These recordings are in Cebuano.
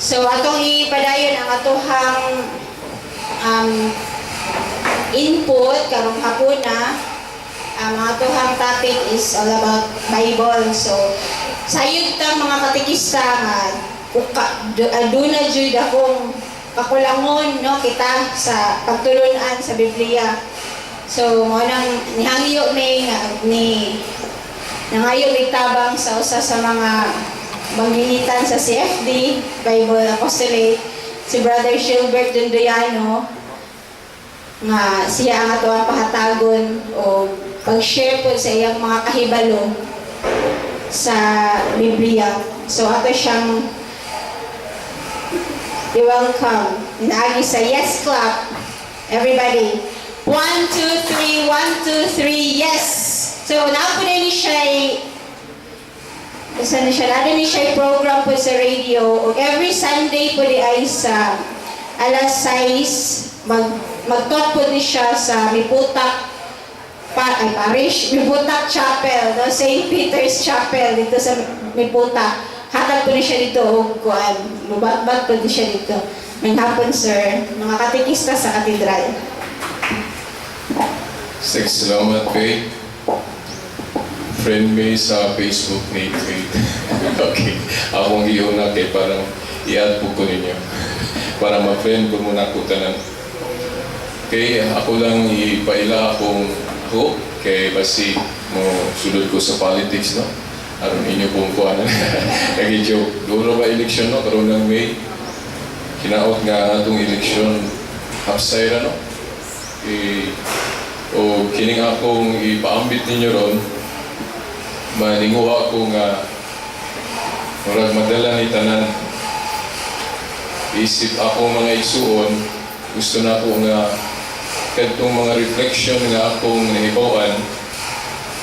So atong ipadayon ang atohang input karong hapuna. Ang atohang topic is all about Bible. So sayod ta, mga katekista, nga aduna jud akong kakulangon, no, kita sa pagtulunan sa Biblia. So mo nang nihangyo mi nga ni nangayo mig tabang sa usa sa mga mangingitan sa CFD Bible Apostolate, si Brother Gilbert Dondoyano, nga siya ang atoang pahatagon o pag-share po sa iyang mga kahibalo sa Biblia. So ato siyang i-welcome. Naagi sa yes clap. Everybody. One, two, three, one, two, three, yes! So, naa po na ni siya. Isa na siya, naa ni siya program po sa radio. O every Sunday po di ay sa alas 6, mag-talk po ni siya sa Miputak pa, ay, Parish, Miputak Chapel, no? St. Peter's Chapel dito sa Miputak. Hatag po ni siya dito og kuan, mubatbat po ni siya dito. May hapon, sir, mga katekista sa katedral. Sex, salamat, Faith. Friend me sa Facebook ni Faith. Okay. Akong giuna kay parang i-add po ko ninyo para ma-friend ko muna ko tanan. Okay, ako lang ipaila akong ako kay basi mo sulod ko sa politics, no. Aron inyo pong kuan. Lagi joke. Dulo ba eleksyon, no, karon ng May. Hinaot nga atong eleksyon hapsay ra, no. Eh, o kining akong ipaambit ninyo ron, maninguha ko nga murag madala ni tanan isip ako mga igsuon. Gusto na ako nga kadtong mga reflection nga akong nahibaw-an,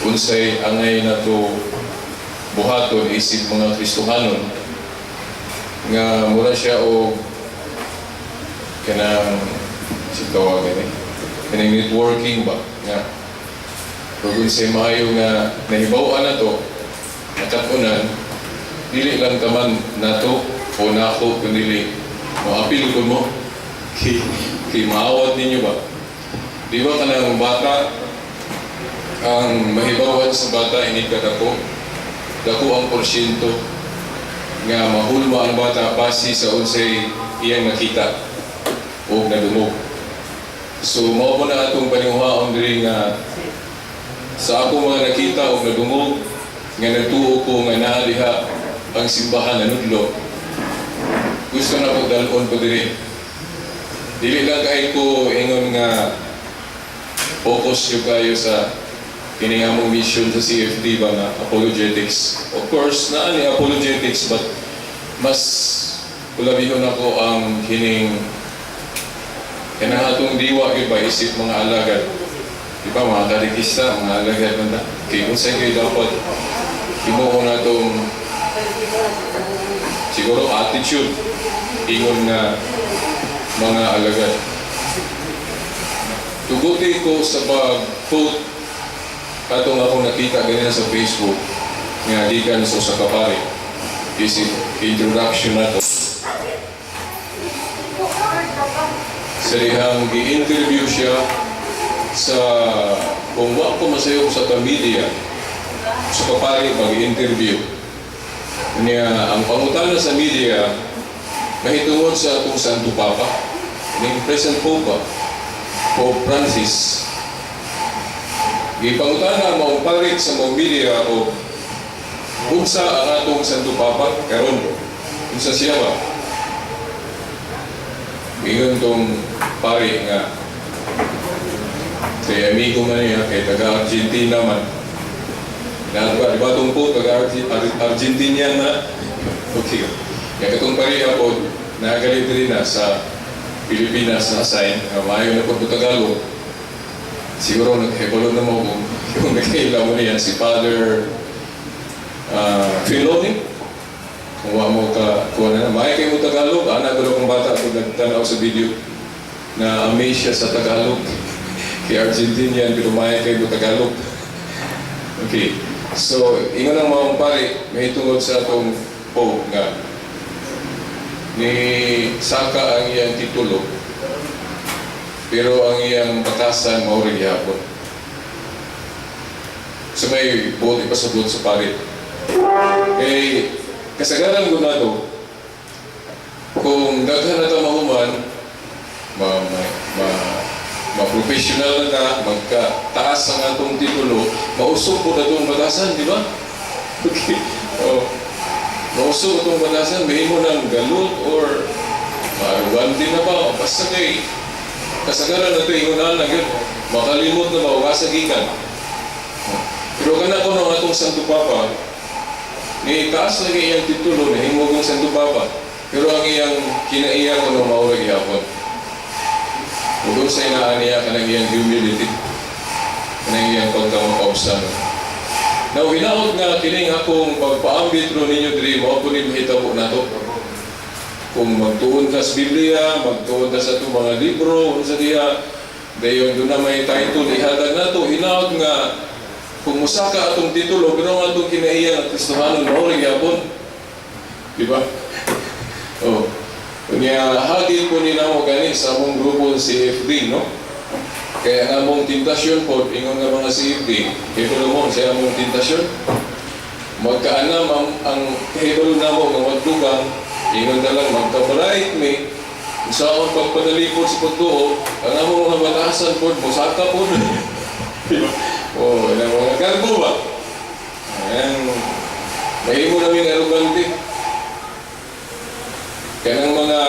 unsay angay na to buhaton isip mga Kristohanon nga mura siya og kanang si tawagan eh kaning networking ba, nga kung unsay maayo nga nahibaw-an na to nakatunan, dili lang taman nato o nako, kundi mo apil ko mo kay maawat ninyo ba. Di ba kanang bata, ang mahibawan sa bata ini kadako dako ang porsyento nga mahulma ang bata base sa unsay iyang nakita o nadungog. So mao po na atong paninguhaon diri nga sa ako mga nakita o nadungog nga nagtuo ko nga naa diha ang simbahan nanudlo, gusto na ko dalon ko diri. Dili lang kay ko ingon nga focus yung kayo sa kini nga mong mission sa CFD ba nga apologetics. Of course, naa ni apologetics, but mas kulabihon ako ang kining kanang atong diwa gyud ba isip mga alagad. Di ba mga katekista, mga alagad man ta. Kay unsay kay dapat himuon natong siguro attitude ingon nga mga alagad. Tuguti ko sa pag-quote katong akong nakita ganina sa Facebook nga gikan sa usa ka pari. Isip introduction na to. Sa dihang gi-interview siya sa, kung wa ko masayop, sa media sa kapari pag-interview niya. Ang pangutana sa media mahitungod sa atong Santo Papa, ning present Pope ba, Pope Francis. Gipangutana maong pari sa maong media o unsa ang atong Santo Papa karon, unsa siya ba. Ingon tong pari nga kay amigo man niya kay taga Argentina man. Di ba itong po, taga Argentinian na? Okay. Kaya katong pari ako, nagalit rin na sa Pilipinas na assign, nga maayo na po Tagalog. Siguro nagkahibalo na mo kung yung nagkaila mo niya, si Father Filoni. Kung wa mo ka, kuha na na. Maayo kayo mo Tagalog, anak ko kung bata ako nagtanaw sa video na amaze siya sa Tagalog. Kay Argentinian, pero maayo kayo mo Tagalog. Okay. So, ingon ang mga pari, may tungod sa atong Pope nga Ni saka ang iyang titulo, pero ang iyang batasan mao ra gihapon. Sa may buot ipasabot sa parit. Kay kasagaran ko na to, kung daghan na ito mahuman, ma professional na ta, magka-taas ang atong titulo, mausog po na itong batasan, di ba? Okay. Oh. Mausog itong batasan, mahimo ng galot or maarugante na ba? O basta kay kasagaran na ito, ingunan na yun, makalimot na ba, o kasagikan. Pero kana ko nung atong Santo Papa, ni taas na iyang titulo, nahimo kong Santo Papa. Pero ang iyang kinaiya ko nung mao ra gihapon. Ug sa inaan niya kanang iyang humility, kanang iyang pagkamakaubsan. Now, hinaot nga kining akong pagpaambit ro ninyo diri, mao po ni mahitabo nato. Kung magtuon ka sa Biblia, magtuon ka sa atong mga libro, unsa diha, dayon doon na may title ihatag nato, hinaot nga kung musaka atong titulo, pero ang atong kinaiya nga Kristohanon, mao ra gyapon. Di ba? Oh. Unya hagit po ni namo gani sa among grupo CFD, no? Kaya ang among tentasyon po, ingon nga mga CFD, hibalo mo sa among tentasyon. Magkaanam ang kahibalo namo nga magdugang, ingon na lang magka-bright mi, sa akong pagpanalipod sa pagtuo, ang among mga batasan po, musaka po. Di ba? Oh, ang mga kargo ba? Ayan, mahimo namin arugante. Kanang mga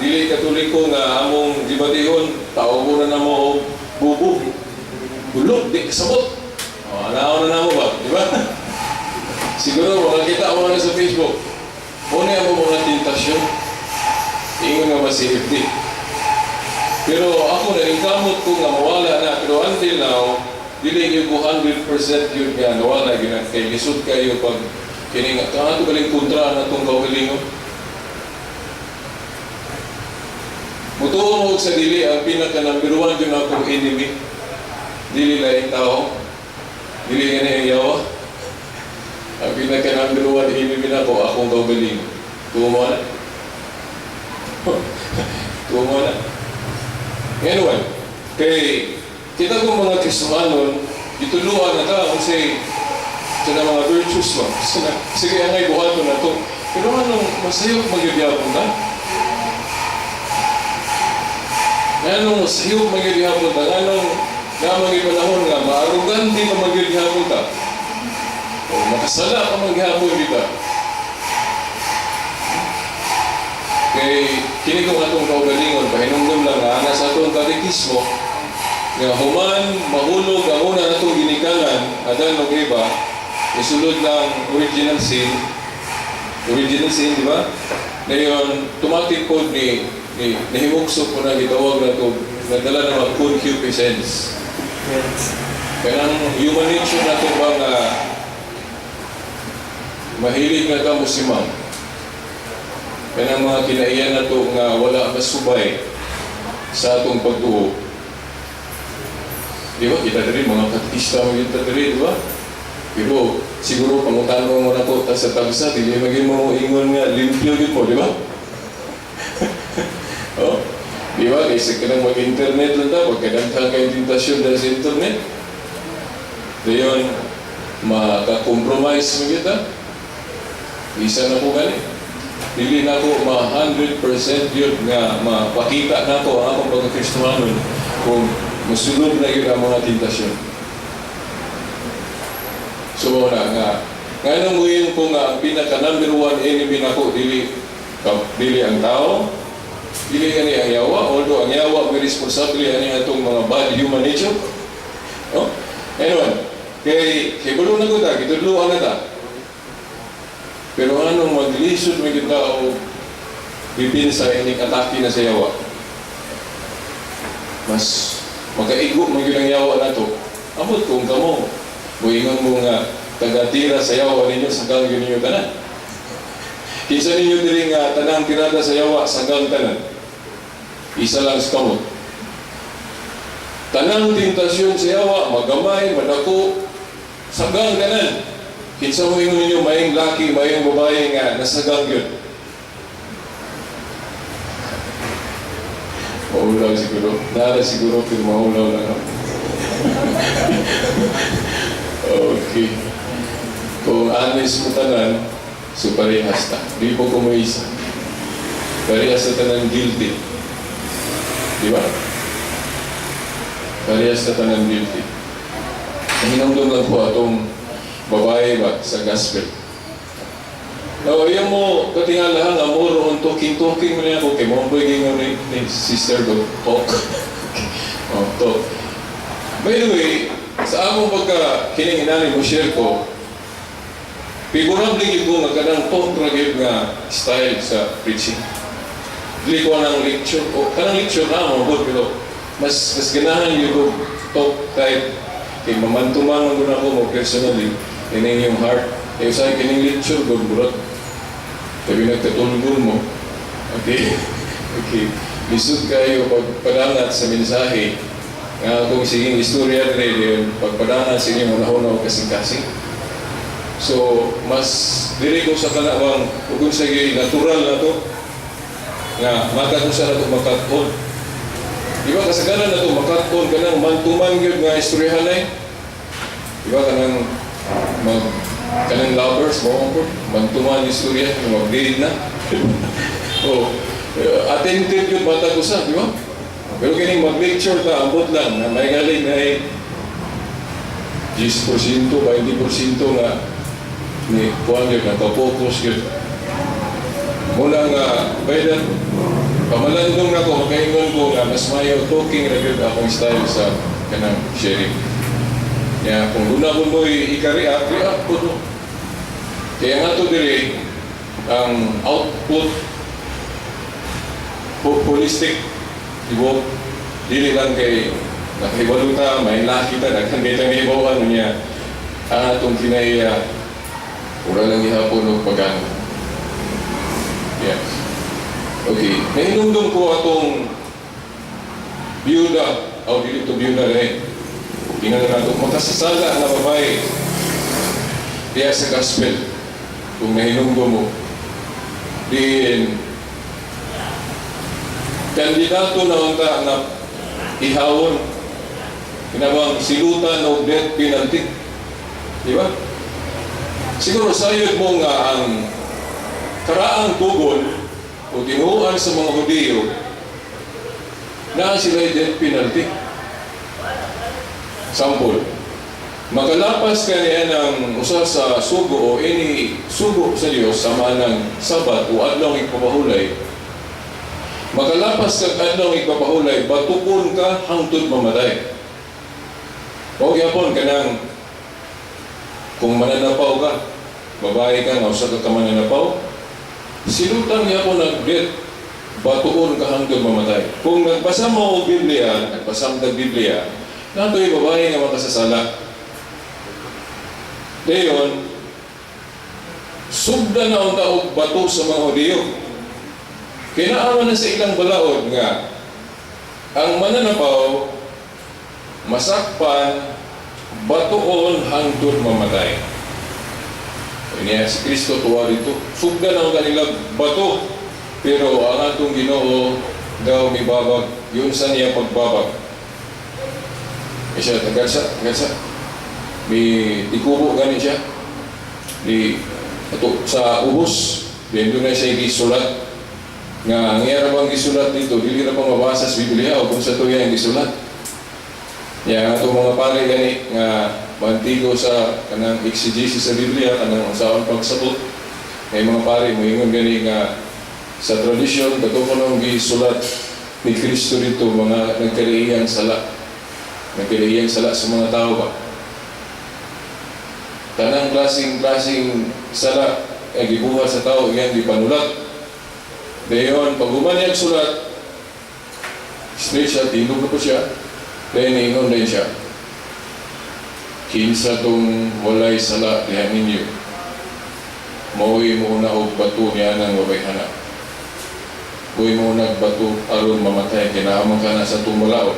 dili Katoliko nga among gibatihon, tao ko na namo og bubo. Bulok, di kasabot. O, anaw na namo ba? Di ba? Siguro, makakita mo na sa Facebook. Muna ang mga tentasyon. Ingon nga ma-CFD. Pero ako, naningkamot ko nga mawala na. Pero until now, dili gyud ko 100% yun nga nawala gyud na. Kay lisod kayo pag kini nga kato galing kontra na itong kaugalingon. Mutuo mo sa dili ang pinaka number one yun akong enemy. Dili laing tao. Dili nga niya yawa. Ang pinaka number one enemy na ko, akong kaugalingon. Tuo mo na. Tuo mo na. Anyway, kay kita kong mga Kristohanon, ituluan na ta, kung say, sa na mga virtues ba? Sige, angay buhaton na to. Pero anong masayop magyudyapon ta? Anong masayop magyudyapon ta? Anong namang panahon nga, maarugante pa magyudyapon ta? O makasala pa magyapon kita? Kay kini kong atong kaugalingon, pahinumdum lang nga, ana sa atong katekismo, nga human mahulog ang una natong ginikanan, Adan ug Eva, isulod ng original sin, di ba? Ngayon, tumatik po ni nahimukso po na gitawag na ito, nadala na mga concupiscence. Yes. Kanang human nature na ito ba nga mahilig na ka mo si ma'am. Kanang mga kinaiyan na ito nga wala masubay sa atong pagtuo. Di ba? Kita diri, mga katekista mo kita diri, di ba? Pero siguro pangutano mo na to ta sa tagsa, dili maging mo ingon nga limpyo gyud mo, di ba? Oh, di ba? Kaysa ka nang mag-internet lang ta, pagkadaghan kay tentasyon dahil sa internet. Dayon, maka-compromise mo kita. Isa na ko gani. Dili na ko ma 100% yun nga mapakita na ko ang akong pagka-Kristohanon kung musulod na yun ang mga tentasyon. So mao na nga, nganong muingon ko nga ang pinaka number one enemy nako dili dili ang tao, dili gani ang yawa, although ang yawa may responsable ani atong mga bad human nature. No? Anyway, kay kibalo na ko ta, gitudloan na ta. Pero anong maglisod may kita o bipin sa ining atake na sa yawa? Mas makaigo man gyud ang yawa nato. Amot kung kamo, muingon mo nga tagatira sa yawa ninyo, sagang yun ninyo tanan. Kinsa ninyo diri nga tanang tirada sa yawa, sagang tanan. Isa lang sa kamot. Tanang tentasyon sa yawa, magamay, madako, sagang tanan. Kinsa mo ingon ninyo, maayong laki, maayong babae nga nasagang yun. Maulaw siguro. Nara siguro, pero maulaw lang ako. Okay. Kung honest mo tanan, so parehas ta. Di po ko mo isa. Parehas sa tanan guilty. Di ba? Parehas sa tanan guilty. Hinumdum lang po atong babae ba sa gospel. Now, ayaw mo katingalahan, amor on talking, talking mo niya ako, kay mo ang ni sister ko, talk. Oh, talk. By the way, sa akong pagka kininginani mo share ko, favorable gyud ko nga kanang talk ra gyud nga style sa preaching. Dili ko nang lecture o kanang lecture na mo good, pero mas mas ganahan gyud ko talk type kay mamantuman man gud ako mo personally kining yung heart kay usahay kining lecture gud murag tabi nagkatulgol mo. Okay, lisod kayo pagpadangat sa mensahe nga kung siging istorya dire pagpadangat sa inyong unahon o kasing-kasing. So, mas dili ko sa kanawang ug sa natural na to nga matag usa na to makat-on. Di ba kasagaran na to makat-on kanang mantuman gyud nga istoryahan ay? Di ba kanang mag kanang lovers mo ko mantuman istorya mag-date na. Oh, attentive gyud matag usa, di ba? Pero kining mag-lecture ta, ambot lang na may galing na 10%, 20% nga ni kuan gyud, nagpa-focus gyud. Muna nga by that pamalandong nako, makaingon ko nga mas mayo talking ra gyud akong style sa kanang sharing. Ya, kung duna ko mo'y ika-react, react ko to. Kaya nga to diri ang output holistic, tibuok, dili lang kay nakahibalo ta, may laki ta, daghan kay tang nahibawan niya. Ang atong kinaiya, wala lang gihapon og pagano. Yes. Okay, nahinumdum ko atong biyuda, o dili to biyuda rin. Tingnan na nato, makasasala na babae diya sa gospel. Kung nahinumdum mo, din kandidato na unta na ihawon kinabang silutan og death penalty. Di ba? Siguro sayod mo nga ang karaang tugon o tinuan sa mga Hudiyo na sila death penalty. Sample, makalapas ka niya ng usa sa sugo o any sugo sa Dios sa manang Sabat o adlaw igpapahulay. Makalapas kag adlaw igpapahulay, batukon ka hangtod mamatay. O gyapon kanang kung mananapaw ka, babae ka nga usa ka ka mananapaw, silutan gyapon ang death, batuon ka hangtod mamatay. Kung nagbasa mo og Biblia, nagbasa mo og Biblia, nato'y babae nga makasasala. Dayon, sugdan na unta og bato sa mga Hudiyo. Kinaaman na sa ilang balaod nga ang mananapaw masakpan, batuon hangtod mamatay. Niya si Kristo tuwa dito. Sugdan ang kanila bato. Pero ang atong Ginoo daw mibabag, yun sa niya pagbabag. Eh siya, tagal siya, tagal siya. May tikubo gani siya. Di, ato, sa ubos, di doon na siya gisulat. Nga, ang iya bang gisulat dito, dili ra pa mabasa sa Biblia o kung sa tuya ang gisulat. Ya, ang atong mga pare gani nga mantigo sa kanang exegesis sa Biblia, kanang unsaon pagsabot. May mga pare moingon gani nga sa tradisyon kato kuno gisulat ni Kristo dito mga nagkalaiyang sala. Nagkalaiyang sala sa mga tao ba? Tanang klaseng-klaseng sala ay gibuhat sa tao iyang gipanulat. Dayon, pag human niyang sulat, straight siya, tilog na po siya, dayon niingon din siya. "Kinsa tong walay sala diha ninyo, mao'y mo na og bato niya ng babayhana. Uy mo nagbato aron mamatay, kinaamang ka na sa tumulao."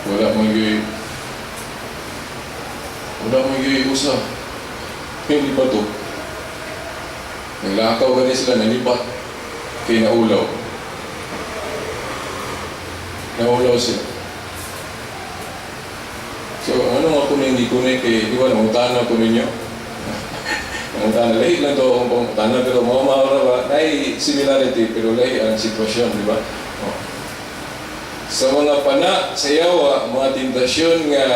Wala man gyud usa. Hindi ba to? Naglakaw gani sila, nalipat kay naulaw. Naulaw sila. So, ano nga po hindi ko na kay, di ba, nangutana ko ninyo? Nangutana, lahi lang to akong pangutana, pero mga mga ba, nay similarity, pero lahi ang sitwasyon, di ba? Oh. Sa mga pana, sa yawa, mga tentasyon nga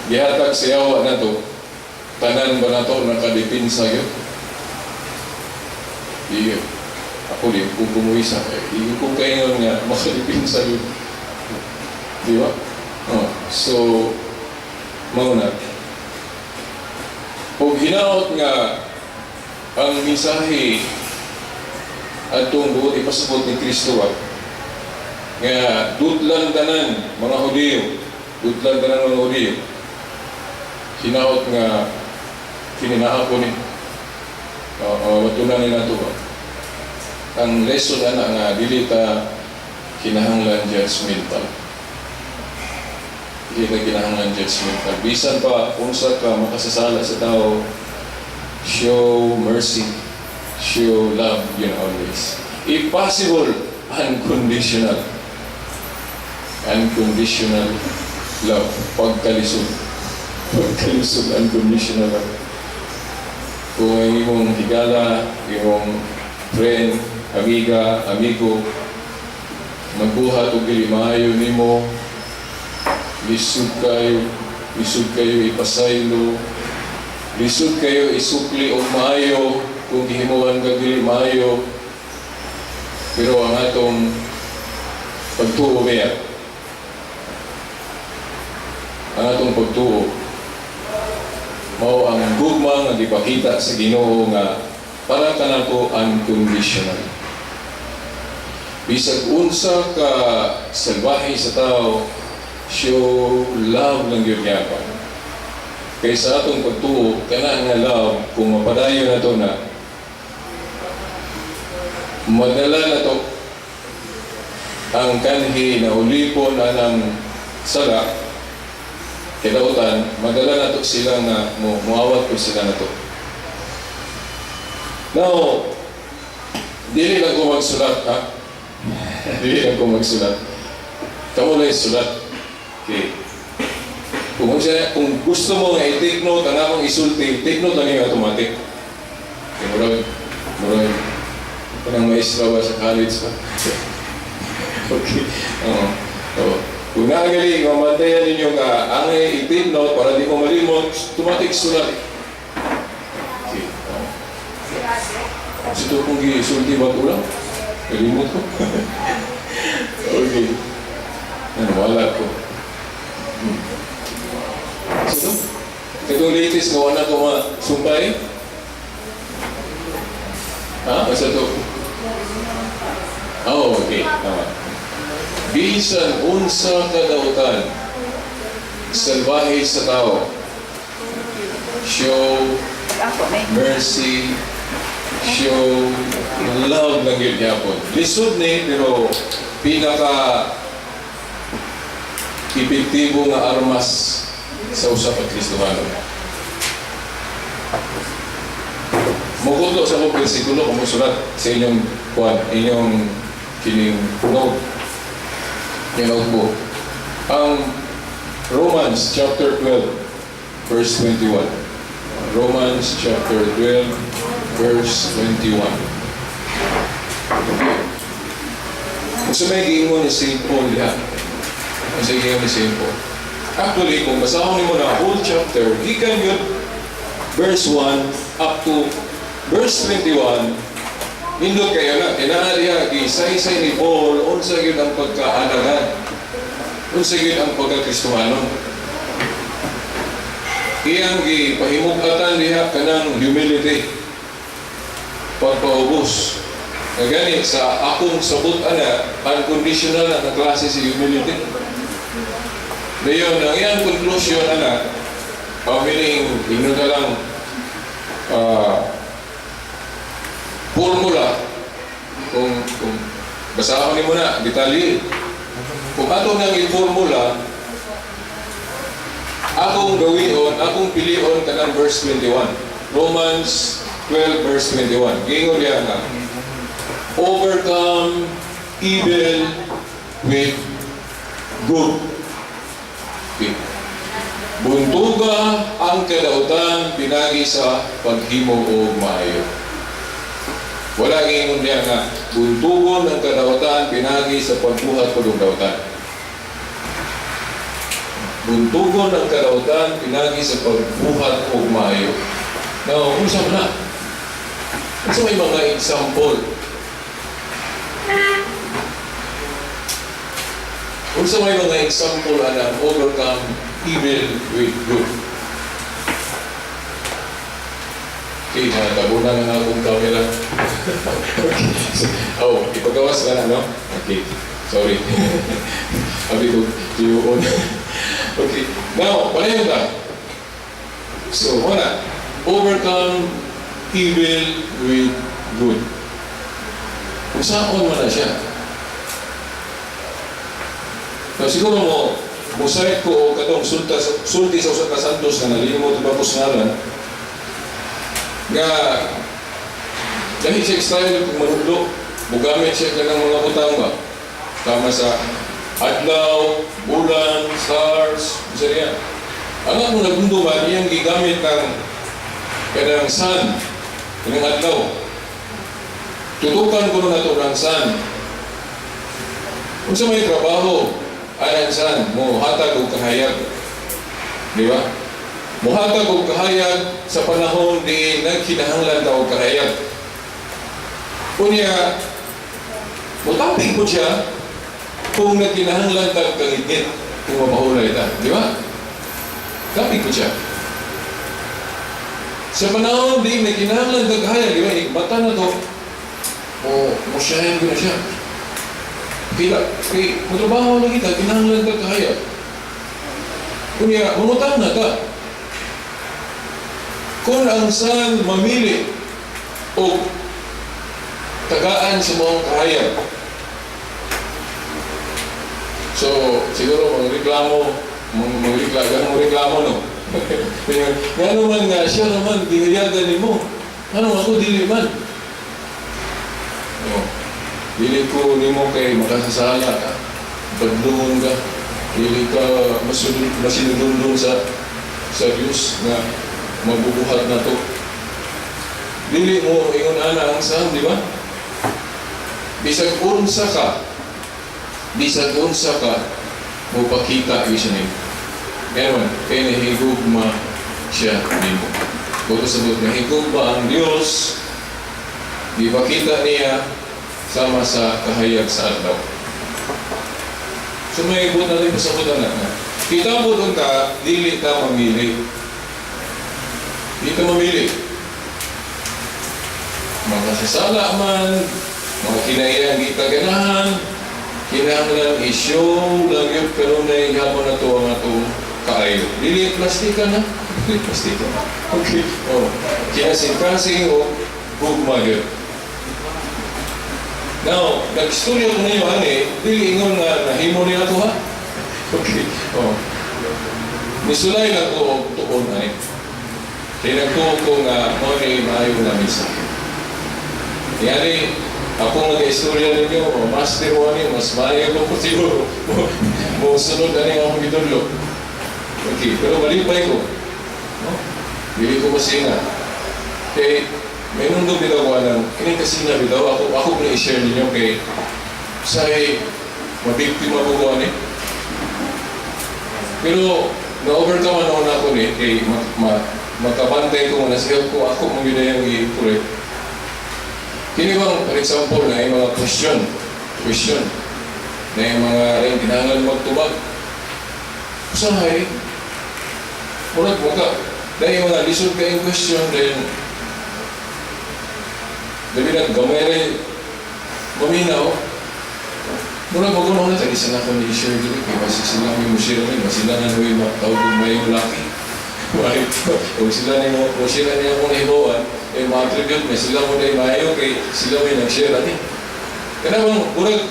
gihatag sa yawa na to, tanan ba na to nakadipinsa yun? Di, ako di ko kumuisa. Di ko kaingon nga makadipinsa yun. Di ba? Oh, so, mao na. Kung hinaot nga ang mensahe atong buot ipasabot ni Kristo ba, nga dutlan tanan mga Hudiyo, dutlan tanan mga Hudiyo, hinaot nga kininaa ko ni matunan ni nato ba ang lesson ana nga dili ta kinahanglan judgmental, dili ta kinahanglan judgmental bisan pa unsa ka makasasala sa tao. Show mercy, show love yun always, if possible unconditional, unconditional love. Pagkalisod, pagkalisod, unconditional love. Kung ang imong higala, imong friend, amiga, amigo, magbuhat og dili maayo nimo, lisod kayo, lisod kayo ipasaylo, lisod kayo isukli og maayo kung gihimuan ka dili maayo. Pero ang atong pagtuo biya, ang atong pagtuo, mao ang gugma nga gipakita sa Ginoo nga para kanako unconditional. Bisag unsa ka salbahe sa tao, show love lang gyud gyapon. Kay sa atong pagtuo, kana nga love, kung mapadayon na to na, madala na to ang kanhi na ulipon anang sala, kilautan, madala na to sila nga mo muawat ko sila na to. Now, dili lang ko magsulat, ha? Dili lang ko magsulat. Kamo lang sulat. Okay. Kung gusto mo nga i-take note ang akong isulti, take note lang yung automatic. Okay, murag, kanang maestra ba sa college ba? Okay. Oo. Oo. Kung naagali, mamantayan ninyo nga ang i-take note para di mo malimot, automatic sulat. Okay. Oo. Sito kong gisulti ba ito lang? Nalimot ko. Okay. Ano, wala ko. Sino? Itong latest nga wala ko masumpay? Ha? Basta to? Oh, okay. Tama. Bisan unsa kadautan, salbahe sa tao, show Ako na eh. mercy, show love lang yun yapon. Lisod ni, pero pinaka epektibo nga armas sa usa ka Kristohano. Mukudlo sa akong bersikulo kung musulat sa inyong kuan, inyong kining note, yung notebook. Ang Romans chapter 12, verse 21. Romans chapter 12, verse 21. Okay. Kung sa may giingon ni St. Paul diha. Kung sa giingon ni St. Paul. Actually, kung basahon nimo na whole chapter, gikan yun verse 1 up to verse 21, nindot kayo na, kinaa diha, gisaysay ni Paul, unsa gyud ang pagkaalagad, unsa gyud ang pagkakristohano. Iyang gipahimugatan diha kanang humility, pagpaubos. Nga gani, sa akong sabot ana, unconditional na nga klase si humility. Dayon, ang iyang conclusion ana, meaning, ingnon na lang, formula, kung basahon nimo na, detalye. Kung ato nang i-formula, akong gawion, akong pilion kanang verse 21. Romans 12 verse 21. Giingon niya nga, "Overcome evil with good." Okay. Buntuga ang kadautan pinagi sa paghimo og maayo. Wala giingon niya nga buntugon ang kadautan pinagi sa pagbuhat og dautan. Buntugon ang kadautan pinagi sa pagbuhat og maayo. Now, unsa man na? Unsa may mga example? Unsa may mga example anang overcome evil with good? Okay, natabunan na nga akong camera. Okay. Oh, ipagawas ka na, no? Okay. Sorry. Sabi ko, yun. Okay. Now, pareho ka. So, wala. Overcome evil with good. Usaon man na siya. Now, siguro mo, musayt ko o katong sulta, sulti sa usa ka santos na nalimot ba ko sa ngalan, nga dahil siya style kung manudlo, mugamit siya ka ng mga butang ba? Tama sa adlaw, bulan, stars, bisa niya. Ang akong nagumduman, iyang gigamit ng kanang sun, kanang adlaw. Tutukan ko na ito ng sun. Kung sa may trabaho, anang sun, mo hatag og kahayag. Di ba? Muhatag og kahayag sa panahon di nagkinahanglan ta og kahayag. Unya, mutapig po siya kung nagkinahanglan ta kangitngit, kung mapahulay ta. Di ba? Tapig po siya. Sa panahon di nagkinahanglan ta kahayag, di ba? Mata na to, o musyahin ko na siya. Kaya, kay, matrabaho na kita, kinahanglan ta kahayag. Unya, mangutang na ta. Kung ang sun mamili o tagaan sa mga kahayag. So, siguro magreklamo, magreklamo, ganun reklamo, no? Nga naman nga, siya naman, gihayagan nimo. Ano ako, dili man. Oh, dili ko nimo kay makasasala ka. Badlungon ka. Dili ka masinudundon sa Diyos nga mabubuhat na to. Dili mo ingon ana ang sun, di ba? Bisag unsa ka, mopakita gyud siya nimo. Meron, kay nahigugma siya nimo. Buto sa buot, nahigugma ang Diyos, gipakita niya sama sa kahayag sa adlaw. So may buot natin pasabutan na. Kita mo doon ka, dili ta mamili. Di ta mamili. Makasasala man, mga kinahanglan kita ganahan, kinahanglan i-show lang yun kanunay hapon na to ang atong kaayo. Dili plastika na. Dili plastika. Okay. Oh. Kinasing-kasing o gugma yun. Now, nag-istorya ko ninyo, ani, dili ingon nga nahimo niya ako ha. Okay. Oh. Nisulay lang ko og tuon ani. Kaya nagtuo ko nga mao ni maayo nga mensahe. Yani, ako nga istorya ninyo, master mo ani, mas maayo ko po siguro. Mo sunod ani ang akong gitudlo. Okay, pero malipay ko. No? Dili ko masinga. Kay may nundog bitaw ko anang, kini kasina bitaw, ako ko i-share ninyo kay say mabiktima ko ko ani. Pero na-overcome na ako ni kay makabantay ko, nasiyaw ko, ako mong yun yung i-correct. Kini bang, for example, na yung mga question, na yung mga rin kinahanglan magtubag. Usahay, murag mo ka, dahil yung mga lisod kayong question, then, dali na, gamay rin, maminaw, murag mo kuno na, tadi sana ko ni-share dili, kay basi sila may mo-share ni, basi sila na may matawag og mayong laki. Kung sila ni mo, kung sila niya akong nahibawan, eh ma-attribute may sila mo na maayo kay sila may nag-share ani. Kana bang murag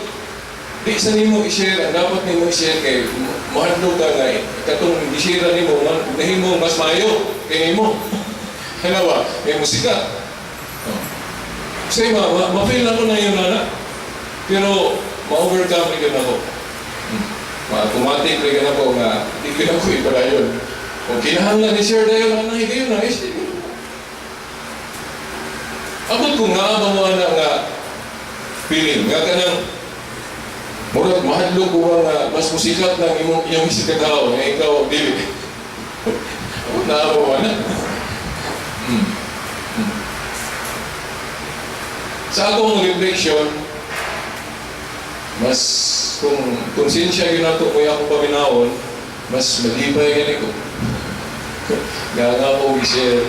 di sa nimo i-share ang dapat nimo i-share kay mahadlok ka nga katong gi-share nimo nahimo mas maayo kay nimo. Kana ba? May musika. Kasi ma-feel ako na yun, ana. Pero ma-overcome rin ako. Ma-automatic rin ako nga, di ko na ko ipadayon. Kung kinahanglan ni share dayon, ang higayon na, eh, sige. Abot kung naa ba mo ana nga feeling, nga kanang murag mahadlok ko ba nga mas musikat ng imong iyong isip ka tao, nga ikaw dili. Abot naa ba mo ana? Sa akong reflection, mas kung konsensya yun nato ko akong paminawon, mas malipay gani ko. Nga nga ko i-share,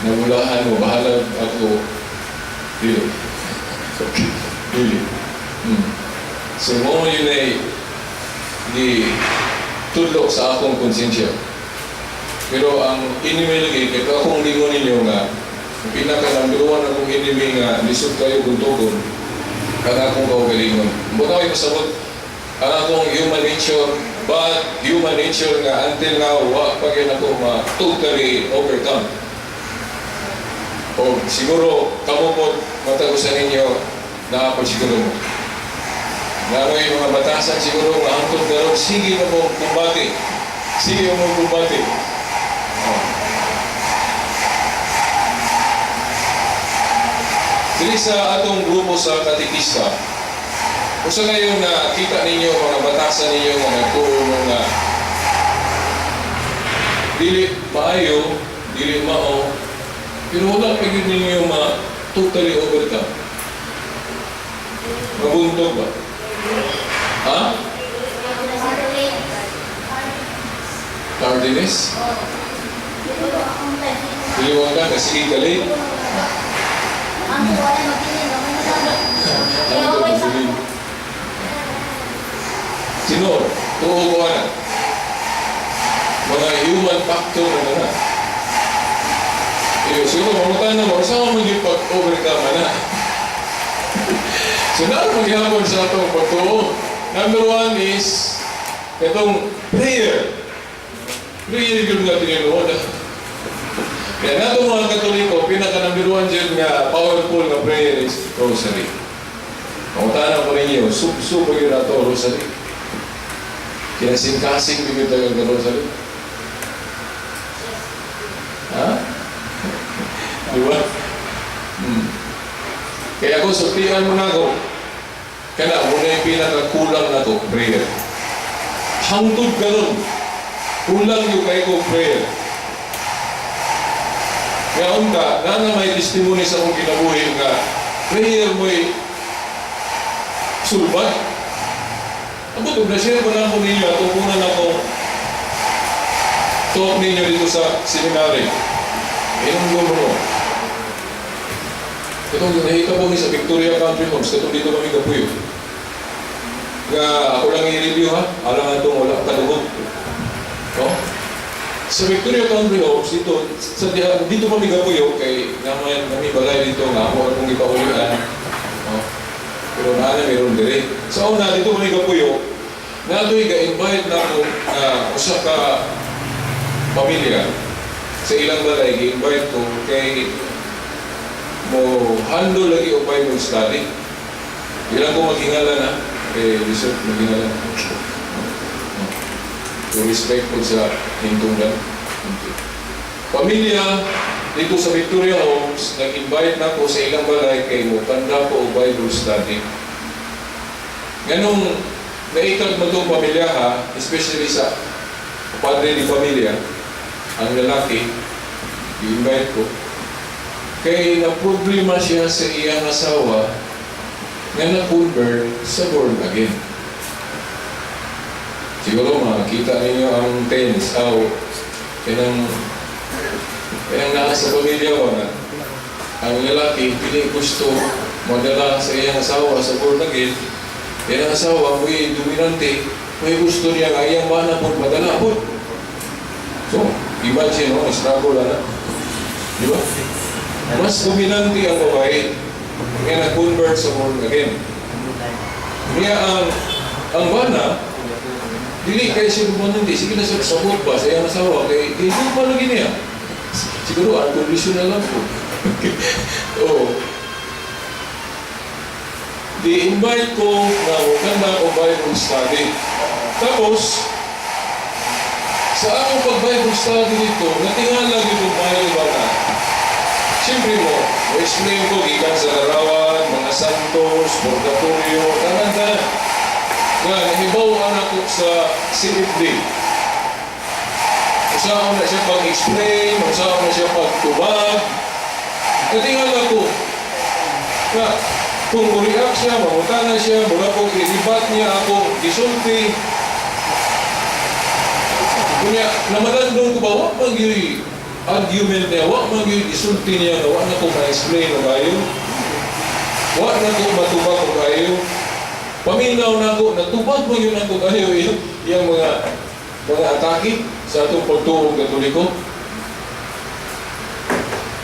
nagulahan mo, bahala ako. Dili. Okay. Dili. So mo yun ay di tudlok sa akong konsensya. Pero ang enemy lagi, kaya akong lingon ninyo nga, ang pinaka number one akong enemy nga, lisod kayo guntugon, ang akong kaugalingon. Buta ko pasabot, ang akong human nature, but human nature nga until now, wa pa gyud ako ma-totally overcome. O siguro, kamo po, matagusan ninyo, naa po siguro mo. Na may mga batasan siguro nga hangtod karon sige mo mong kumbate. Sige mo mong kumbate. Oh. Dili sa atong grupo sa katekista, usa kayo na kita ninyo mga batasan ninyo nga nagtuo mo nga dili maayo, dili mao, pero wala pa gyud ninyo ma totally overcome. Mabuntog ba? Ha? Tardiness? Dili mo ka, sige ka late. Ano ito, mabilin? Sino? Tuo ko na. Mga human factor na na. Eh, siguro, mamutan na mo, saan mo yung pag-overcome na? So, naroon maghapon sa atong pagtuo. Number one is itong prayer. Prayer yun nga tinuod. Kaya nato mga Katoliko, pinaka number one dyan nga powerful nga prayer is rosary. Pangutana ko ninyo, sub-sub yun nato rosary. Kinasing-kasing yun tayo ng rosary. Ha? Di ba? Kaya kung sultian mo na ako, kana mo na yung pinakakulang na to, prayer. Hangtod karon, kulang yung kay ko prayer. Kaya unta, na na may testimony sa akong kinabuhi nga, prayer mo'y sulbad. Ako, na share ko na ako ninyo, at upunan ako talk ninyo dito sa seminary. Inong mo. Itong nakita po ni sa Victoria Country Homes, itong dito kami kapuyo. Nga ako lang i-review ha, alam nga itong wala kadugot. No? Sa Victoria Country Homes, dito, sa, dito kami kapuyo, kay naman kami balay dito nga ako akong ipaulian. No? Pero naa na meron dire. Sa una, dito kami kapuyo, nato'y ga-invite na ako na usa ka pamilya sa ilang balay, gi-invite ko kay mo handle lagi og Bible study. Ilang ko maghingala na, eh, lisod maghingala. To respectful sa hintungdan. Okay. Pamilya, dito sa Victoria Homes, nag-invite na ko sa ilang balay kay mo tanda ko og Bible study. Nganong naikag mo itong pamilya ha, especially sa padre ni pamilya, ang lalaki, i-invite ko, kay na problema siya sa iyang asawa nga na-convert sa born again. Siguro makita ninyo ang tense, aw, kanang naa sa pamilya ko na ang lalaki dili gusto madala sa iyang asawa sa born again. Iyang asawa may dominante, may gusto niya nga iyang bana po madala po. So, imagine mo, struggle na. Di ba? Mas dominante ang babae nga na-convert sa born again. Niya ang bana, dili kay siya dominante, sige na siya sabot ba sa iyang asawa, kay di pa lagi niya. Siguro unconditional lang po. Oo. Di-invite ko na mo-conduct og Bible study. Tapos, sa akong pag-Bible study dito, natingala gyud ko maayo ba na. Siyempre mo, mo-explain ko gikan sa larawan, mga santos, purgatorio, tanan-tanan. Nga, nahibaw-an ako sa CFD. Usaon na siya pag-explain, usaon na siya pagtubag. Natingala ko nga, kung react siya, mangutana siya, mura ko i-rebut niya ako, gisulti. Kunya, namalandong ko ba, wa man gyud argument niya, wa man gyud isulti niya, nga wa na ko ma-explain og ayo. Wa na ko matubag og ayo. Paminaw na ko, natubag man gyud nako kayo iyang mga atake sa atong pagtuong Katoliko.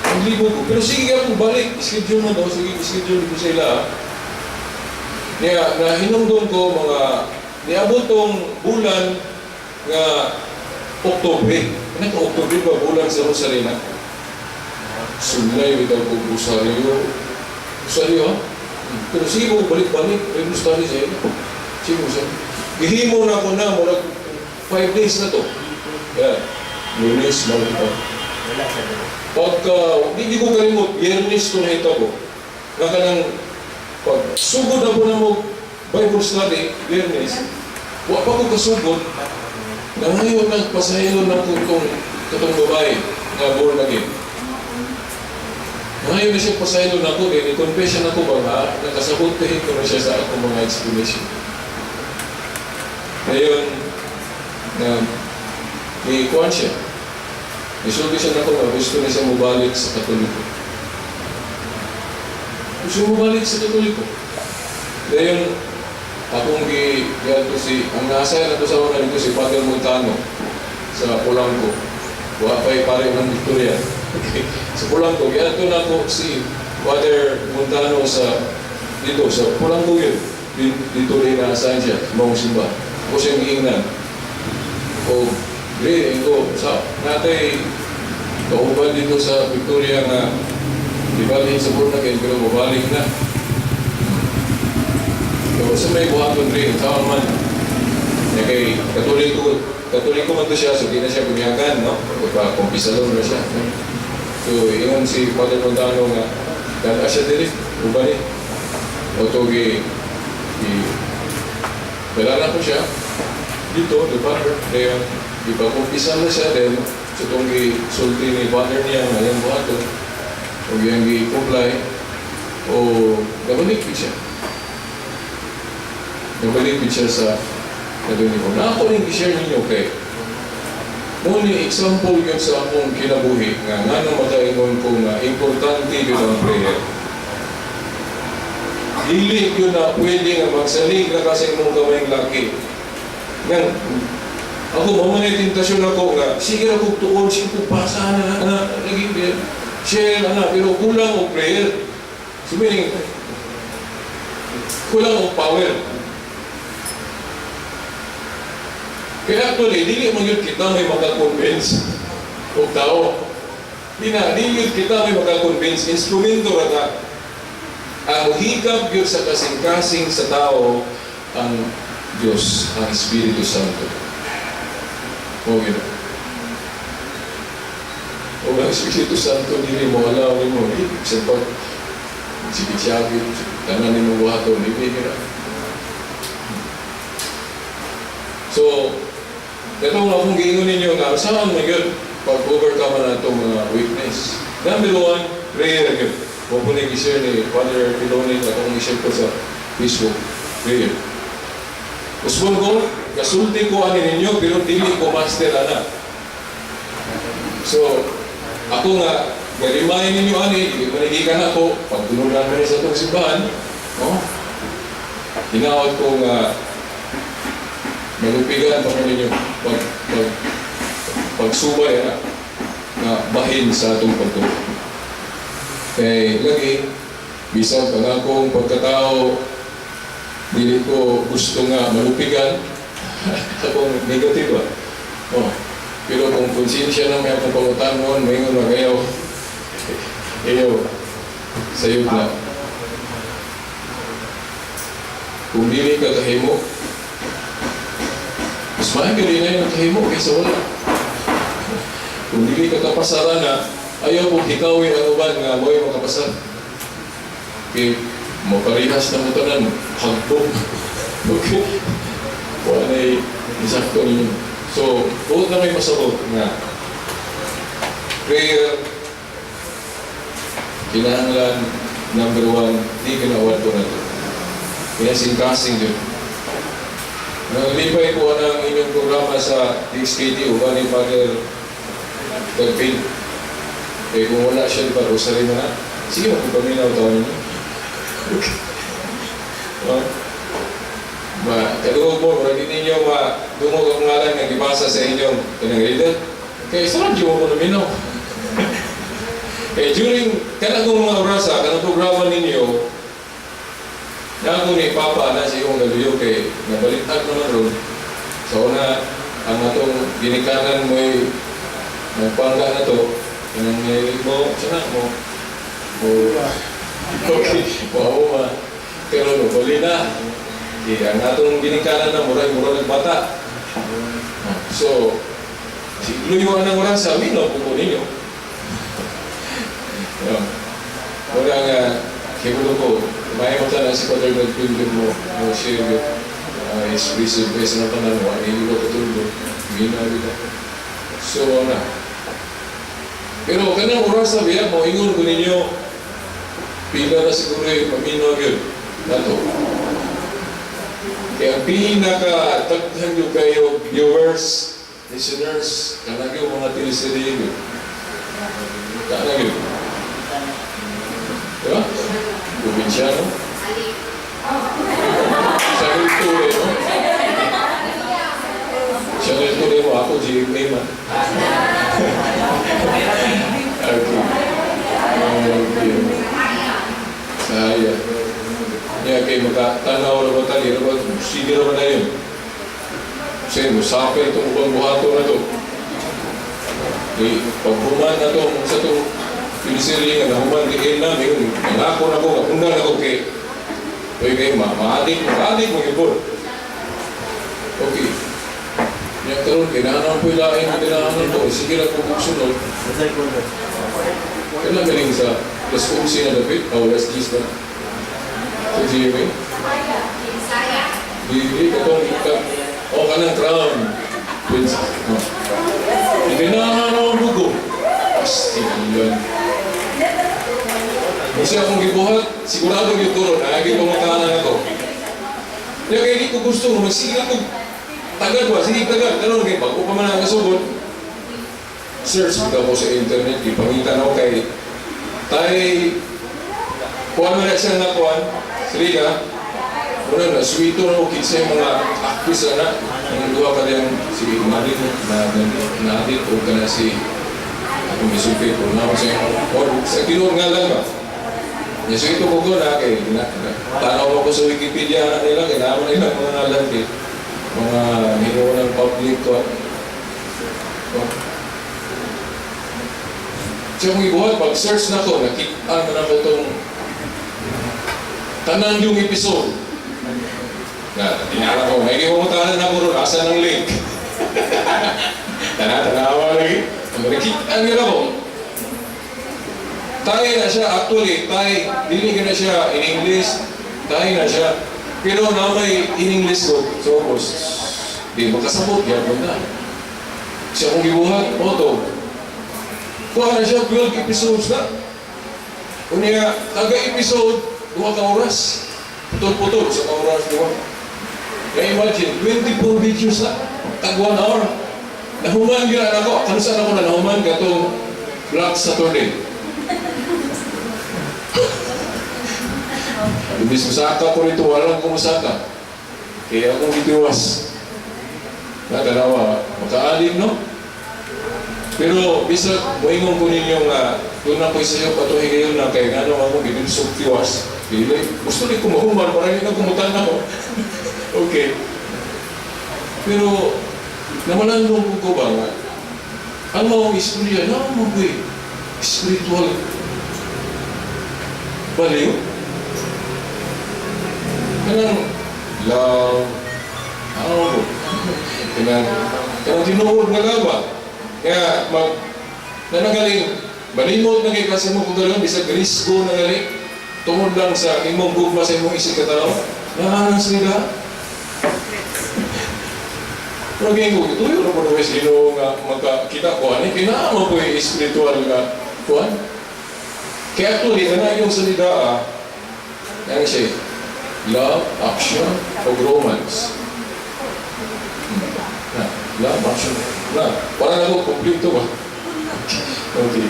Ang libo ko. Pero sige akong balik. Schedule na daw. Sige, schedule ko sila. Niya, na hinungdon ko mga niabot tong bulan nga Oktubre. Ano ka Oktubre ba bulan sa Rosarina? Sulay bitaw ko Rosario. Rosario ha? Pero sige ko balik-balik. Bible study sa ila. Sige ko siya. Gihimo na ko na murag 5 days na to. Yeah. Lunes, Martes. Wala sa dulo. Pagka, di ko kalimot, Biyernes ko nakita ko. Na kanang, pag sugod na po na mo Bible study, Biyernes, wa pa ko kasugod, nangayon nang pasahilo na ko itong, itong babae nga born again. Nangayon na siya pasahilo na ko, eh, ni-confession ako ba nga, nakasabot ko na siya sa akong mga explanation. Ngayon, na, ni kuwan siya. Isulti siya nako nga gusto niya siya mubalik sa Katoliko. Gusto mubalik sa Katoliko. Dayon, akong gi giadto si ang nasa na to sa una dito si Father Montano sa Polanco. Wa pa'y pare ng Victoria. Okay. Sa Polanco, giadto na ko si Father Montano sa dito sa Polanco yun. Dito rin na-assign siya sa maong simba. Ako siyang giingnan. O, Dre, ko, sa natay kauban dito sa Victoria nga di balik sa born again pero mabalik na. So, sa may buhaton dre, taon man. Kaya kay Katoliko, Katoliko man to siya, so di na siya bunyagan, no? Pagka kumpisalon na siya. No? So, ingon si Father Montano nga, dala siya diri, uban ni. O to gi, gi, dala na ko siya, dito, the Father, dayon, di ba kumpisal na siya, then, so itong gi-sulti ni Father niya, nga iyang buhaton, o iyang gi-comply, o nabalik gyud siya. Nabalik gyud siya sa Katoliko. Na ako rin i-share ninyo kay mo ni example yun sa akong kinabuhi nga ngano makaingon ko nga importante yun ang prayer. Dili yun na pwede nga magsalig na kasi imong kamayng laki. Nga, ako, mo man tentasyon ako nga, sige ra kog tuon, sige kog pasa na, na, lagi, share na, pero kulang og prayer. So meaning, kulang og power. Kaya actually, dili man yun kita may makakonvince og tao. Di na, dili yun kita may makakonvince. Instrumento ra ka. Ang hikap yun sa kasing-kasing sa tao, ang Diyos, ang Espiritu Santo. O yun. O ang Espiritu Santo, dili mo alam mo, di, sa pag, sige siyagit, tanan ni mo buhaton, dili na. So, katong akong giingon ninyo nga, saan man yun pag-overcome na itong mga weakness? Number one, prayer yun. Kung po i-share ni Father Piloni, akong i-share ko sa Facebook, prayer. Usbon ko, kasulti ko ani ninyo, pero dili ko master ana. So, ako nga, garimahin ninyo ani, dili manigikan ako, pagtulunan man sa itong simbahan, no? Hinaot ko nga, malupigan pa ko ninyo pagsubay na nga bahin sa atong pagtuo. Kay lagi, bisan pag akong pagkatao, dili ko gusto nga malupigan, akong negative ba? Oh. Pero kung konsensya na may akong pangutan-on, maingon na kayo, ayaw, sayod na. Kung dili ka kahimo, mas maayo dili na yung kahimo kaysa wala. Kung dili ka kapasara na, ayaw mo hikawin ang uban nga mo'y makapasar. Kay mo parehas na mo tanan, hagdong. Okay. Wala na isakto ninyo. So, buot na may masabot nga prayer, kinahanglan, number one, di kinawad ko na ito. Kinasingkasing yun. Naglipay ko ang inyong programa sa DXKT, uban ni Father Dagpin. Eh kung wala siya, di ba, rosary mo na. Sige, magpapaminaw taon ninyo. Okay. Oh. Ma, kadungog mo, murag ninyo ma dungog ang ngalan nga gibasa sa inyong kanang reader. Kay sa radyo mo naminaw. Kay during kanang mga orasa, kanang programa ninyo, na ako ni Papa na sa iyong galuyo kay nabalitag naman ron. So una, ang atong ginikanan mo'y nagpangga na to, kanang may mo, sana mo, mo, okay, mo ako ma, pero no, bali na. Okay, ang atong ginikanan na muray mura nagbata. So, si luyo ang orasa, minaw po ko ninyo. Yeah. Wala nga, kibulong ko, may mo na si Father Godwin yun mo, mo share yun. Is receive base ng tanan mo, hindi ko katulog, minaw kita. So, na. Pero kanang oras na biya, mo ingon ko ninyo, pila na siguro yung paminaw yun. Nato. Kaya ang pinaka daghan yung kayo viewers, listeners, kanang yung mga teleserye yun. Kanang yun. Diba? Probinsyano. Channel 2 eh, no? Channel 2 rin mo ako, GMA man. Okay. Okay. Saya. Niya kay maka tanaw na ba tali, na ba, sige naman na yun. Kasi musapay itong ubang buhato na to. Di, pag human na to, kung sa to, teleserye nga, nahuman di kayo namin, nangako na ko, napundan ako kay, Uy, kay ma, maadik, maadik mo yun. Okay. Niya karon kinahanan ko ilain, kinahanan ko, sige na ko kung sunod. Kailan galing sa alas 11 na dapit, o alas 10 na. Sa GMA? Di, di, katong, ka, o kanang crown. Prince, oh. Ginahan ako bugo. Pastilan. Kasi akong gibuhat, sigurado yung turo, naagi ko makanan ako. Kaya kaya di ko gusto, magsige ko, tagad ba, sige tagad, karon kay bago pa man ang kasugod. Search bitaw ko sa internet, ipangita na ko kay tay kuan mo na siya na kuan, Srila, una na, suwito na ko kinsa yung mga actress na, ang duha ka diyang si Nadine, na Nadine, o ka na si akong isulti ko na sa or sa tinuod nga lang ba. Ya, so ito ko ko na kay na, tanaw ko sa Wikipedia na nila kay naman nila mga ngalan kay mga hero ng public ko. Oh. So kung ibuhat, pag search na ko, nakita na ko itong tanan yung episode. Na, tinala ko, may ko tanan na ko ron, asa ng link? Tana, tanawa lagi. Nakita niya ko. Tayo na siya, actually, tayo, dili ka na siya in English, tayo na siya. Pero na may in English ko, so of course, di makasabot, yapon na. Siya kong gibuhat, auto. Kuha na siya, 12 episodes na. Unya, taga-episode, 2 ka oras. Putol-putol sa ka oras, duha. Kaya imagine, 24 videos na, tag 1 hour. Nahuman yun ako, kano saan ako na nahuman katong Black Saturday. Imbis musaka ko rito, walang ko musaka. Kaya akong gitiwas. Natanawa, makaalim, no? Pero bisag moingon ko ninyo nga doon na ko sa iyo patuhi kayo na kay ngano ako gidinsog tiwas. Dili, gusto ni ko mahuman para hindi na kumutan ako. Okay. Pero namalandong ko ba nga ang maong istorya na mo spiritual value. Kanang Love, ano po? Kanang tinuod nga love ba? Kaya mag, nanagaling, balimot na kay kasi mo kung gano'n, bisag risgo na gali, tungod lang sa imong gugma sa imong isig katao, naanan sila. Pero ganyan ko, tuyo na po na sa Ginoo nga magkakita ko, ani, kinahanglan ko yung spiritual nga kuan. Kaya actually, kana yung salida, yan siya, love, action, o romance. Na, love, action. Na, para na ko, kompleto ba? Okay.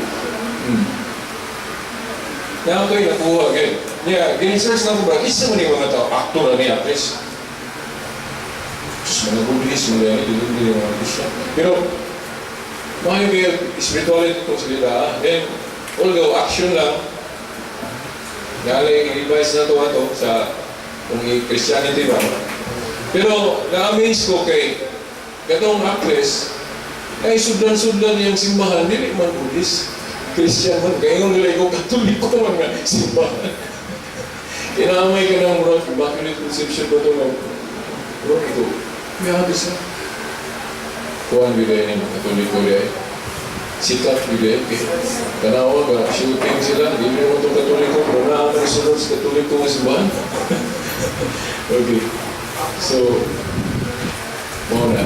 Na ako yung nakuha, again. Yeah, gin-search na ko ba, isa man yung mga tao, actor na ni actress. Diyos, mga Buddhist, mga yan, hindi yung mga Christian. Pero, mga yung spirituality itong salita, then, although action lang, naalay yung revise na to ato sa kung i-Christianity ba. Pero, na-amaze ko kay katong actress, ay sudlan-sudlan niyang simbahan, dili man Buddhist, Christian man, kaya yung nila ko, Katoliko man nga simbahan. Kinamay ka ng murag, Immaculate Conception ba ito nga? Murag ito, grabe siya. Kuhan bigay ni mga Katoliko niya. Sikat bigay. Eh. Tanawa ka, shooting sila, di mo naman itong Katoliko, pero naa man sunod sa Katoliko nga simbahan. Okay. So, mao na.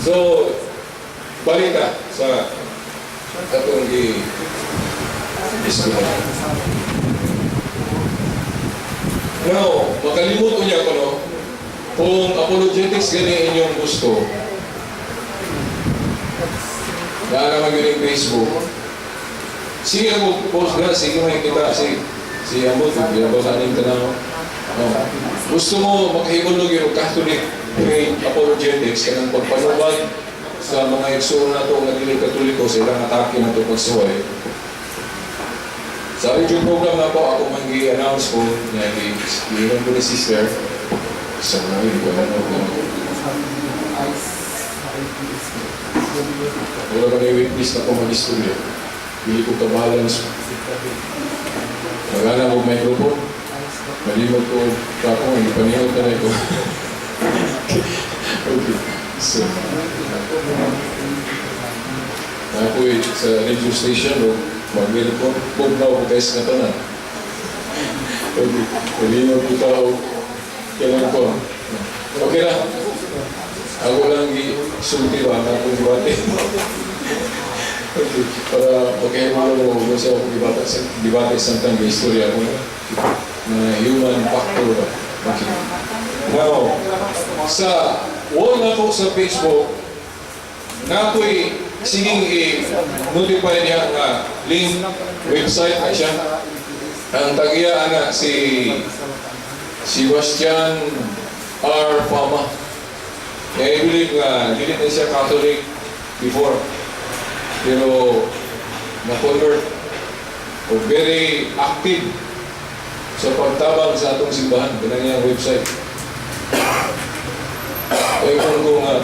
So, balik ka sa atong gi istorya. Now, makalimot ko niya ko, no? Kung apologetics gani inyong gusto, naa naman yun yung Facebook. Sige ako post na, sige makikita, si Amot, hindi ba kaning tanaw? Oh. Gusto mo makahibulog yung Catholic faith apologetics, kanang pagpanubag sa mga igsoon nato nga dili Katoliko sa ilang atake nato pagsuway. Sa radio program na po, ako man gi-announce ko, na gi-ingon ko ni sister, sa mga hindi ko ano, wala ka na witness na ko mag-istorya. Dili ko ka-balance. Magana mo microphone. Malimot ko ako, hindi panihot na na ito. Okay. So, ako sa radio station, no, mag-report, bugnaw ko guys na tanan. Okay. Malimot ko tao, kailan ko. Okay na. Ako lang gisulti ba, ang akong debate. Okay. Para okay mo mo mo siya akong debate sa debate samtang istorya ko na human factor ba. Okay. Now, sa wall na ko sa Facebook, nakoy siging i-notify niya nga link website na siya. Ang tagiya ana si Sebastian R. Fama. I believe nga dili na siya Catholic before. Pero na-convert o very active sa pagtabang sa atong simbahan kanang iyang website. Kaya kung ko nga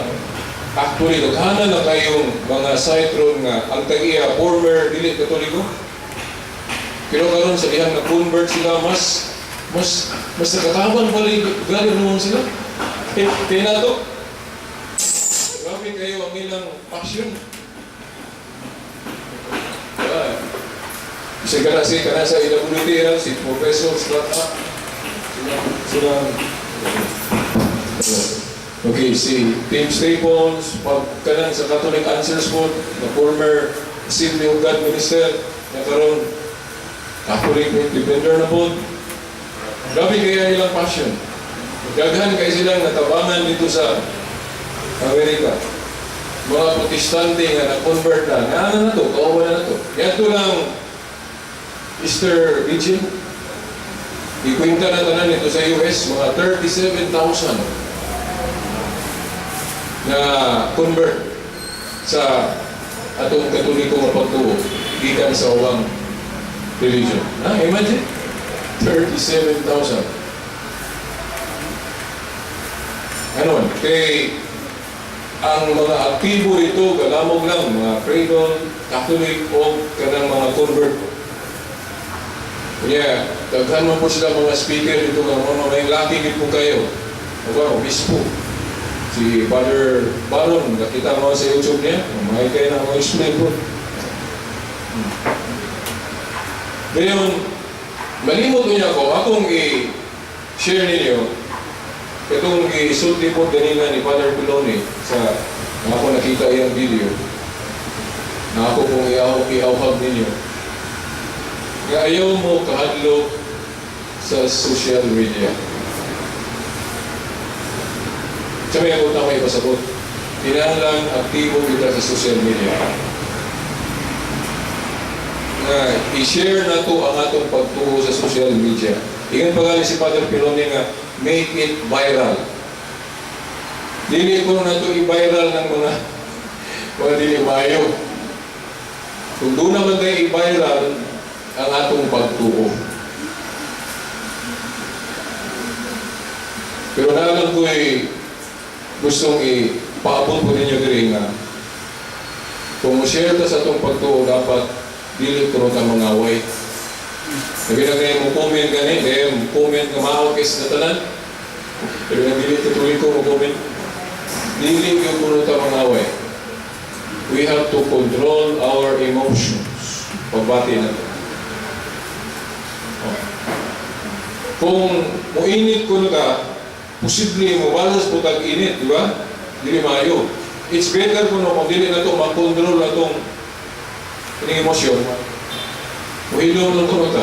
actually daghanan na kayong mga site ron nga ang tag-iya former dili Katoliko. Pero karon sa dihang na-convert sila, mas mas mas nakatabang pala gali naman sila. Kaya na to. Grabe kayo ang ilang passion. Yeah. Isa ka na si kana sa EWTL, si Professor Strata. Sila, okay, si Tim Staples, pag kanang sa Catholic Answers po, na former Assembly of God Minister, na karon Catholic Defender na po. Grabe kaya nilang passion. Daghan kay silang natabangan dito sa Amerika. Mga Protestante nga na-convert na, na ano na to, kauban na to. Yan to lang Easter Vigil. Ikwenta na tanan nito sa US, mga 37,000 na convert sa atong Katoliko nga pagtuo gikan sa ubang religion. Ah, imagine 37,000. Ano, kay ang mga aktibo dito, galamog lang, mga cradle, Catholic, o kanang mga convert. Yeah, daghan man po sila mga speaker dito nga mga may laki gid po kayo. O obispo. Si Father Baron, nakita mo sa YouTube niya, may kayo na mo explain po. Ngayon, malimot niya ako, akong i-share ninyo, itong isulti po ganina ni Father Piloni sa na ako nakita iyang video, na ako pong iawhag ninyo, nga ayaw mo kahadlok sa social media. Sa may ako may ipasabot. Kinahanglan aktibo kita sa social media. Nga i-share na to ang atong pagtuo sa social media. Ingon pa gali si Father Piloni nga make it viral. Dili ko na to i-viral ng mga dili maayo. Kung doon naman tayo i-viral ang atong pagtuo. Pero naalam ko eh, gustong ipaabot ko ninyo diri nga kung mo-share ta sa atong pagtuo, dapat dili ko ta mangaway. Sabi na kayo mo comment gani, eh, mo comment nga maawakis na tanan. Sabi na dili tutuloy ko mo comment. Dili ko kuno ta mangaway. We have to control our emotions. Pagbati na to. Oh. Kung muinit kuno ka, posible mo balas po tag init, di ba? Dili maayo. It's better kuno kung dili na to makontrol na tong kining emosyon. Muhilom lang kuno ta.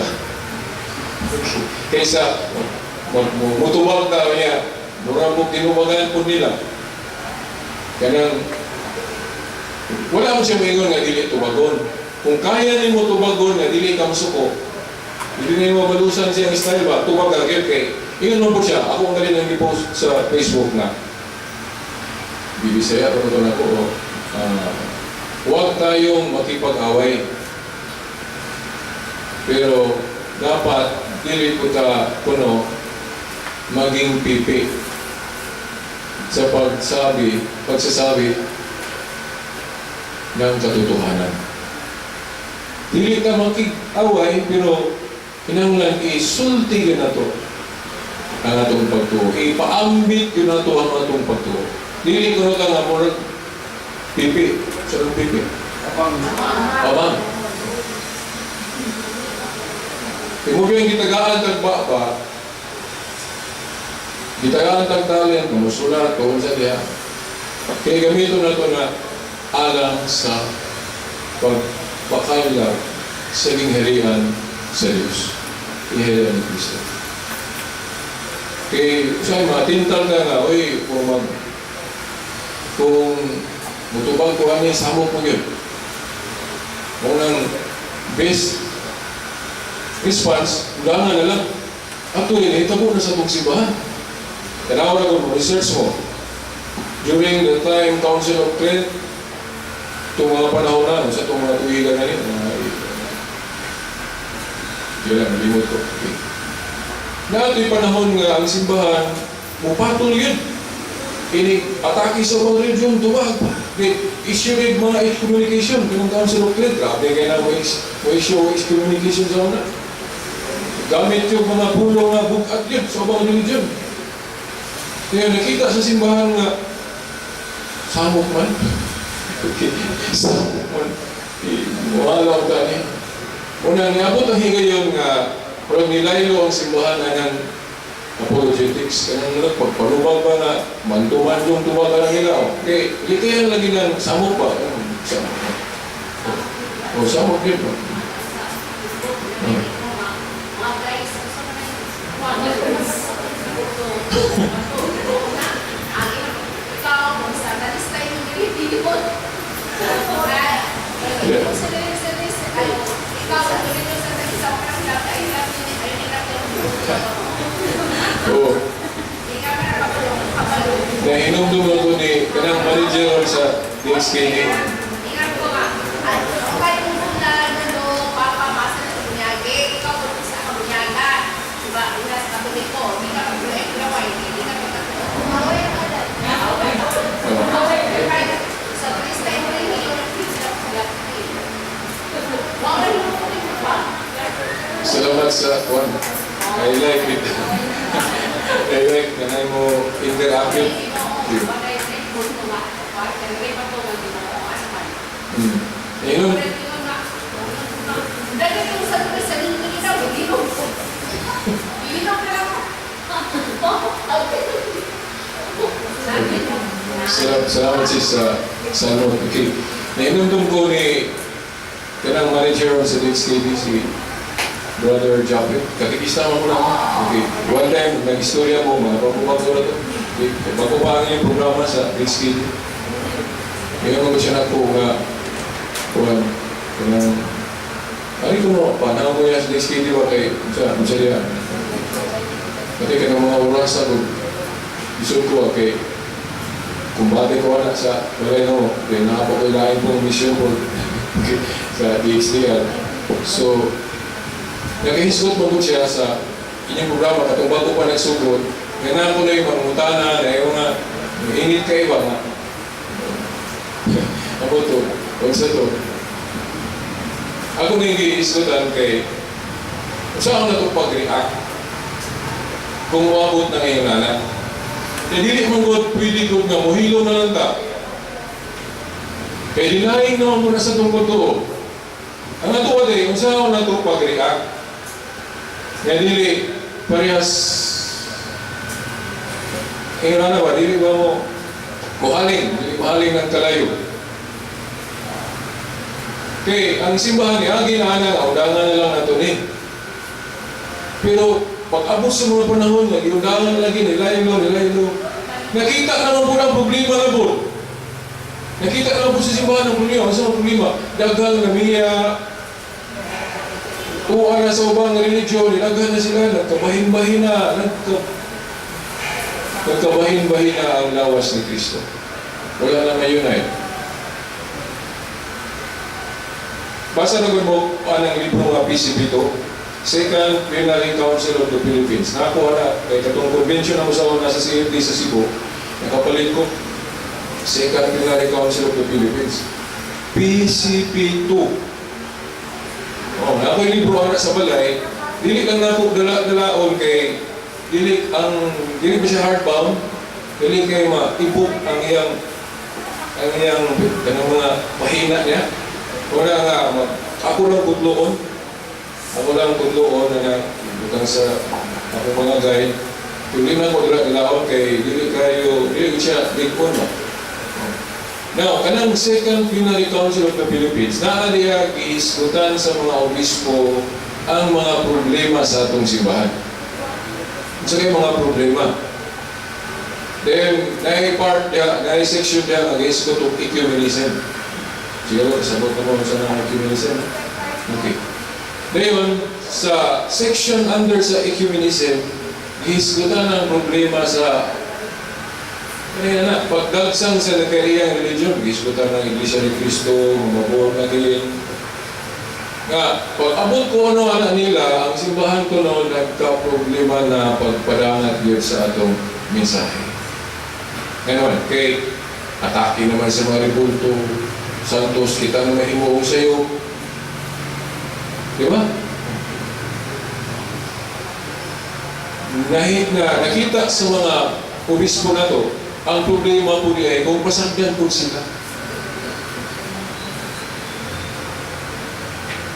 Kaysa mutubag ta niya, mura mo tinubagan po nila. Kanang wala mo siya moingon nga dili tubagon. Kung kaya nimo tubagon nga dili ka mosuko, dili nimo mabalusan siyang style ba, tubag ka gyud kay ingon man po siya, ako ang galing nang gipost sa Facebook na Bibisaya ko to na ko, huwag tayong makipag-away. Pero dapat dili ko ta kuno maging pipi sa pagsasabi ng katotohanan. Dili ka makig-away, pero kinahanglan isulti yun na to ang atong pagtuo. Ipaambit yun na to ang atong pagtuo. Dili ko na ka nga murag pipi. Sa anong pipi? Abang. Kung mo yung gitagaan tag ba, gitagaan tag talent, musulat, kung sa diha. Kaya gamito na to na alang sa pagpakailag sa gingharian sa Diyos. Gingharian ni Kristo. Kaya sa mga tintal ka nga, oy, kung mutubag ko ani, samok mo yun. Unang best response, ulangan na lang. Actually, nahitabo na sa itong simbahan. Tanaw na kung research mo. During the time Council of Trent, itong mga panahon na, sa itong mga tuwigan na rin, hindi lang, nalimot ko. Okay. Na ito'y panahon nga ang simbahan, mupatol yun. Ini atake sa mga religion, tuwag. Issue rin mga excommunication, kung Council of Trent, grabe kayo na mo issue excommunication sa una. Gamit yung mga pulo nga bugat yun sa mga religion. Kaya nakita sa simbahan nga, samok man. Okay, samok man. Wala ka ni. Una, niabot ang higayon nga, pero nilaylo ang simbahan na ng apologetics. Kaya nga, pagpalubag ba na, manduman-dong tuwa ka lang nila. Okay, likayan lagi ng samok ba? Samok. O, samok yun ba? Oo. Nahinumdum ako ni kanang manager sa DSKD. Ingat ko nga. Okay kung na ano, papamasa na sa bunyagi, ikaw kung sa kabunyagan. Diba? Una sa Katoliko, hindi ka mag-way, hindi ka mag. Sa Krista, Salamat sa kwan. I like it. Direct na mo interactive. Ayun. Dahil yung sa lingkod daw, bilog ko. Bilog na lang. Salamat, salamat sis sa ano. Okay. Nainumdum ko ni kanang manager sa DXKD, si Brother Japet. Katikista mo ko lang. Okay. One time, nag-istorya mo, mga bago-bago na to. Okay. Bago pa ang iyong programa sa DXKD. Ngayon mo ko siya na ko nga, kuwan, kanang, ano ko mo, panahon ko niya sa DXKD ba kay, sa diya. Pati ka ng mga orasa ko, isod ko, kay, kumbate ko na sa balay no, kay nakapagkailain pong mission ko sa DXDR. So, nakahisgot mo siya sa inyong programa, katong bago pa nagsugod, nga na ko na yung mangutana, na yung nga, init kayo ba nga? Ako to, huwag sa to. Ako na yung gihisgotan kay, saan ako na ito pag-react? Kung umabot na ngayon nana. Kaya dili man gud pwede ko nga mohilo na lang ta. Kaya denying naman mo na sa tungkol to. Ang ato ate, kung saan ako na ito pag-react? Kaya dili, parehas, ingon na ba, dili ba mo, muhaling, dili muhaling ng kalayo. Kaya ang simbahan ni Agi na ana, undangan na lang nato ni. Pero pag abot sa mga panahon, lagi undangan lagi, nilaylo, nilaylo. Nakita naman po ng problema na po. Nakita naman po sa simbahan ng problema. Ano sa problema? Daghang namiya, tuwa na sa ubang religion, daghan na sila, nagkabahin-bahin na, nagkabahin-bahin na ang lawas ni Kristo. Wala na ngayon ay. Basa na mo anang libro nga PCP to, Second Plenary Council of the Philippines. Nakuha na, kay katong convention na usawa na sa CFD sa Cebu, nakapalit ko, Second Plenary Council of the Philippines. PCP 2. Oh, na ako'y libro ana sa balay, dili lang nako dala-dalaon kay dili ba siya hardbound? Dili kay ma-ebook ang iyang kanang mga pahina niya. Wala nga ako lang kudloon. Ako lang kudloon na butang sa akong mga guide. Dili na ko dala-dalaon kay dili kayo dili ko siya likon ba. Now, kanang Second Plenary Council of the Philippines, naa diya gihisgutan sa mga obispo ang mga problema sa atong simbahan. Unsa kay mga problema? Then, naay part diya, naay section diya nga gihisgot og ecumenism. Siguro, sabot na mo sa nang ecumenism. Okay. Dayon, sa section under sa ecumenism, gihisgutan ang problema sa kaya na, pagdagsang sa nagkariyang religion, gihisgutan ng Iglesia ni Cristo, mga born again. Nga, pag abot ko ano anak nila, ang simbahan ko noon nagka-problema na pagpadangat yun sa atong mensahe. Ngayon, kay atake naman sa mga rebulto, Santos, kita na mahimuong sa'yo. Di ba? Na, nakita sa mga obispo na to, ang problema po niya ay kung pasagdan po sila.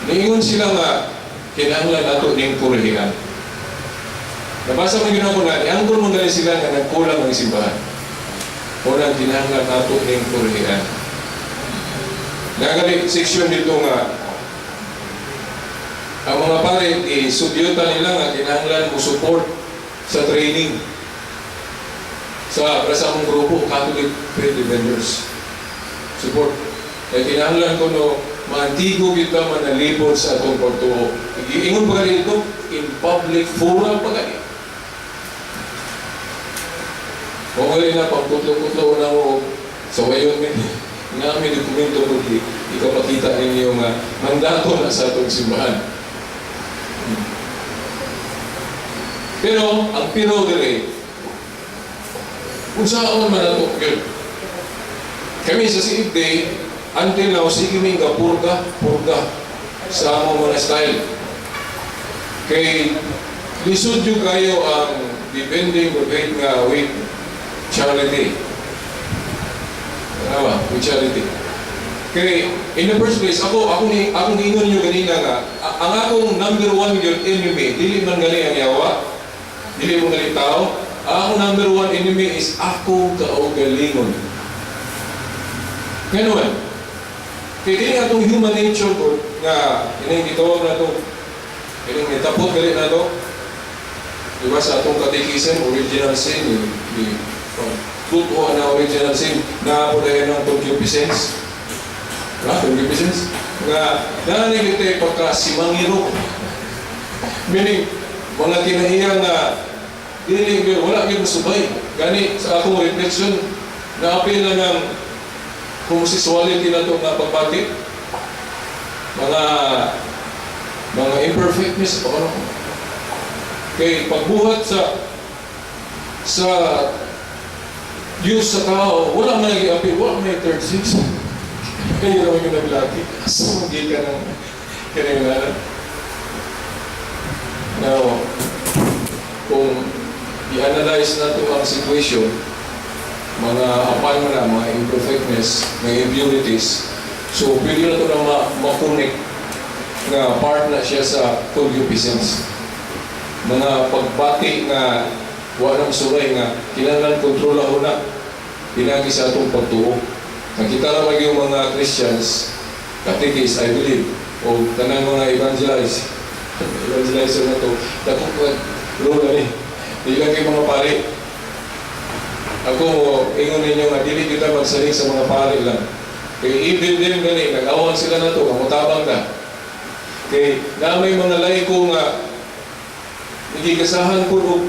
Niingon sila nga, kinahanglan nato ning kurihian. Nabasa mo yun ako na, niangkon mo gali sila nga nagkulang ang simbahan. Unang kinahanglan nato ning kurihian. Nagali section dito nga, ang mga pare, isubyutan nila nga kinahanglan mo support sa training sa para sa among grupo, Catholic Faith Defenders. Support. Kaya kinahanglan ko no, maantigo kita manalibot sa atong pagtuo. Iingon pa gali ito, in public forum pa gali. Kung gali na, pagkutlo-kutlo na mo, sa wayon min, namin dokumento ko, ikapakita ninyo nga mandato na sa atong simbahan. Pero, ang pero dire, unsaon man ato yun. Kami sa CFD, until now, sige mi nga purga, purga sa among mga style. Kay, Lisod gyud kaayo ang defending the faith nga with charity. Ano ba? With charity. Kay, in the first place, ako niingon niyo ganina nga, ang akong number one gyud enemy, dili man gali ang yawa, dili man gali tao, ang akong number one enemy is akong kaugalingon. Ngano man? Kay dili atong human nature ko nga ining gitawag na to, ining nitapot gali na to, di ba sa atong catechism, original sin, ni tutuo na original sin, na po dahil ng concupiscence. Diba? Concupiscence? Nga, nananig ito pagka simangiro. Meaning, mga kinahiya nga, dili, wala gyud musubay. Gani, sa akong reflection, naapil na ng homosexuality na ito nga pagbati. Mga imperfectness, baka ano. Kay pagbuhat sa Diyos sa tao, wala man nag-appeal, wala may third sex. Kaya naman yung naglagi. Asa mo ka ng kinailangan? Now, kung i-analyze nato ang situation, mga apan mo na, mga imperfectness, mga impurities, so pwede na ito na ma-connect nga part na siya sa concupiscence. Mga pagbati nga wa nang suray nga kinahanglan kontrolahon na pinagi sa atong pagtuo. Nakita na yung mga Christians, catechist, I believe, o tanang mga evangelizer na to, dako role na ni. Di lang kay mga pari. Ako ingon ninyo nga dili kita magsalig sa mga pari lang. Kay even them gani, nag-awan sila na to, kamutabang na. Kay na may mga laiko nga nagigasahan ko og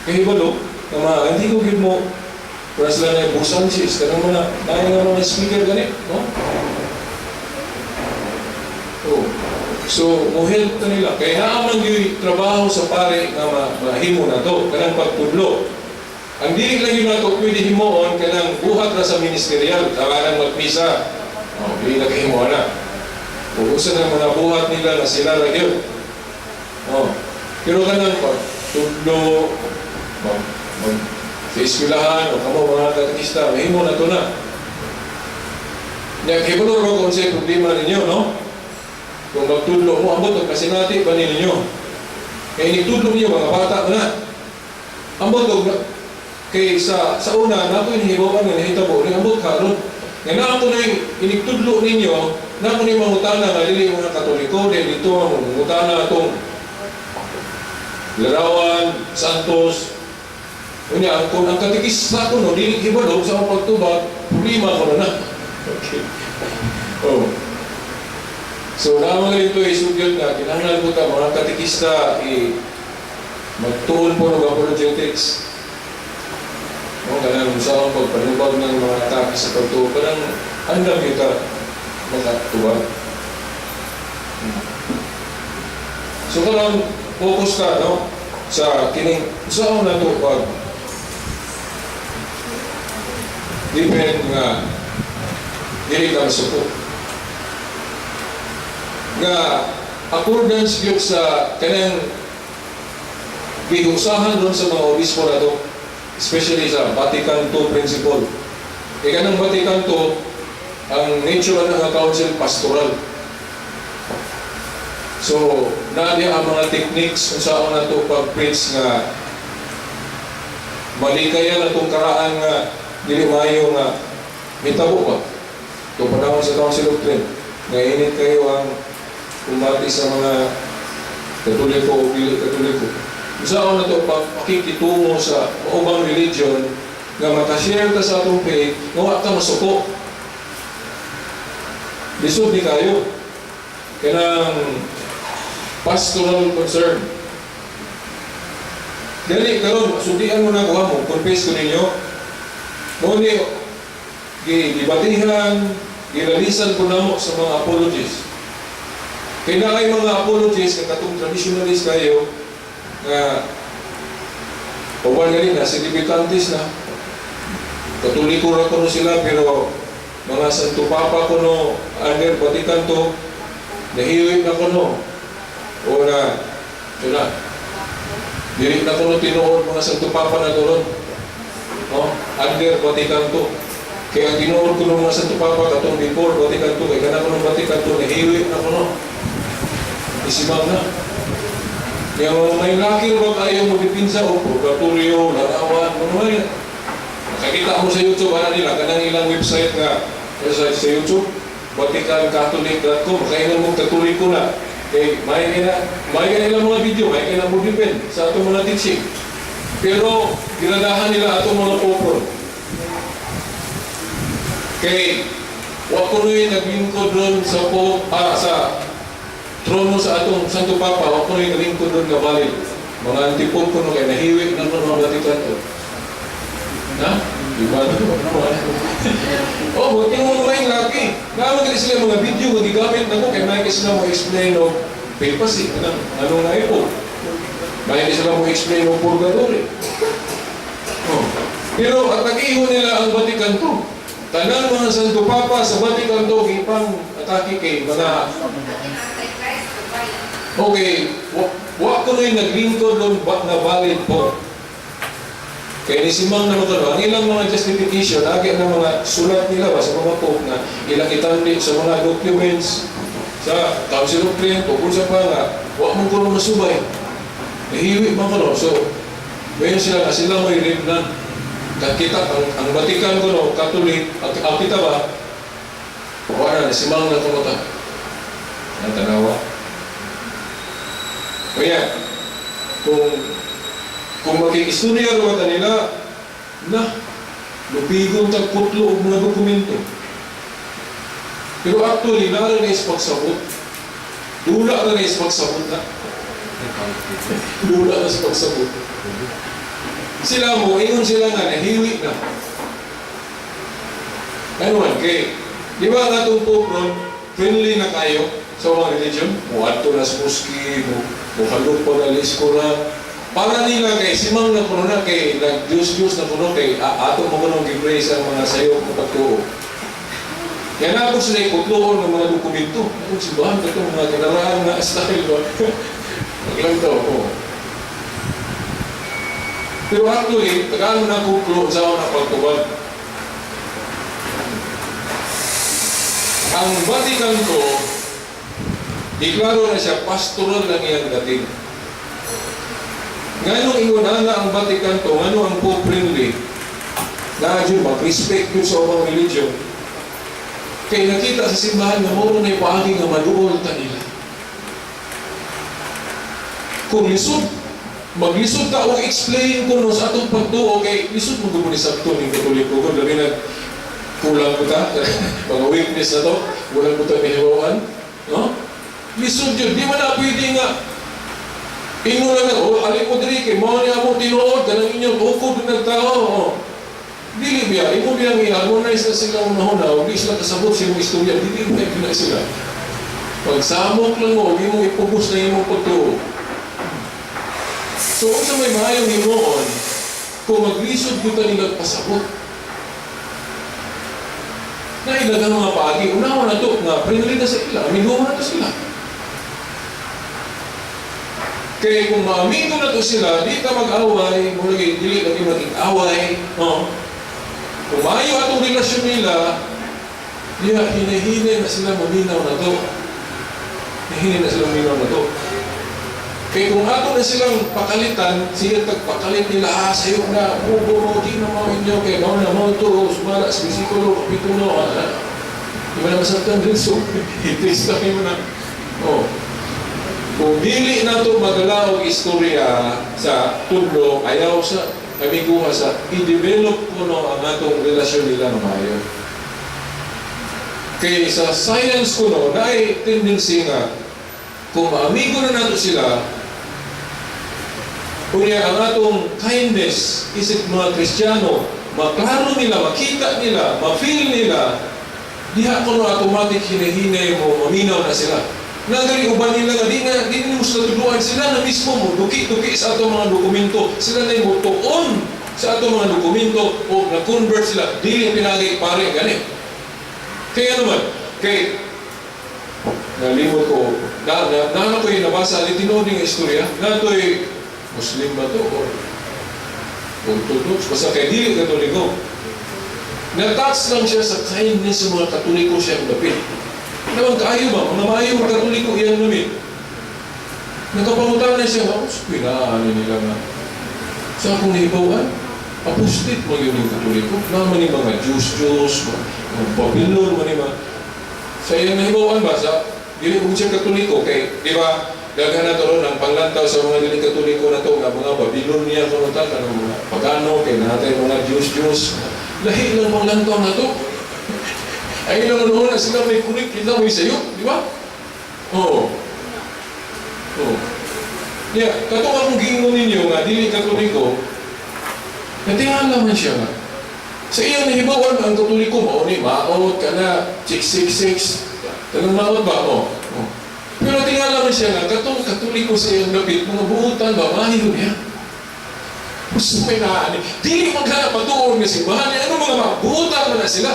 kahibalo nga mga hindi ko gid mo para sila na yung Sanchez, kanang mga naay nga mga speaker gani, no? Oh. So, mo help ta nila. Kaya naa man gyud trabaho sa pare nga mahimo na to, kanang pagtudlo. Ang dili lang yun nato pwede himuon kanang buhat ra sa ministerial, kanang magmisa. Oh, dili na kahimo na. O usa na mga buhat nila na sila ra gyud. Oh. Pero kanang pagtudlo, mag sa eskwelahan o kamo mga katekista, mahimo na to na. Nya kibalo ro kung unsay problema ninyo, no? Kung magtudlo mo, ambot og kasinati ba ninyo? Kay inigtudlo niyo mga bata na. Ambot og kay sa una nato inihibawan nga nahitabo ni ambot karon. Nga naa ko na inigtudlo ninyo, naa ko ni mangutana nga dili mga Katoliko, dili dito ang mangutana atong Larawan, Santos. Unya, kung ang katekista ko no, dili hibalo sa akong pagtubag, problema ko na na. Okay. Oh. So, naman ito isugyot nga, kinahanglan po ta mga katekista, i magtuon po ng apologetics. No, kanang sa akong pagpanubag ng mga atake sa pagtuo, kanang andam kita makatubag. So, kanang focus ka, no? Sa kining, sa akong natupag, depend nga, dili ka masuko. Nga, accordance gyud sa kanang gihusahan ron sa mga obispo na to, especially sa Vatican II principle. Kaya kanang Vatican II, ang nature na nga council pastoral. So, naa ang mga techniques kung saan na to pag-preach nga malikaya na itong karaan nga dili maayo nga mitabo ba. Ito panahon sa Council of Trent, nga init kayo ang kumati sa mga Katoliko o dili Katoliko. Kung saan na ito pakikitungo sa ubang religion nga makashare ta sa atong faith, nga wa ka masuko. Lisod ni kayo. Kanang pastoral concern. Dali karon sundian mo na ko mo, confess ko ninyo. Mo ni gibatihan, gilalisan ko namo sa mga apologists. Kaya na kay mga apologists, nga katong traditionalist kayo, nga uban gani na, significantis na. Katoliko ra kuno sila, pero mga Santo Papa kuno, under Vatican II, nahiwi na kuno. O na, yun na. Dili na kuno tinuod mga Santo Papa na turon. No? Under Vatican II. Kaya ang tinuod ko ng mga Santo Papa katong before Vatican II, kay kana kuno Vatican II, nahiwi na kuno. Isimang na. Kaya mga may laki ba kayo mo dipinsa o purgatorio, larawan, mga may. Nakakita mo sa YouTube, ano nila, kanang ilang website nga, sa YouTube, VaticanCatholic.com, kaya mo Katoliko na. Kay may na ilang mga video, may na mo depend sa atong mga teaching. Pero ginadahan nila atong mga popol. Kay wa ko nuy naglingkod ron sa po sa trono sa atong Santo Papa, wa ko nuy naglingkod ron nga valid. Mga anti-pope ko no kay nahiwi na ron ang Vatican to. Na? Di ba? Oh, buti mo mga yung laki. Naman kasi sila mga video nga gigamit na ko kay may sila mo explain og papacy, anong anong naipo. May sila mo explain og purgatory. Oh. Pero at nag-iho nila ang Vatican II. Tanan mga Santo Papa sa Vatican II gipang atake kay mga Antichrist, Dubai. Okay, wa ko nuy naglingkod ron ba nga valid po. Kaya ni Simang naman ko, ang ilang mga justification, agi ng mga sulat nila ba sa mga pope na ilang itandi sa mga documents sa Council of Trent o kung sa pa nga, wa mo ko masubay. Nahiwi man ko no. So, ngayon sila nga sila may remnant. Kita, ang Vatican ko no, Catholic, ang kita ba, wala na, simang na kuno ta. Ang tanawa. Kaya, kung makikistorya ro ta nila, na, lupigon tag putlo og mga dokumento. Pero actually, naa na is pagsabot. Dula na is pagsabot na. Dula na sa pagsabot. Sila mo, ingon sila nga, nahiwi na. Ano man, kay, di ba nga itong Pope ron, friendly na kayo sa mga religion? Muadto na sa mosque, mo, muhalok pa na eskwela. Para nila kay, simang na kuno na kay, nag-Diyos-Diyos na kuno kay, ato mo kuno gi-praise ang mga sayo ng pagtuo. Kaya na ako sila ikutloon ng mga dokumento. Akong simbahan, itong mga kinaraan na style ba? Maglang to, oh. Pero actually, tagaan na kuklo sa na pagtubag. Ang Vatican II, deklaro na siya, pastoral lang iyang dating. Nganong ingon na ang Vatican II, ngano ang Pope friendly, na yun, mag-respect yun sa ubang religion. Kaya nakita sa simbahan nga mao na paagi nga maduol ta nila. Kung lisod, maglisod ta og explain kuno sa atong pagtuo kay lisod mo gud ni sabto ning Katoliko ko labi na kulang ko ta mga weakness na to, wala ko ta mihiwawan, no? Lisod yun, di man na pwede nga ingon lang na, oh, ali mo diri kay mao ni among tinuod kanang inyong tukod ng tao, oh. Dili biya, imo biyang i-harmonize na sila unahon na, di sila kasabot sa imong istorya, dili na na sila. Pagsamok lang mo, imong ipugos na imong pagtuo. So, unsa may maayong himuon, kung maglisod ko nila pasabot. Na ilag ang mga paagi, unawa na to, nga friendly na sa ila, amigo na to sila. Kaya kung maamigo na to sila, di ka mag-away, muna dili lagi maging away, no? Kung maayo atong relasyon nila, diha hinahinay na sila maminaw na to. Hinahinay na sila maminaw na to. Kaya kung ato na silang pakalitan, siya tagpakalit nila, ah, sayo na, mugo mo, di na mo inyo, kaya mao na mo ito, sumala sa bersikulo, kapitulo, ah, di ba na masabtan din, so, itis na mo na. Oh. Kung dili na ito magala og istorya sa tudlo, ayaw sa amiguha sa i-develop ko no ang atong relasyon nila na maayo. Kaya sa science ko no, naay tendency nga, kung maamigo na nato sila, kunya ang atong kindness, isip mga Kristiyano, maklaro nila, makita nila, ma-feel nila, diha ko no automatic hinahinay mo, maminaw na sila. Nagari uban nila nga di na mo sila tuduan, sila na mismo mo duki-duki sa atong mga dokumento, sila na mo tuon sa atong mga dokumento o na-convert sila, dili pinagi pare gani. Kaya naman, kay nalimot ko, na, na, na, na ko yung nabasa, ni tinuod nga istorya, na ito'y Muslim ba to or Orthodox? Basta kay dili Katoliko. Na-touch lang siya sa kindness sa mga Katoliko siyang dapit. Naman kaayo ba? Mga maayong Katoliko iyang namit. Nagkapangutan na siya, ako, pinaan nila nga. Sa akong nahibawan, apostate man yun yung Katoliko. Naman yung mga Diyos-Diyos, mga Babylon, man yung mga. Sa iyang nahibawan ba, sa dili mo siya Katoliko, kay, di ba, daghan na to ron ang panglantaw sa mga dili Katoliko na to, nga mga Babylonia, kuno ta, kanang mga pagano, kay natay mga Diyos-Diyos. Lahi lang panglantaw na to. Ay lang noon na sila may kunik, kita may sayo, di ba? Oo. Oo. Yeah, katong akong giingon ninyo nga dili Katoliko, natingala man siya nga. Sa iyang nahibawan ang Katoliko, mao ni maot ka na 666. Tanong maot ba? Oo. Oh. Pero natingala man siya nga katong Katoliko sa iyang dapit, mga buutan ba, maayo niya. Gusto may naani. Dili maghanap matuon nga simbahan niya. Ano mga mga buutan man na sila.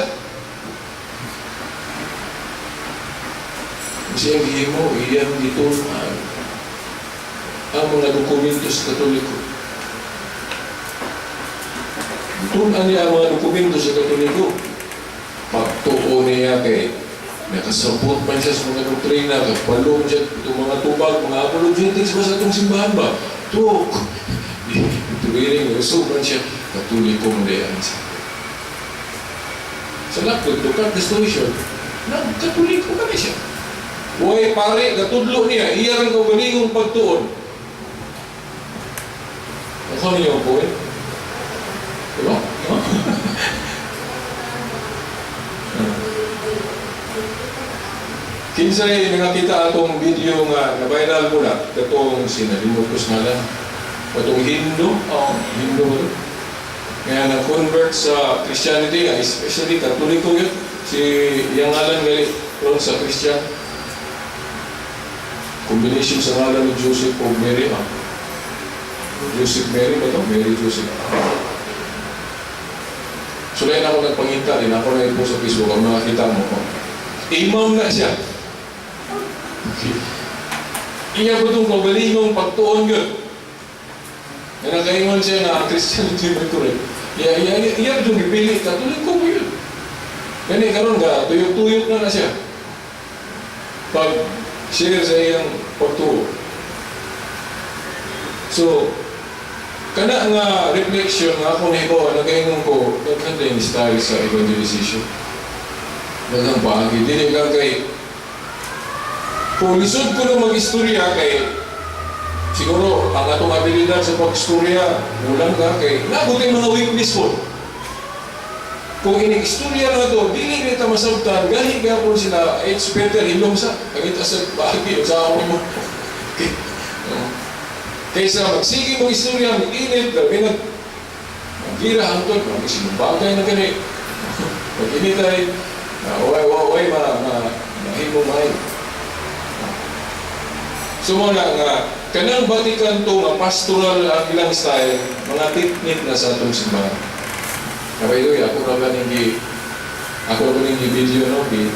Siya gihimo, iyang gitun-an ang mga dokumento sa Katoliko. Gitun-an niya ang mga dokumento sa Katoliko. Pagtuo niya kay nakasabot man siya sa mga doktrina, kapalong siya itong mga tubag, mga apologetics ba sa itong simbahan ba? Tuk! Tuwiring, usog man siya, Katoliko mo diyan siya. Sa lakod, to cut the story short, nagkatoliko ka na siya. Uy, pare, katudlo niya, iya rin kaugalingong pagtuon. Ako niyo ang point? Diba? No? Kinsay nakakita atong video nga na-viral mo na, katong sinalimot ko sa ngalan, katong Hindu, oh, Hindu ba ito? Nga na-convert sa Christianity, nga especially Katoliko yun, si iyang ngalan gali ron sa Christian. Combination sa ngalan ni Joseph o Mary, ah. Joseph Mary ba ito? Mary Joseph. So, dahil ako nagpangita din, ako na po sa Facebook, ang makakita mo ko. Imam na siya. Iya ko itong kagalingong pagtuon yun. Na nakaingon siya na ang Christianity may correct. Iya, iya, iya, iya itong gipili, Katoliko mo yun. Gani karon ka, tuyok-tuyok na na siya. Pag share sa iyang pagtuo. So, kana nga reflection nga ako nahibaw, nagaingon ko, daghan yung style sa evangelization. Daghang paagi. Dili lang kay kung lisod ko na mag-istorya kay siguro ang atong abilidad sa pag-istorya kulang ka kay naabot yung mga weakness po. Kung inig-istorya na ito, dili kita masabtan, gahi gapon sila, it's better hilom sa, kangita sa paagi, sa ako mo. Okay. Kaysa magsige mong istorya, mag-init, grabe na, magira hangtod, mag-isinumbagay na gani. Mag-init ay, way, way, way, ma, ma, mahimo may. So mga nga, kanang Vatican II nga pastoral ang ilang style, mga technique na sa atong simbahan. By the way, ako ra ning video no, gi,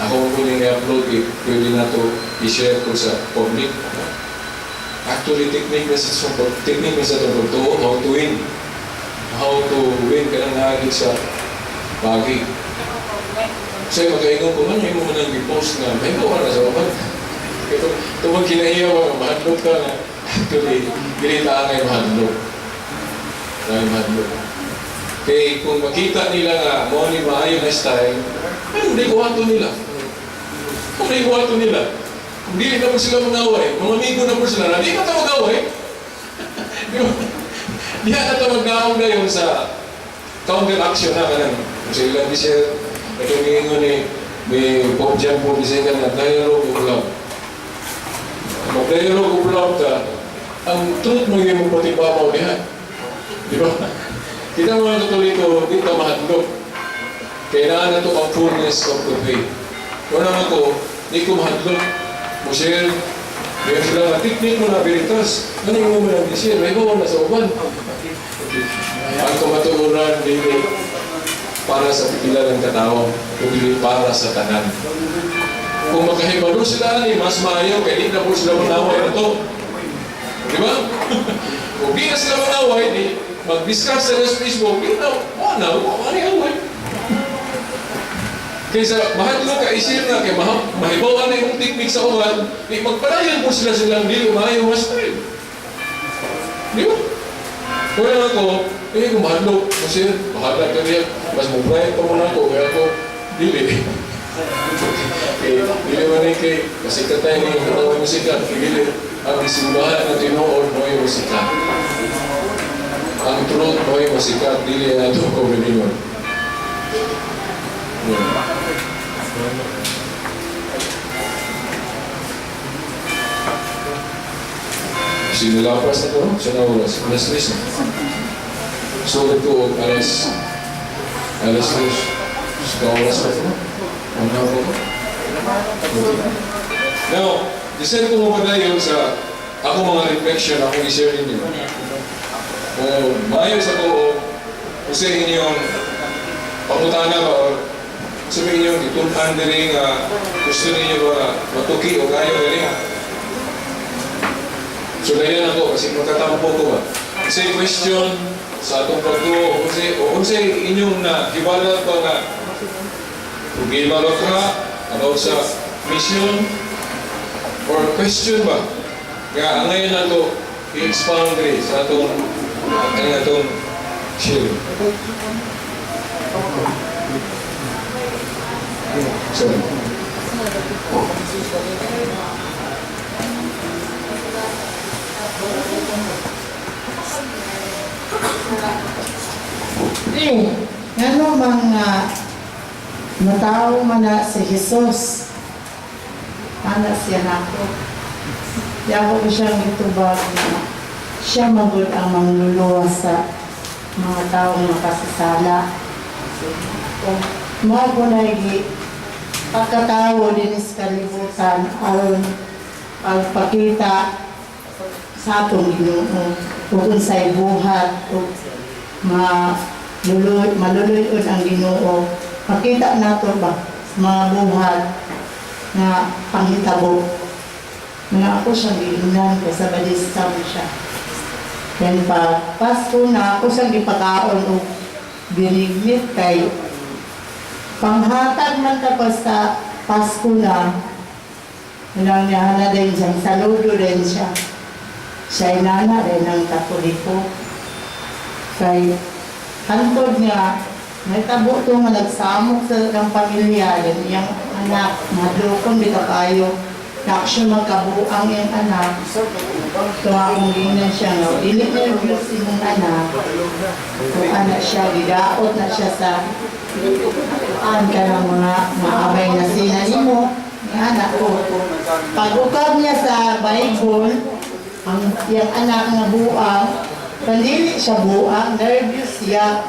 ako ko ning i-upload, gi, pwede na to i-share ko sa public. No? Actually, technique na sa atong pagtuo, how to win. How to win kanang naagit sa bagi. Kasi makaingon ko man, may mo nang i-post na, may mo na sa uban. Ito, tungkol kinahiyaw ka, mahadlok ka na. Actually, dili ta angay mahadlok. Angay mahadlok. Kay kung makita nila nga, mo ni maayo na style, ay, hindi ko ato nila. Kung hindi ko ato nila. Kung dili na po sila mag-away, mga amigo na po sila na, di ka ta mag-away. Di ba? Di ka ta mag-naong na yun sa counter action na kanang. Kung sila di siya, itong ingon ni Pope John Paul II na dialogue of love. Mag-dialogue of love ka, ang truth mo yung patibabaw niya. Di ba? Kita mga Katoliko, di ta mahadlok. Kailangan na ito ang fullness of the faith. Wala ako, di ko mahadlok. Mo share, meron sila na technique mo na veritas. Ano yung mo na share? May bawa na sa uban. Ang kamatuoran, dili para sa pipila ng katao, kundi para sa tanan. Kung makahibalo sila ni mas maayo, kaya di na po sila manaway na to. Di ba? Kung di na sila mag-away, di mag-discuss sila sa Facebook, di na, wala na, wala na away. Kaysa mahadlok ka, i-share na, kay mahibawan na yung technique sa uwan, di magpadayon po sila silang dili maayo mas style. Di ba? Kaya ako, eh, kung mahadlok, kasi bahala ka niya, mas mo-private pa muna ako, kaya ako, dili. Kay, dili man eh, kay, masikat tayo ngayon, katawag mo sikat, dili, ang simbahan na tinuod mo yung masikat. Ang truth mo yung masikat, dili ang atong kaugalingon. Yeah. Sinulapas na to, no? Siya na oras. Alas 3 na. So, ito, alas 3. Sa oras pa ito? Ano ako? Okay. Now, i-share ko mo ba yun sa ako mga reflection akong i-share ninyo. O maayo sa ko o kung sa inyong pangutana ba or sa inyong itun-an diri nga gusto ninyo ba matuki o kayo diri nga. So ganyan ako kasi magkatampo ko ba. Kasi question sa atong pagtuo kasi o unsay inyong na hibalat ba nga problema ba ka about sa mission or question ba nga ang ngayon nato i-expound diri sa atong ang atong sharing. Sorry. Eh, ngano mga natawo man na si Jesus. Ana siya nako. Di ako ko siyang gitubag na siya magud ang mangluluwas sa mga taong makasasala. O mao ko na gi pagkatawo dinis kalibutan aron pagpakita sa atong Ginoo ug unsay buhat ug maluloy maluloy ang Ginoo, pakita nato ba sa mga buhat nga panghitabo nga ako siyang giingnan kay sa Badista mo siya. Then pag Pasko na ako siyang gipakaon og binignit kay panghatag man tapos sa Pasko na nilang niya na din siyang saludo din siya. Siya inana din ng Katoliko. Kay hantod nga, may tabo to nga nagsamok sa ng pamilya, din iyang anak, madukon bitaw kayo. Na siya magkabuang iyang anak. Ito akong giingnan siya nga, dili na yung Diyos imong anak. Kung anak siya, gidaot na siya sa an ka ng mga maabay na sina nimo, ni anak ko. Pag ukab niya sa Bible, ang iyang anak nga buang, pandili siya buang, nervous siya.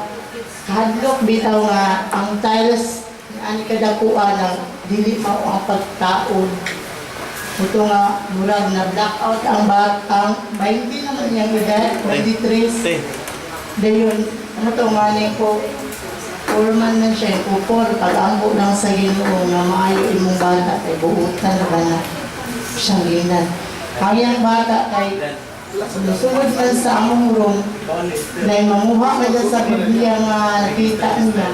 Hadlok bitaw nga ang tiles ani kadakuan ang dili mao ang pagtaon. Ito nga murag na blackout ang bat ang 20 naman niyang edad, 23. Dayon, ano to nga ni ko, Purman man siya, upor, pag-ambo lang sa Ginoo nga maayo imong bata kay buutan na ba na siyang ginan. Ang iyang bata kay sugod man sa among room, na manguha man dyan sa Biblia nga nakita niya.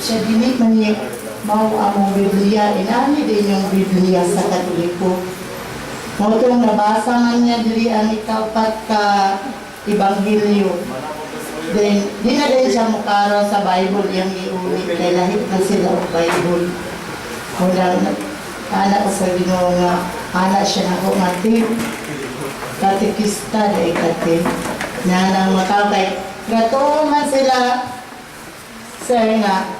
Siya dili man niya mao among Biblia, inani din yung Biblia sa Katoliko. Mao tong nabasa man niya dili ang ikaupat ka Ebanghelyo. Then, di na din siya mukara sa Bible yung iuli. Kay lahit na sila og Bible. Muna, ana ko sa Ginoo nga, ana siya na ako nga tip. Katekista dahil kate. Na nang makakay. Gato man sila, sir nga,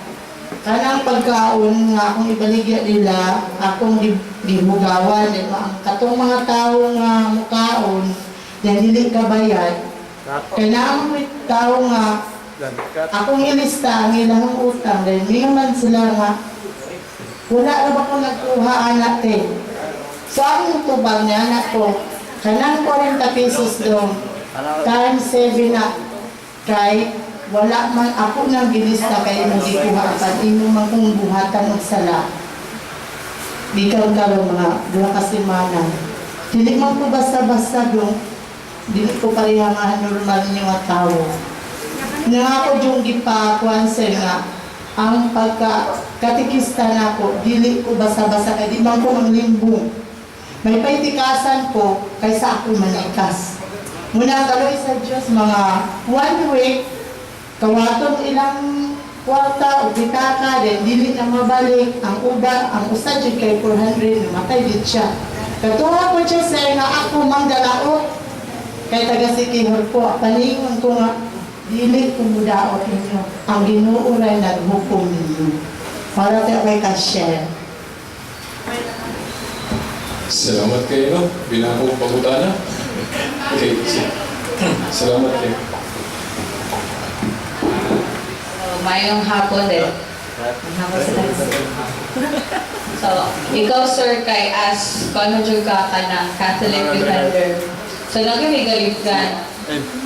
kanang pagkaon nga akong ibaligya nila, akong gihugawan. Di ba? Ang katong mga tao nga mukaon, na dili ka bayad, kaya na ang tao nga, akong ilista ang ilang utang, dahil hindi man sila nga, wala na ba ko nagkuha anak te. So ang tubag niya anak ko, kanang 40 pesos dong, times 7 na, kay wala man ako nang gilista kay imong gikuha apan imo man kung buhatan og sala. Bikaw karon mga 2 ka semana. Dili man ko basta-basta dong. Dili ko pareha nga normal ninyo nga tao. Nga ako yung gipakuan, sir, nga ang pagka katikista nako, dili ko basta-basta kay di man ko manglimbong. May paitikasan ko kaysa ako manikas. Muna kaloy sa Diyos, mga one week, kawaton ilang kwarta o bitaka, then dili na mabalik ang uba, ang usa jud kay 400, namatay gid siya. Katuwa ko siya, sir, nga ako manggalaot kay taga Sikihor ko, paningon ko nga dili ko mudaot ninyo. Ang Ginoo ray naghukom ninyo. Para tayo kay ka-share. Salamat kayo, no? Binakong pagutana. Okay, salamat kayo. So, mayong hapon din. Mayong hapon sa lahat. So, ikaw, sir, kay as kung jud ka ka ng Catholic defender. So, nagamigalipgan.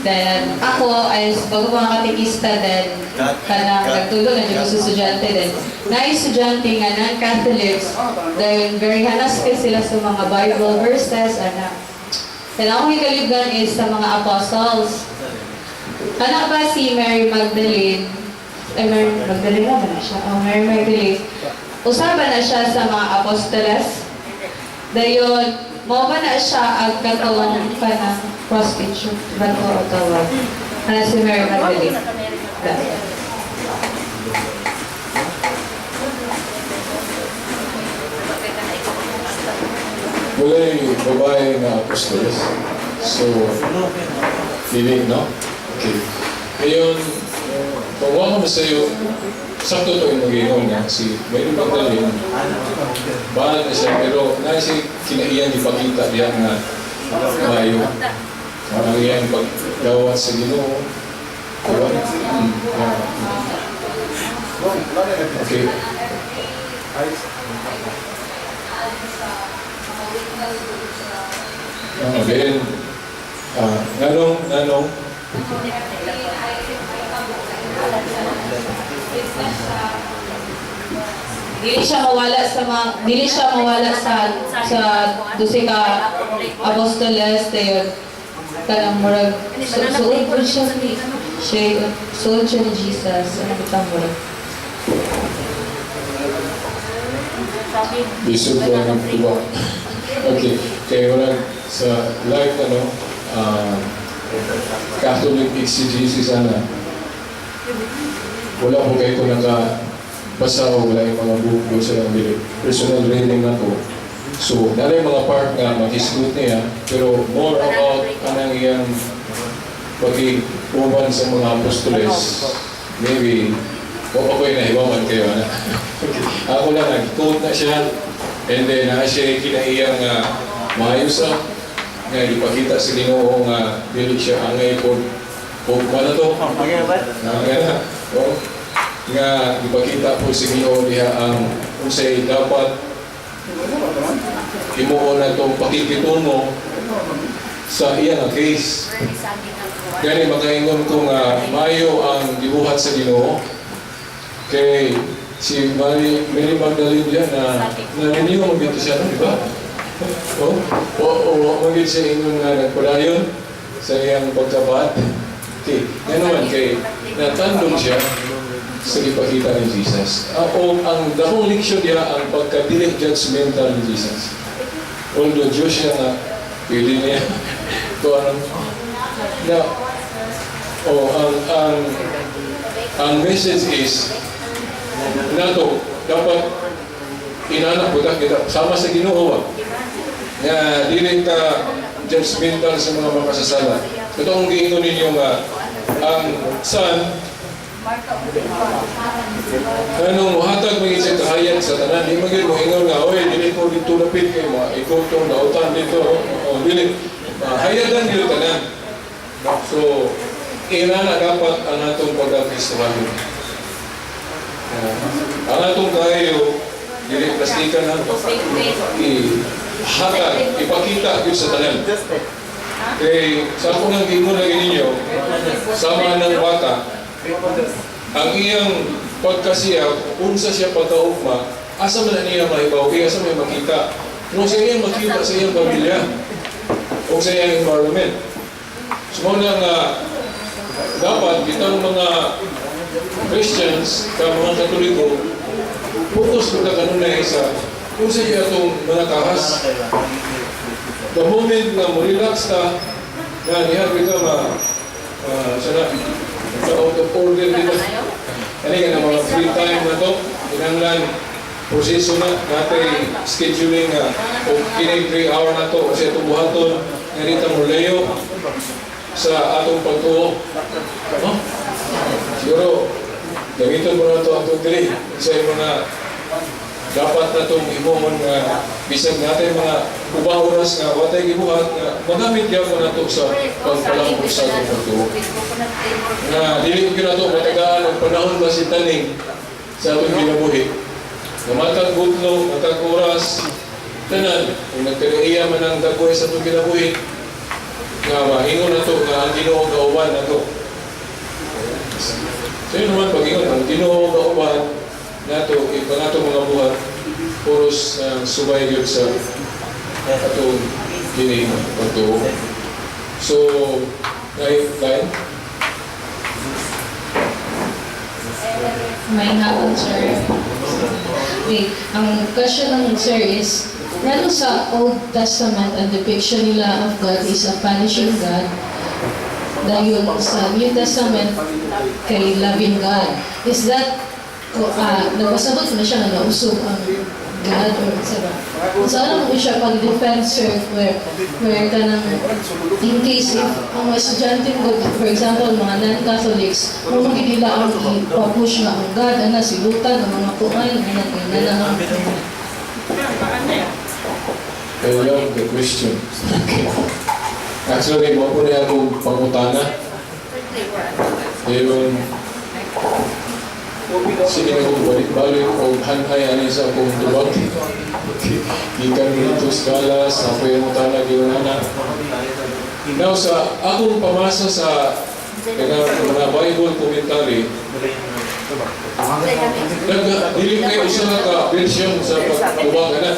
Then, ako, as bago mga katikista din, kanang nagtulo na jud ko sa estudyante din. Na estudyante nga ng Catholics, then very hanas kay sila sa mga Bible verses, ana. Then, akong higalibgan is sa mga apostles. Anak ba si Mary Magdalene? Ay, Mary Magdalene ba na siya? Oh, Mary Magdalene. Usaba na siya sa mga apostoles. Dayon, mo ba na siya ang katong kanang prostitute ba to o tawag? Ano si Mary Magdalene? Da. Wala'y babae nga apostoles. So, dili, no? Okay. Ngayon, kung wala mo sa iyo, sakto to yung mag nga, si Mary Magdalene, bahal na siya, pero na siya kinaiyan ipakita diya nga maayo. Ang iyang pagdawat sa Ginoo. Diba? Okay. Then, nganong, nganong, Dili siya mawala sa dose ka apostoles, dayon kanang murag suod po siya ni siya, suod siya ni Jesus, ano bitang murag Bisog ko ang tuwa. Okay, kaya wala sa life ano, Catholic exegesis ana. Wala ko kayo ko nakabasa o wala yung mga buko sa yung dili. Personal reading na ko. So, nalay mga part nga makisgut niya, pero more about kanang iyang pag-uban sa mga apostoles. Maybe, kung ako'y nahiwaman kayo, ana. Ako lang, nag-quote na siya. And then, na siya kinaiya nga maayo sa nga ipakita sa Ginoo nga dili siya angay po po na to. Nga nga oh, nga ipakita po sa Ginoo diha ang unsay dapat himuon na itong pakikitungo sa iya nga case. Gani makaingon ko nga maayo ang gibuhat sa Ginoo kay si Mary Magdalene diyan na naninyo mo gito siya, no, di ba? Oh, o o mo gid siya ingon nga nagpadayon sa iyang pagkabat. Okay, nga naman kay natandog siya sa ipakita ni Jesus. O ang dakong leksyon niya ang pagkadili judgmental ni Jesus. Although Diyos siya nga pwede niya kung anong na oh, ang message is nato dapat inanak po kita sama sa Ginoo ba nga dili ka judgmental sa mga makasasala. Ito ang giingon ninyo nga ang son anong muhatag mo siya kahayag sa tanan, di magyud mo ingon nga, "Oy, dili ko dito lapit kay mo ikaw tong dautan dito." O dili. Hayagan gyud tanan. So ina na dapat ang atong pagka-Kristohanon. Ang atong kayo dili plastikan na ihatag, ipakita gyud sa tanan. Kay sa ako nang giingon lagi ninyo, sama ng bata, ang iyang pagkasiya, unsa siya pagkaugma, asa man na niya mahibaw, kaya asa may makita. Kung sa iyang makita sa iyang pamilya, o sa iyang environment. So mao na nga dapat kitang mga Christians, ka mga Katoliko, focus ko na kanunay sa kung sa atong mga tahas. The moment na mo relax ta, na niya kita ma, sana, out of order dito. Ano ka na mga free time na to, kinanglan proseso na, natay scheduling nga, o kini 3 hour na to, kasi itong buhaton, nga dito mo layo sa atong pagtuo. No? Siguro, gamiton mo na ito atong diri sa mga dapat na itong himuon nga bisag natin mga ubang oras nga watay gibuhat nga magamit gyapon nato sa pagpalambo sa atong pagtuo. Nga dili gyud nato matagaan og panahon ba si taning sa atong kinabuhi. Nga matag gutlo, matag oras, tanan, kung nagkadaiya man ang dagway sa atong kinabuhi, nga maingon nato nga ang Ginoo gauban nato. So yun naman pag-ingon, ang Ginoo gauban nato, ipangato mga buhat, puros subay gyud sa atong kini pagtuo. So, ngay kain? May hapon, sir. Okay, ang question ng sir is, ngano sa Old Testament ang depiction nila of God is a punishing God, dahil sa New Testament kay loving God? Is that, nagpasabot na siya nga nausog ang God or sa ba? So ano mo siya pag-defend, sir, where kanang in case if ang mga estudyante ko, for example, mga non-Catholics, mo nila ang ipapush nga ang God, ana, silutan, ang mga kuan, ana, ana, ana. I love the question. Okay. Actually, mo po na akong pangutana. Yung sige na kong balik-balik o hanay ani sa akong tubag. Okay. Gikan dito sa galas, ako yung utana, giunana. Now, sa akong pamasa sa kanang mga Bible commentary, nag dili kay usa na ka version sa pagtubag ana.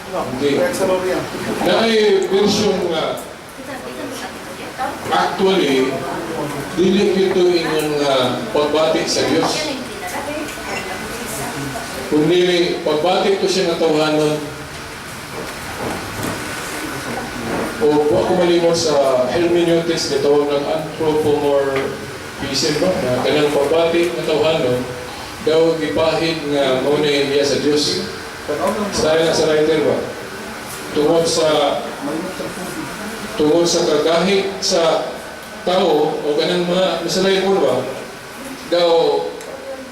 Hindi. Naay version nga actually dili ito ingon nga pagbati sa Dios. Kundi pagbati to siya nga tawhanon o kung ako malimot sa hermeneutics, gitawag ng anthropomorphism ba? Na kanang pagbati nga tawhanon daw gipahid nga mao na iya sa Dios. Style na sa writer ba? Tungod sa kagahi sa tao o kanang mga misalay po ba daw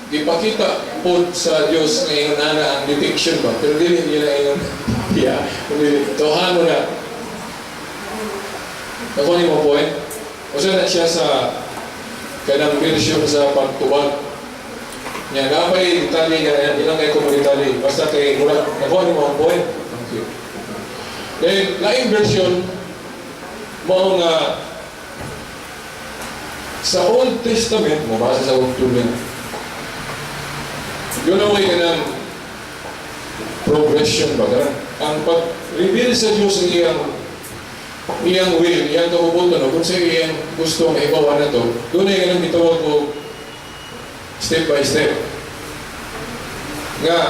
gipakita po sa Dios nga ingon ana ang depiction ba, pero dili nila ingon yeah, kundi tawhano na. Ako ni mo point usa na siya sa kanang version sa pagtubag niya. Napay detalye nga yan, ilang kay ko mo detalye, basta kay mura nakuha ni mo ang point. Okay. Then laing version mao nga sa Old Testament, mo basa sa Old Testament, yun ang may kanang progression ba? Kanang, ang pag-reveal sa Diyos ang iyang iyang will, iyang kabubuton, o kung sa iyang gusto nga ibawa na to, doon ay kanang gitawag ko step by step. Nga,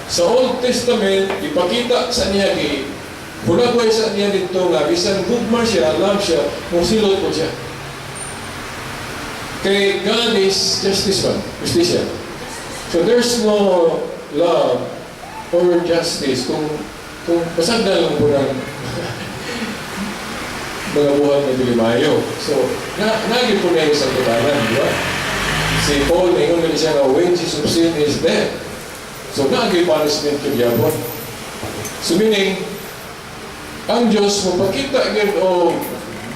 sa Old Testament, ipakita sa niya gi hulagway sa niya dito nga bisan gugma siya, love siya, musilot po siya. Kay God is justice man, justisya. So there's no love or justice kung pasagdan lang po ng mga buhat na dili maayo. So, na po na yung sangkutanan, di ba? Si Paul, ingon na siya nga, wages of sin is death. So, naagi punishment yung gyapon. So, meaning, ang Diyos mo pakita gyud o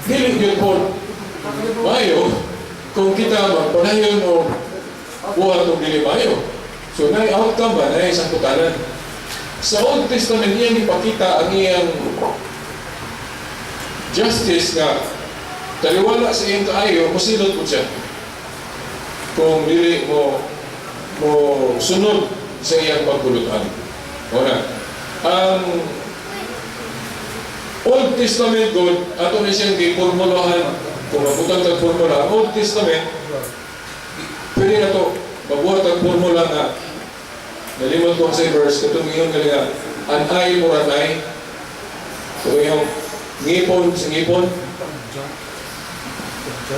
dili gyud po maayo kung kita magpadayon o buhat og dili maayo. So, naay outcome ba, naay sangkutanan. Sa Old Testament, iyang ipakita ang iyang justice nga taliwala sa iyang kaayo, musilot po siya. Kung dili mo mo sunod sa iyang pagpulutan. Una, ang Old Testament God, ato na siyang gipormulahan Kung mabutang tag formula, ang Old Testament, pwede na to, mabuhat ang formula nga, nalimot ko sa verse, katong ingon nga, an eye for an eye. So yung ngipon sa ngipon,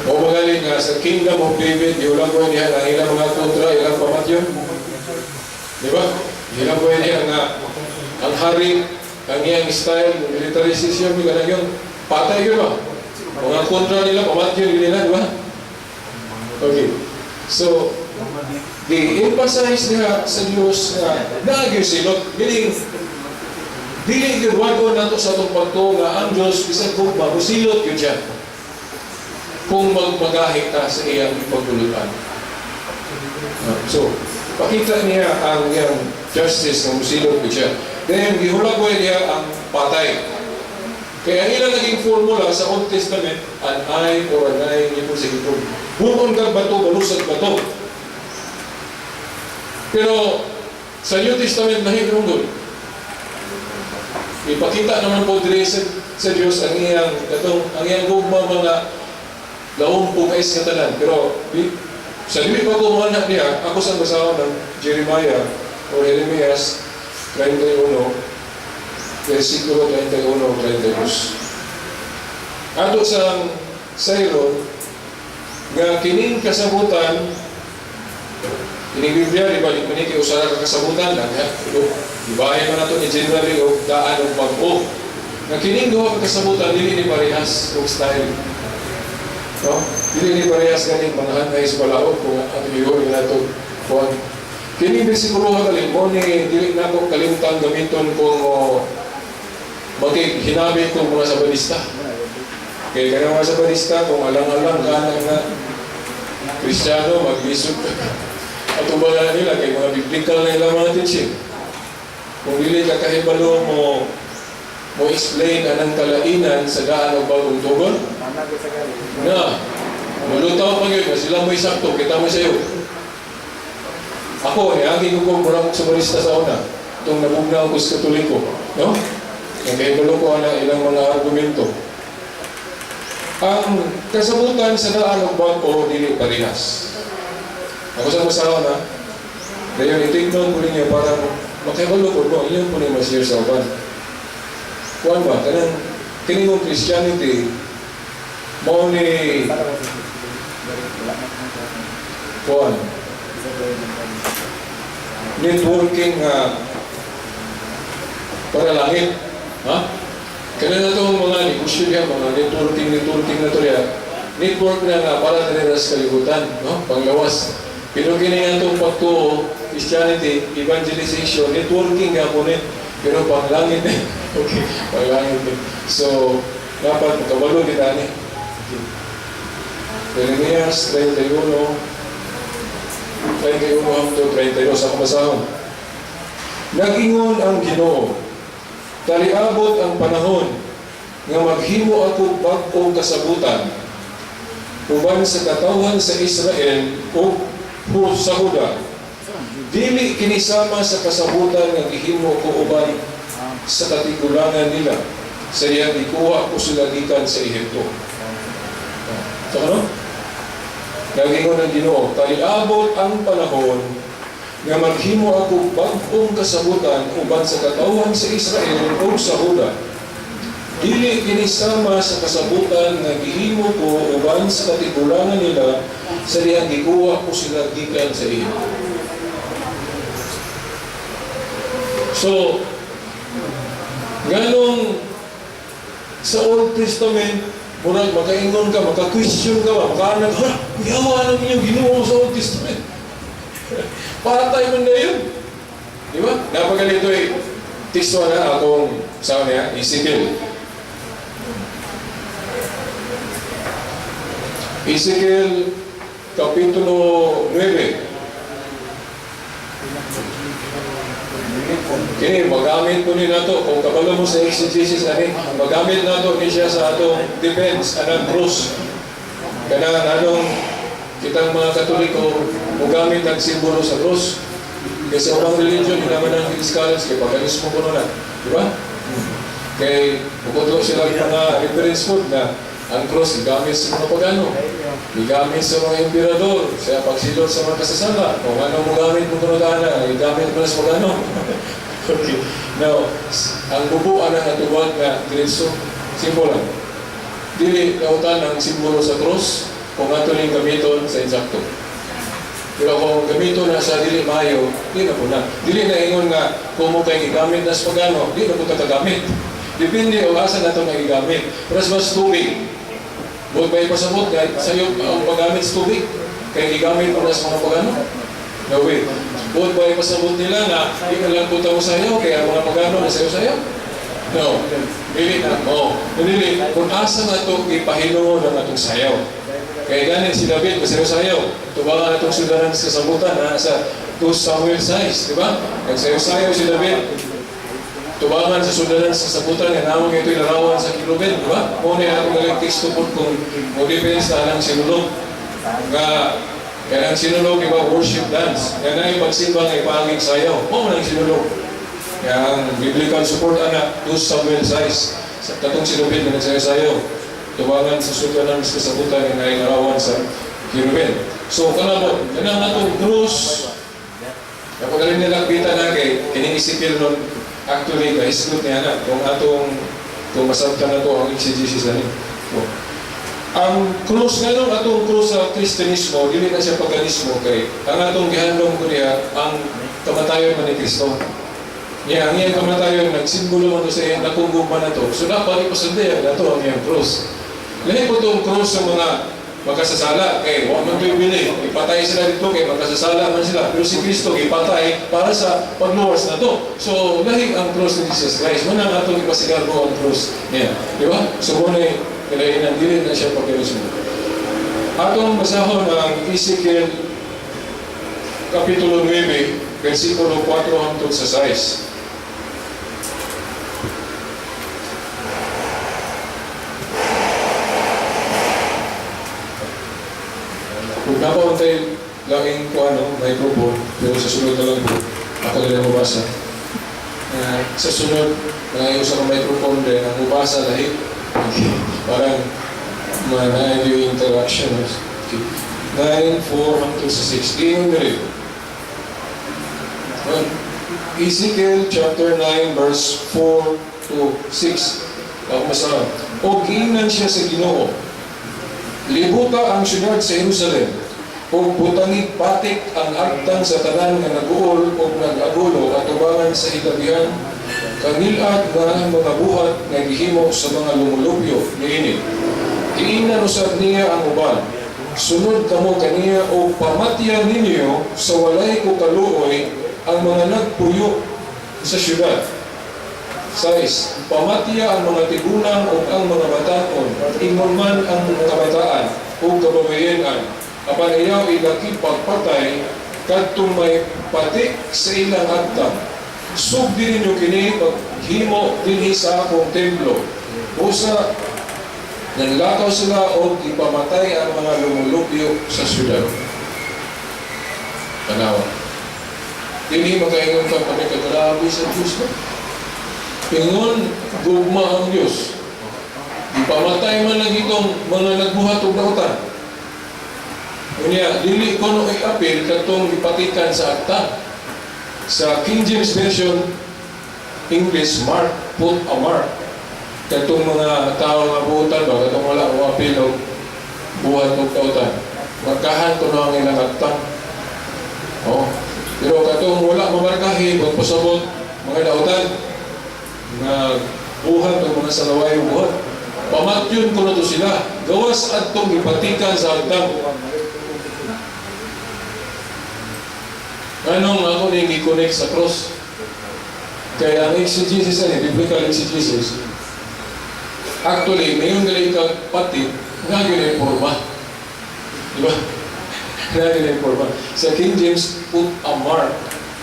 o magaling nga sa Kingdom of David, iulang ko niya ang ilang mga kontra, ilang pamatyon. Di ba? Ilang ko niya nga ang hari, ang iyang style, military system, yung kanang yung patay yun ba? Mga kontra nila, pamatyon yun nila, di ba? Okay. So, di-emphasize niya sa Diyos nga naagyo silot, meaning, dili gyud wag nato sa atong pagtuo nga ang Diyos bisan kung magusilot gyud siya kung magmagahi ta sa iyang ipagdulutan. So, pakita niya ang iyang justice nga musilot gyud siya. Then, gihulagway niya ang patay. Kaya ang ilang naging formula sa Old Testament, an eye for an eye, ngipon sa ngipon. Buon kag bato, balusag bato. Pero sa New Testament, mahigungod. Ipakita naman po diri sa Dios ang iyang katong ang iyang gugma mga laom po kais nga tanan. Pero sa dili pa ko na niya, ako sa basahon ng Jeremiah o Jeremias 31 versikulo 31 32. Ato sa sayron nga kining kasabutan, kining Biblia, di ba, di man ni usa ka kasabutan lang ha. Ibahin man nato ni generally og daan og bag-o. Nga kining duha ka kasabutan dili ni parehas og style. No? Dili ni parehas ganing mga hanay sa balaod kung ato yun nato kuan. Kining bersikulo galing mo ni dili nako kalimtan gamiton kung makighinabi ko mga Sabalista. Kaya kaya mga Sabalista, kung alang-alang ka na nga Kristiyano, maglisod ka. At na nila, kay mga biblical na ilang mga teaching. Kung dili ka kahibalo mo mo explain anang kalainan sa daan og bagong tugon, na, mulutaw pa yun, sila mo'y sakto, kita mo sa'yo. Ako, niagi ko kung murang Sabalista sa una, itong nabugnaw ko sa Katoliko, no? Ang kahibalo ko na ilang mga argumento. Ang kasabutan sa daan og bag-o dili parehas. Ako sa masawa na, dayon i-take note ko ninyo parang makahibalo ko no, inyo po ni ma-share sa uban. Kuan ba, kanang kini mong Christianity, mao ni kuan, networking nga para langit. Ha? Kaya na itong mga negosyo niya, mga networking, networking na to niya, network na nga para nila sa kalibutan, no? Panglawas. Pero kini nga itong pagtuo, Christianity, evangelization, networking nga po ni, pero panglangit eh. Okay, panglangit eh. So, dapat makabalo kita ni. Okay. Jeremias 31, 31 hangtod 32 sa basahon. Nag-ingon ang Ginoo, taliabot ang panahon nga maghimo ako bag-ong kasabutan uban sa katawhan sa Israel ug sa Juda. Dili kini sama sa kasabutan nga gihimo ko uban sa katigulangan nila sa iyang gikuha ko sila gikan sa Ehipto. So ano? Nag-ingon ang Ginoo, taliabot ang panahon nga maghimo ako bag-ong kasabutan uban sa katawhan sa Israel ug sa Juda. Dili kini sama sa kasabutan nga gihimo ko uban sa katigulangan nila sa dihang gikuha ko sila gikan sa Ehipto. So, nganong sa Old Testament, murag makaingon ka, maka-question ka ba, makaanag, ha, kuyawa ng inyong Ginoo sa Old Testament. Patay man na yun. Di ba? Napagalito eh. Teksto na akong, sa niya, Ezekiel. Ezekiel, Kapitulo 9. Kini, magamit po ni nato, kung kabalo mo sa exegesis, ani, magamit nato ni siya sa atong defense, anang cross. Kanang anong kitang mga Katoliko, mugamit ang simbolo sa cross. Kasi sa ubang religion, hindi naman ang scholars, kay paganismo ko na. Di ba? Kay, bukod sila mga reference food na Ang cross gigamit sa mga pagano. Gigamit sa mga emperador, sa pagsilot sa mga kasasala. Kung ano mo gamit mo kuno ana, gigamit mo na sa pagano. Okay. Now, ang bubuan ang atubang nga diretso, simple lang. Dili dautan ang simbolo sa cross kung ato ning gamiton sa insakto. Pero kung gamiton na sa dili maayo, di na po na. Dili na ingon nga kung mo kay gigamit na sa pagano, di na po ta kagamit. Depende o asa na ito nagigamit. Pero sa mas tubig, buot ba ipasabot nga sayo ang paggamit sa tubig? Kay gigamit mo na sa mga pagano? No way. Buot ba ipasabot nila na di na lang po mo sayo, kaya ang mga pagano na sayo-sayo? No. Dili na. Oo. Dili. Kung asa na ito ipahinungon ang atong sayaw. Kaya ganin si David, masayaw-sayaw. Tubangan atong sudaran sa sabutan na sa 2 Samuel 6, di ba? Nagsayaw-sayaw si David. Tubangan sa sudaran sa sabutan, nga namang ito'y larawan sa kiluben, di ba? Muna yung atong galing teksto po kung mo depends na ang sinulog. Nga, kaya ang sinulog, iba worship dance. Nga na yung pagsimba nga ipanging sayaw. Mao man ang sinulog. Kaya ang biblical support ana 2 Samuel 6 sa katong si David na nagsayaw-sayaw. Tubangan sa sudaran sa kasabutan nga nailarawan sa kiruben. So kanamo, kanang atong krus. Ako na rin nila kita na kay kining Ezekiel nun actually kahisgot niya na kung atong kung masabtan na to ang exegesis ani. So, ang krus nga nung atong krus sa Kristiyanismo, dili na siya paganismo kay ang atong gihandom ko niya ang kamatayon man ni Kristo. Niya ang iyang kamatayon nagsimbolo man to sa iyang nakunggo man na to. So dapat ipasundihan na to ang iyang krus. Lahi po itong krus sa mga makasasala kay wa man to'y bili. Ipatay sila dito kay makasasala man sila. Pero si Kristo ipatay para sa pagluwas na to. So lahi ang krus ni Jesus Christ. Muna ang atong ipasigarbo ang krus niya. Di ba? So muna kailangan dili na siya pagkarismo. Atong basahon ang Ezekiel Kapitulo 9, versikulo 4 hangtod sa 6. Kung napauntay laging ko ano, microphone, pero sa sunod na lang po, ako na lang mabasa. Sa sunod, nangayo sa microphone din, ang mabasa lahi. Parang manay yung interaction. Okay. 9, 4, hangtod sa 6. Ingon na rin. Well, Ezekiel chapter 9 verse 4 to 6. Ako masama. O giingnan siya sa Ginoo. Libuta ang syudad sa Jerusalem ug butangig patik ang agtang sa tanan nga naguol ug nag-agulo atubangan sa higabihan kanilad nga mga buhat nga gihimo sa mga lumulupyo niini. Giingnan usab niya ang uban. Sunod kamo kaniya o pamatyan ninyo sa walay ko kaluoy ang mga nagpuyo sa syudad. 6. Pamatya ang mga tigulang o ang mga bataon, ingon man ang mga kabataan o kababayenan. Apan iyaw ilaki pagpatay, kadtong may patik sa ilang agtang. Sugdi ninyo kini paghimo dinhi sa akong templo. Usa, nanlakaw sila og ipamatay ang mga lumulupyo sa syudad. Tanawa. Dinhi makaingon ka kami kagrabe sa Diyos no? Ingon, gugma ang Diyos. Ipamatay man lang itong mga nagbuhat og dautan. Unya, dili ko no i-appeal katong ipatikan sa akta. Sa King James Version, English, mark, put a mark. Katong mga tao nga buutan ba, katong wala mo appeal og buhat og dautan. Markahan ko no ang ilang akta. Oh. Pero katong wala mamarkahi, pagpasabot, mga dautan, nga buhat o mga salaway buhat. Pamatyon ko na to sila. Gawas adtong ipatikan sa agtang. Anong ako ning i-connect sa cross? Kaya ang exegesis ani, biblical exegesis, actually, ngayon gali kag pati, nga yun ay forma. Di ba? Nga yun ay forma. Sa King James, put a mark.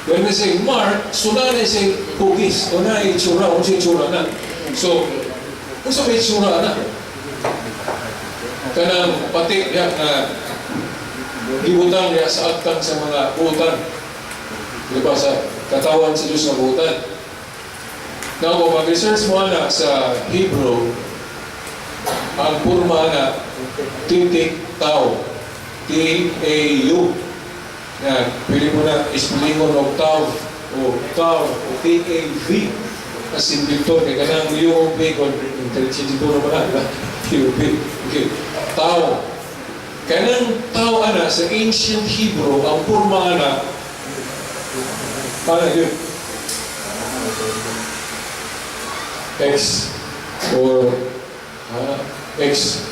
When we say mark, so na na siya hugis, o na itsura, o siya itsura na. So, kung sa may itsura na, kanang pati diya na gibutang niya sa agtang sa mga buutan. Di ba? Sa katawan sa Diyos nga buutan. Now, kung mag-research mo na sa Hebrew, Ang porma na titik tau. T-A-U. Yan, pwede mo na ispelingon og tau o tau o T-A-V. As in Victor, kaya kanang U o V, kung interchangeable naman na, di ba? T-U-V. Okay. Tau. Kanang tau ana sa ancient Hebrew, ang porma ana, ana yun? X or X.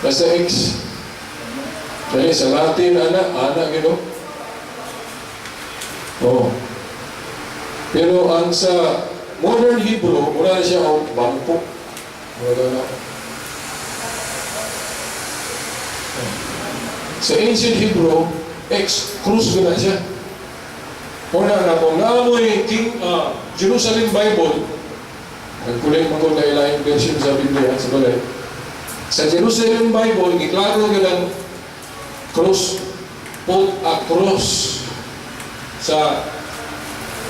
Basta X. Dali sa Latin, ana, ana, gino. Oh. Pero ang sa modern Hebrew, mura na siya og bangkok. Mura na. Sa ancient Hebrew, X, krus na siya. Una na kung naamoy King Jerusalem Bible, nagkulay mo ko na version sa Biblia, sa balay. Sa Jerusalem Bible, giklaro yun ang cross, put a cross sa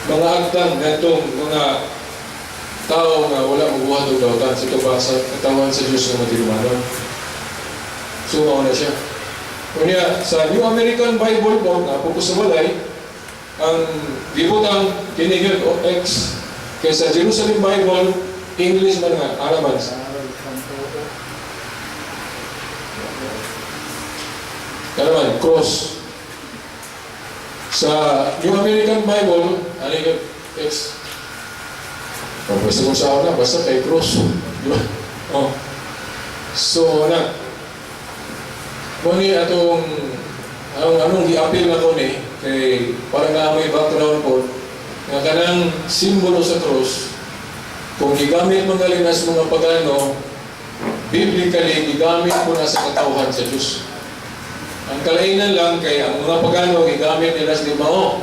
mga agtang ngadtong mga tao nga wala magbuhat og dautan sa tuba sa katawan sa Diyos nga matirumanon. So, mao na siya. Unya, sa New American Bible po, na po sa balay, ang gibutang kini gyud o X. Kay sa Jerusalem Bible, English man nga, ana man. Kana man, cross. Sa New American Bible, ano yung X? O, basta kung saan na, basta kay cross. Di ba? Oh. So, na, muni atong, ang anong gi-appeal na ko ni, kay para nga may background po, nga kanang simbolo sa cross, kung gigamit mo galing sa mga pagano, biblically, gigamit mo na sa katawhan sa Diyos. Ang kalainan lang kay ang mga pagano gigamit nila sa limao.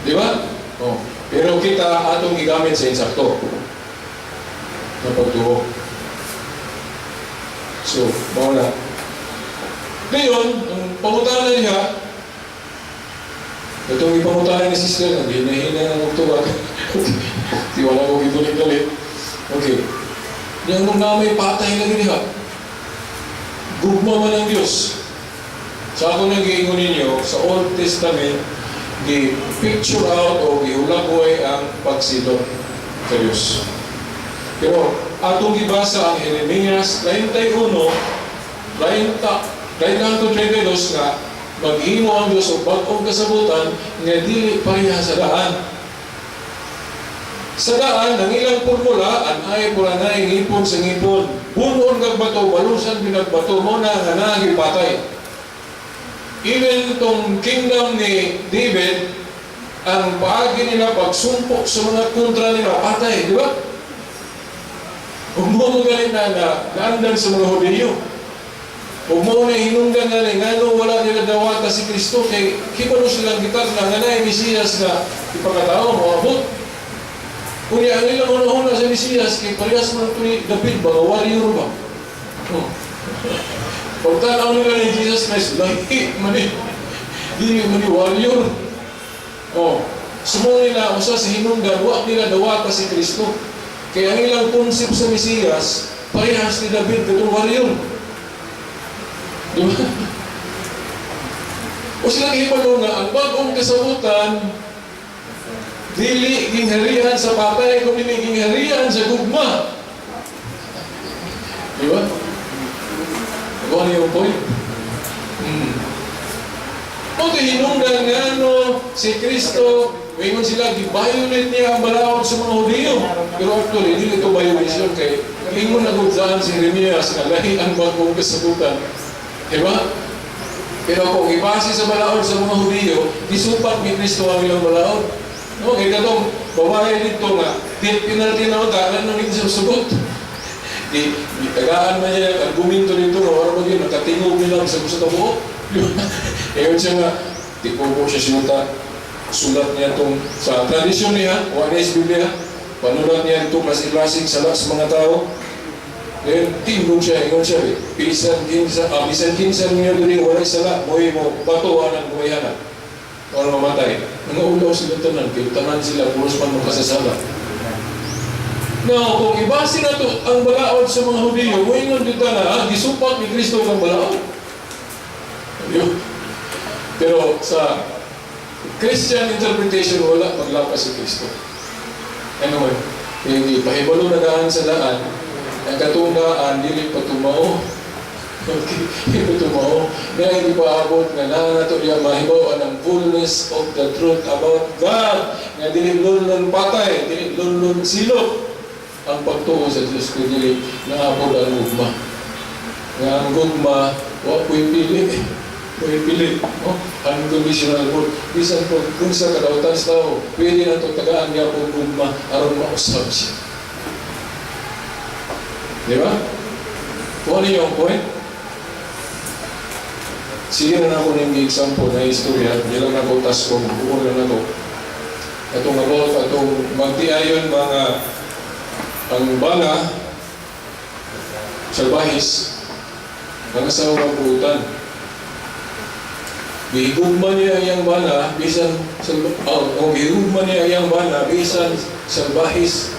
Di ba? Oh. Pero kita atong gigamit sa insakto na pagtuo. So, mao na. Ngayon, ang pangutana niya, itong ipangutana ni sister, ang hinahina ng tubag. Di wala ko gitulit-galit. Okay. Yang nung namay patay lagi niya, gugma man ang Diyos. Sa ako nang giingon ninyo, sa Old Testament, gi-picture out o gihulagway ang pagsilot sa Diyos. Pero atong gibasa ang Jeremias 31, 30, 32 nga maghimo ang Diyos og bag-ong kasabutan nga dili pareha sa daan. Sa daan, ang ilang formula, anay pulanay, ngipon sa ngipon. Bunon kag bato, balusan pinagbato mo na nga nagipatay. Even tong kingdom ni David, ang paagi nila pagsumpok sa mga kontra nila, patay, di ba? Ug mo mo galit na na naandan sa mga Hudiyo. Ug mo na hinungdan nga ni ngano wala nila dawata si Kristo kay kibalo silang gitar na nga naay Mesiyas nga ipakatao moabot. Kunya ang ilang una-una sa Mesiyas kay parehas man ito ni David ba, nga warrior ba? Oh. Pagtanaw nila ni Jesus Christ, lahi man ni, dili man ni warrior. Oh, sumo nila usa sa hinungdan, wa nila dawata si Kristo. Kaya ang ilang concept sa Mesiyas, parehas ni David katong warrior. Di ba? O silang hibalo nga, ang bag-ong kasabutan, dili gingharian sa patay, kundi gingharian sa gugma. Di ba? Ano yung point? O hinungdan nga no, si Kristo, ingon sila, gi-violate niya ang balaod sa mga Hudiyo. Pero actually, hindi ito violation kay ingon na gud si Jeremias nga lahi ang bagong kasabutan. Diba? Pero kung ibase sa balaod sa mga Hudiyo, gisupat ni Kristo ang ilang balaod. No, kay katong babae dito nga, death penalty na uta, ano nang siya sugot? Di tagaan man niya ang argumento dito nga wala mo yun, nakatingog nila sa gusto kabuok. Ewan siya nga, di ko po siya sinuta. Sulat niya itong, sa tradisyon niya, o ano sa Biblia, panulat niya ito, klase-klaseng sala sa mga tao. Then, tindog siya, ingon siya, bisan kinsa, bisan kinsa niyo diri walay sala, moy mo, batuan ang buhayana. O mamatay. Nangaulaw sila tanan, kay tanan sila, puros man makasasala. Now, kung ibase na to ang balaod sa mga Hudiyo, moingon dito na, gisupak ni Kristo ang balaod. Ayun. Pero sa Christian interpretation, wala maglapas si Kristo. Anyway, hindi pahibalo na daan sa daan, ang katong daan, dili pa tumao. Okay, hindi pa tumao. Na hindi pa abot nga na nato diya mahibaw ang fullness of the truth about God. Nga dili lunlun patay, dili lunlun silot ang pagtuo sa Diyos ko, dili naabot ang gugma. Nga ang gugma, wa po'y pili. Po'y pili. No? Unconditional good. Bisan po, kung sa kadautan sa tao, pwede na ito tagaan niya po gugma aron mausab siya. Di ba? Kung ano yung point? Sige na ako ng example na istorya, di lang ako tas kung buo lang ako. Atong about, atong magtiayon mga ang bana, salbahis, ang asawa ng buutan. Gihigugma niya ang iyang bana, bisan oh, gihigugma niya ang iyang bana, bisan salbahis.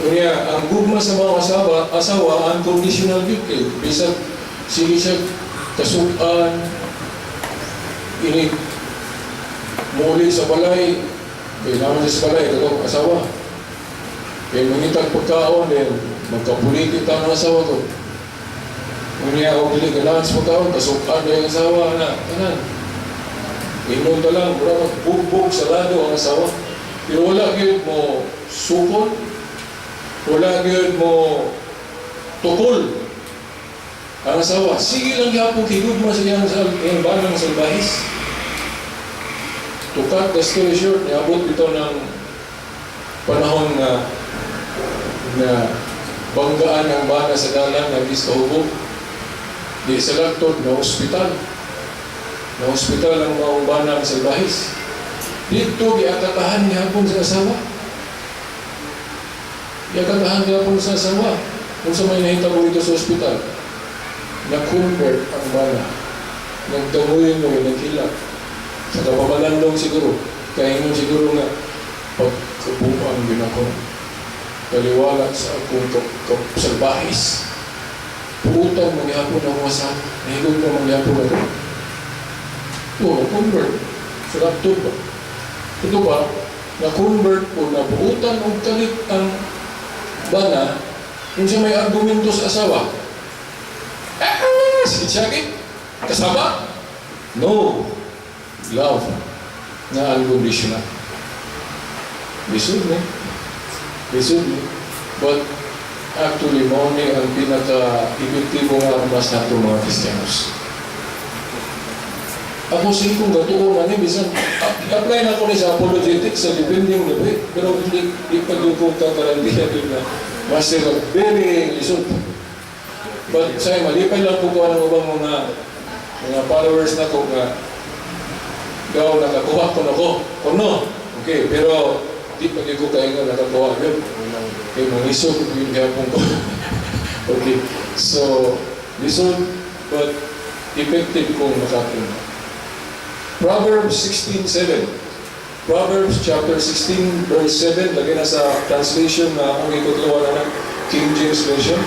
Unya, ang gugma sa mga asawa, unconditional gyud kay bisan sige siya kasukan, inig muli sa balay, kailangan siya sa balay, katong asawa. Kay mangitag pagkaon, then magkapulitit ang asawa ko. Unya, ako dili ganahan sa pagkaon, kasukan na yung asawa na, tanan. Ingon ta lang, mura magbugbog sa lado ang asawa. Pero wala gyud mo sukol, wala gyud mo tukol ang asawa. Sige lang gyapon higugma sa iyang banang salbahis. To cut the story short, niabot ito ng panahon nga na banggaan ang bana sa dalan nga kahubog. Di sa lagtod na ospital. Na ospital ang maong bana ang salbahis. Dito giakatahan gihapon sa asawa. Giakatahan gihapon sa asawa. Kung sa may nahitabo dito sa ospital, na-convert ang bana. Nagdangoy-ngoy, naghilak. Sa kapamalandong siguro, kaya ingon siguro nga, pagkabuang ginako, kaliwala sa akong salbahis. Puutan mangyapon ang asawa. Nahigog na mangyapon ako. Oh, na-convert. Sa laptop ba? Ito ba, na-convert o nabuutan og kalit ang bana kung siya may argumento sa asawa. Ah, si Chucky, kasama? No. Love na unconditional. Lisod ni. Lisod ni. But actually, mao ni ang pinaka-epektibo nga armas nato mga Kristiyanos. Ako sige kung gatuon na ni, bisan, apply na ko ni sa apologetics, sa defending the faith, pero hindi, di pa doon ko kakarantiya doon na master of very lisod. But say, malipay lang po ko ng ubang mga followers na ko nga gaw nakakuha ko na ko, kuno. Okay, pero di pa ko kaya nga nakakuha yun. Okay, mangisog yun gihapon ko. Okay, so, lisod, but effective kung makakuha. Proverbs 16:7. Proverbs chapter 16 verse 7, lagay na sa translation na akong ikutluan na King James Version.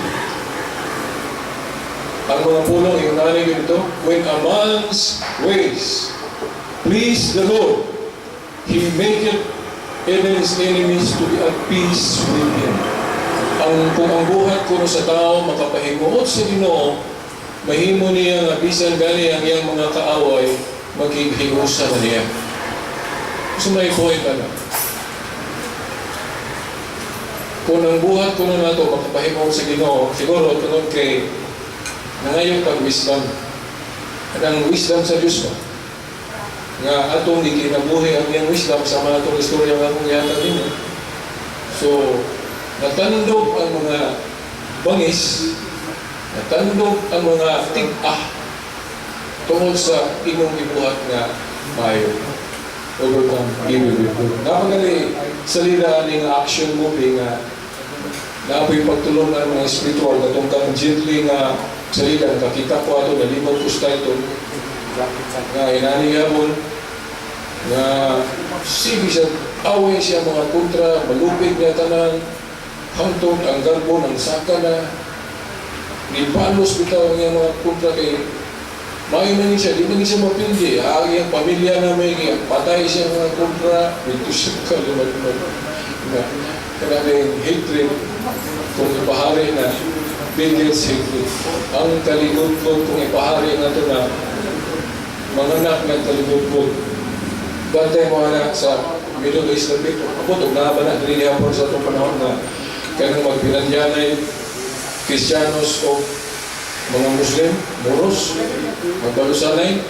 Ang mga pulong, yung nani ito, "When a man's ways please the Lord, he maketh even his enemies to be at peace with him." Ang kung ang buhat kuno sa tao makapahimuot sa Ginoo, mahimo niya nga bisan gani ang iyang mga kaaway magighiusa na niya. So may point ano. Kung ang buhat kuno nato makapahimuot sa Ginoo, siguro tungod kay nangayo pag wisdom. At ang wisdom sa Diyos ba? Nga atong gikinabuhi ang iyang wisdom sa mga atong istorya nga akong gihatag ninyo. So, natandog ang mga bangis, natandog ang mga tig-ah tungod sa imong gibuhat nga maayo. Overcome evil with good. Napagali salida ani nga action movie nga naapoy pagtulungan mga spiritual katong kang Jet Li nga salida, nakakita ko ato, nalimot ko sa title nga inani gabon nga sige siya. Away siya mga kontra, malupig niya tanan, hangtod ang garbo ng saka na, nibalos bitaw ang iyang mga kontra kay maayo man siya, di man siya mapildi. Ang iyang pamilya na may patay siya mga kontra, dito siya kalimat-mat. Na, kanang hatred, kung ipahari na, begets hatred. Ang kaligod-god kung ipahari na ito na, mga anak ng kaligod-god. Bantay mo na sa Middle East na pito. Ako, ito, na ba na, dili hapon sa itong panahon na kanang magpinadyanay, Kristiyanos o mga Muslim, Moros, magbalusanay,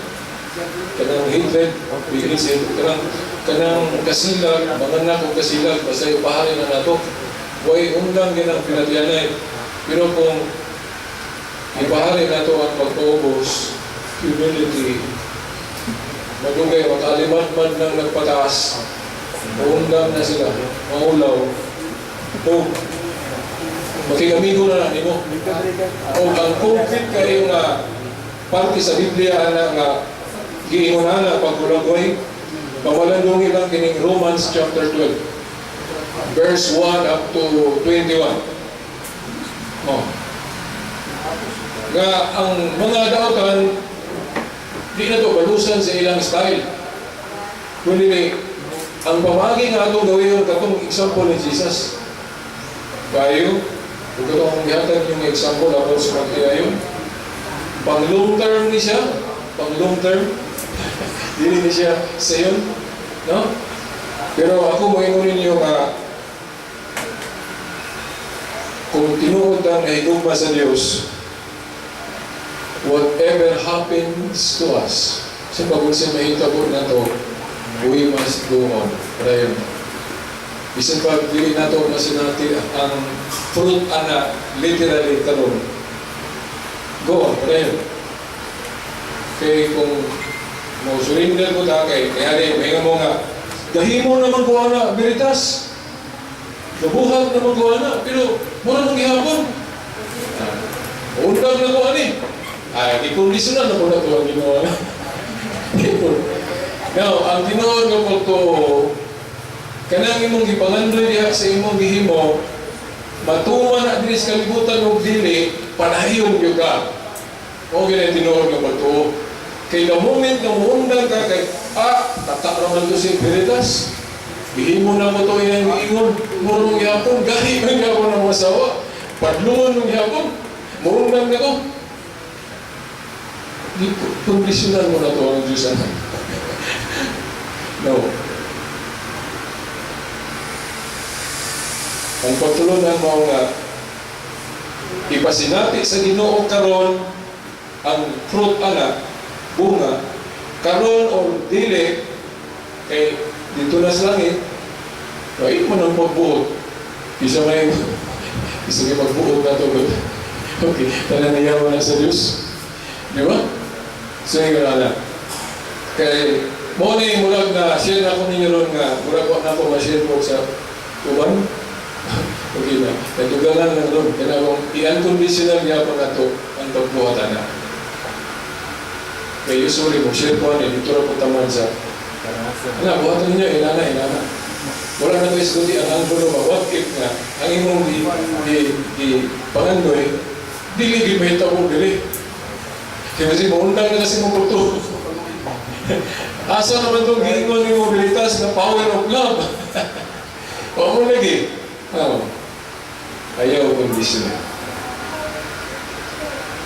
kanang hatred, begets hatred, kanang kasilag, mga anak o kasilag, basta ipahari na nato. Way undang ginang pinadyanay. Pero kung ipahari nato ang pagpaubos, humility, madugay, makalimat man ng nagpataas, maundang na sila, maulaw, o makigamigo na nimo. O ang concrete kayo nga parte sa Biblia ana nga giingon na pagulagway, pamalandungi lang kining Romans chapter 12 verse 1 up to 21. Oh. Nga ang mga dautan di na to balusan sa ilang style. Kundi ang pamagi nga atong gawin katong example ni Jesus. Kayo, kung katong gihatag yung example about sa pagtiayon, pang long term ni siya, pang long term, dili ni siya sayon, no? Pero ako moingon ninyo nga kung tinuod ang nahigugma sa Dios, whatever happens to us, sa pag sa mahitabo na to, we must go on. Padayon. Bisan pag dili nato masinati ang fruit ana literally karon. Go on, padayon. Kay kung mo surrender ko ta kay kaya di mo nga gahimo naman ko ana veritas. Gabuhat naman ko ana pero mura nang gihapon. Ah, undang na ko ani. Ay, ikondisyonan na ko na ito ang ginawa. Now, ang tinuod nga pagtuo, kanang imong gipangandoy diha sa imong gihimo, matuman na diri sa kalibutan og dili, padayon gyud ka. O gyud ang tinuod nga pagtuo. Kay the moment nga muundang ka kay tata raman to si Veritas. Gihimo na mo to iyang giingon, murong gihapon, gahi man gihapon ang mga sawa. Padlungan mong gihapon, muundang na ko. Di kondisyonan mo na to ang Diyos ana. No. Ang pagtulunan mo nga ipasinati sa Ginoo karon ang fruit ana, bunga, karon o dili kay dito na sa langit, ay mo nang pagbuot. Isa may isa may magbuot na to. Okay, tanan niya mo na sa Diyos. Di ba? So yun na. Kay mo ni murag na share na ko ninyo ron nga murag wa na ko ma-share po sa uban. Okay na. Natugalan lang ron. Kaya kung i-unconditional gyapon nato ang pagbuhat na. Kay usually mo share ko ani dito ra po taman sa ana buhaton ninyo inana inana. Wala na ko isguti ang anggulo ba what if nga ang imong di pangandoy dili gyud mahitabo dili. Kaya kasi maundang na kasi mong pagtuo. Asa naman itong giingon ni mobilitas na power of love? Wa mo lagi. Oh. Ayaw kondisyon.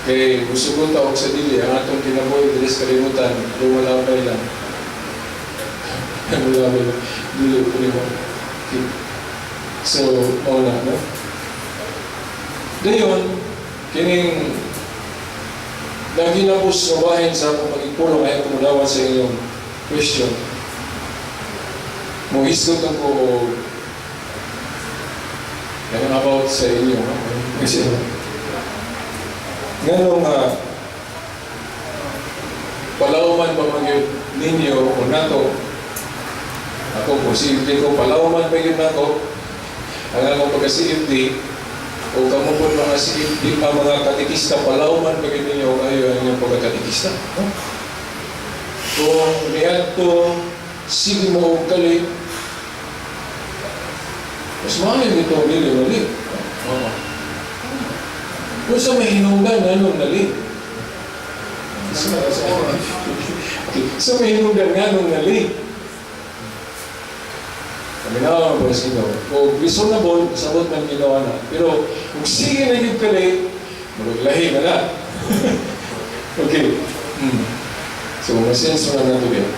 Kay musugot og sa dili ang atong kinabuhi dili sa kalimutan, lumalabay lang. Lumalabay lang. Dili ko nimo. Okay. So, mao na, no? Dayon, kining naginapos nga bahin sa akong pagipulong ay akong mudawan sa inyong question. Mohisgot ako yan about sa inyo. No? Kasi, ngano nga palawman pa man gyud ninyo o nato ako kung CFD ko palawman pa gyud nako ang akong pagka-CFD o kamo po mga CFD ang mga katikista palawman pa gyud ninyo kayo ang inyong pagkakatikista, no? Kung niadto sige mo og kalit Mas maayo ito, dili mali. Oo. Kung sa may hinungdan, anong nali? Sa may hinungdan, nganong nali? Paminaw ang sa Ginoo. Kung reasonable, sabot man ginawa na. Pero kung sige na yun ka late, maglahi na na. Okay. So, masenso na nato yan.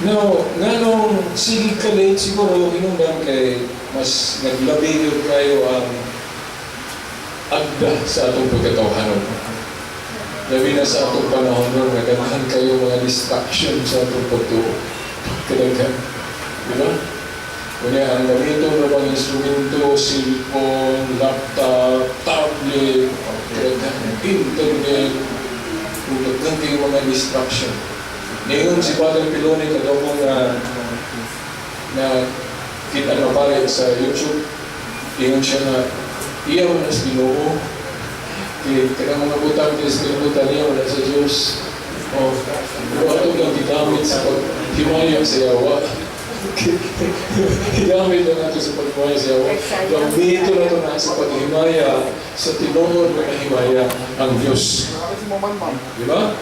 Now, nganong sige ka late, siguro hinungdan kay mas naglabi yun kayo ang agda sa atong pagkatawhanon. Labi na sa atong panahon nun, naganahan kayo mga distraction sa atong pagtuo. Kadaghan. Di ba? Kunya, ang gamito na bang instrumento, cellphone, laptop, tablet, kadaghan, internet, kung daghan kayo mga distraction. Ngayon si Father Pilone, kadto na na kita na pare sa YouTube, ingon siya na iya man sa Ginoo. Kay kanang mga butang diri sa kalibutan, iya man sa Diyos. Oh, pero ato lang gigamit sa paghimaya sa yawa. Gigamit lang nato sa paghimaya sa yawa. Gamito na to na sa paghimaya sa tinuod nga himaya ang Diyos. Di ba?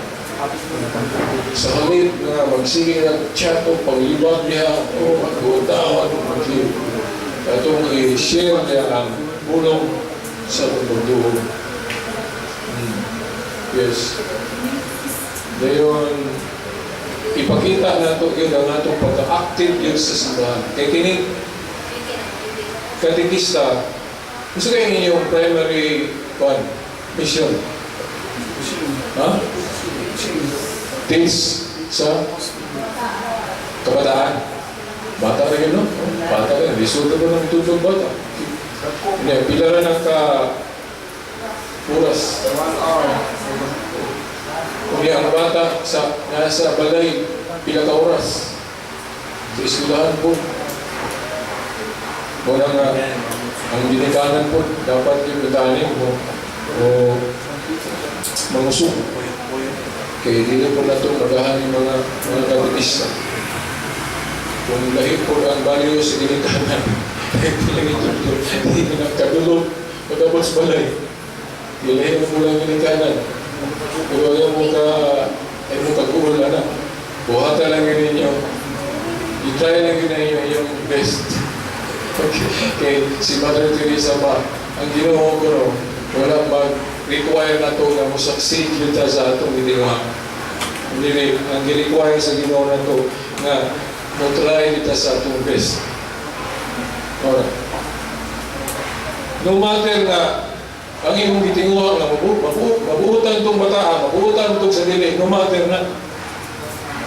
Sa halip nga magsige ng chat o paglibag niya o maghutawan o atong i-share niya ang pulong sa pagduo. Yes. Dayon, ipakita nato yun ang atong pagka-active yun sa simbahan. Kay kini katekista, gusto kayo inyong primary one, mission? Ha? Teach sa kabataan. Bata rin yun, no? Bata rin. Lisod na ba ng tutong bata? Hindi, pila na ng ka oras. 1 hour. Kunya ang bata sa nasa balay, pila ka oras. Sa eskwelahan po. Muna nga, ang ginikanan po, dapat yung itanim mo o mangusok. Kaya dili po na ito magahan yung mga katekista. Kung lahi po ang value sa ginikanan, lang ito, hindi na kadulog, pag-abot sa balay. Ilahi mo po lang ginikanan. Pero ayaw mo kaguol, anak. Buhata lang yun ninyo. I-try lang yun ninyo yung best. Okay. Kay si Mother Teresa ba, ang Ginoo ko no, wala mag-require na to nga mo succeed yun ta sa atong ginawa. Hindi, ang gi-require sa Ginoo na to nga mo try kita sa atong best. Alright. No matter na ang imong gitinguha nga mabuutan tong bataa, mabuutan tong sa dili, no matter na.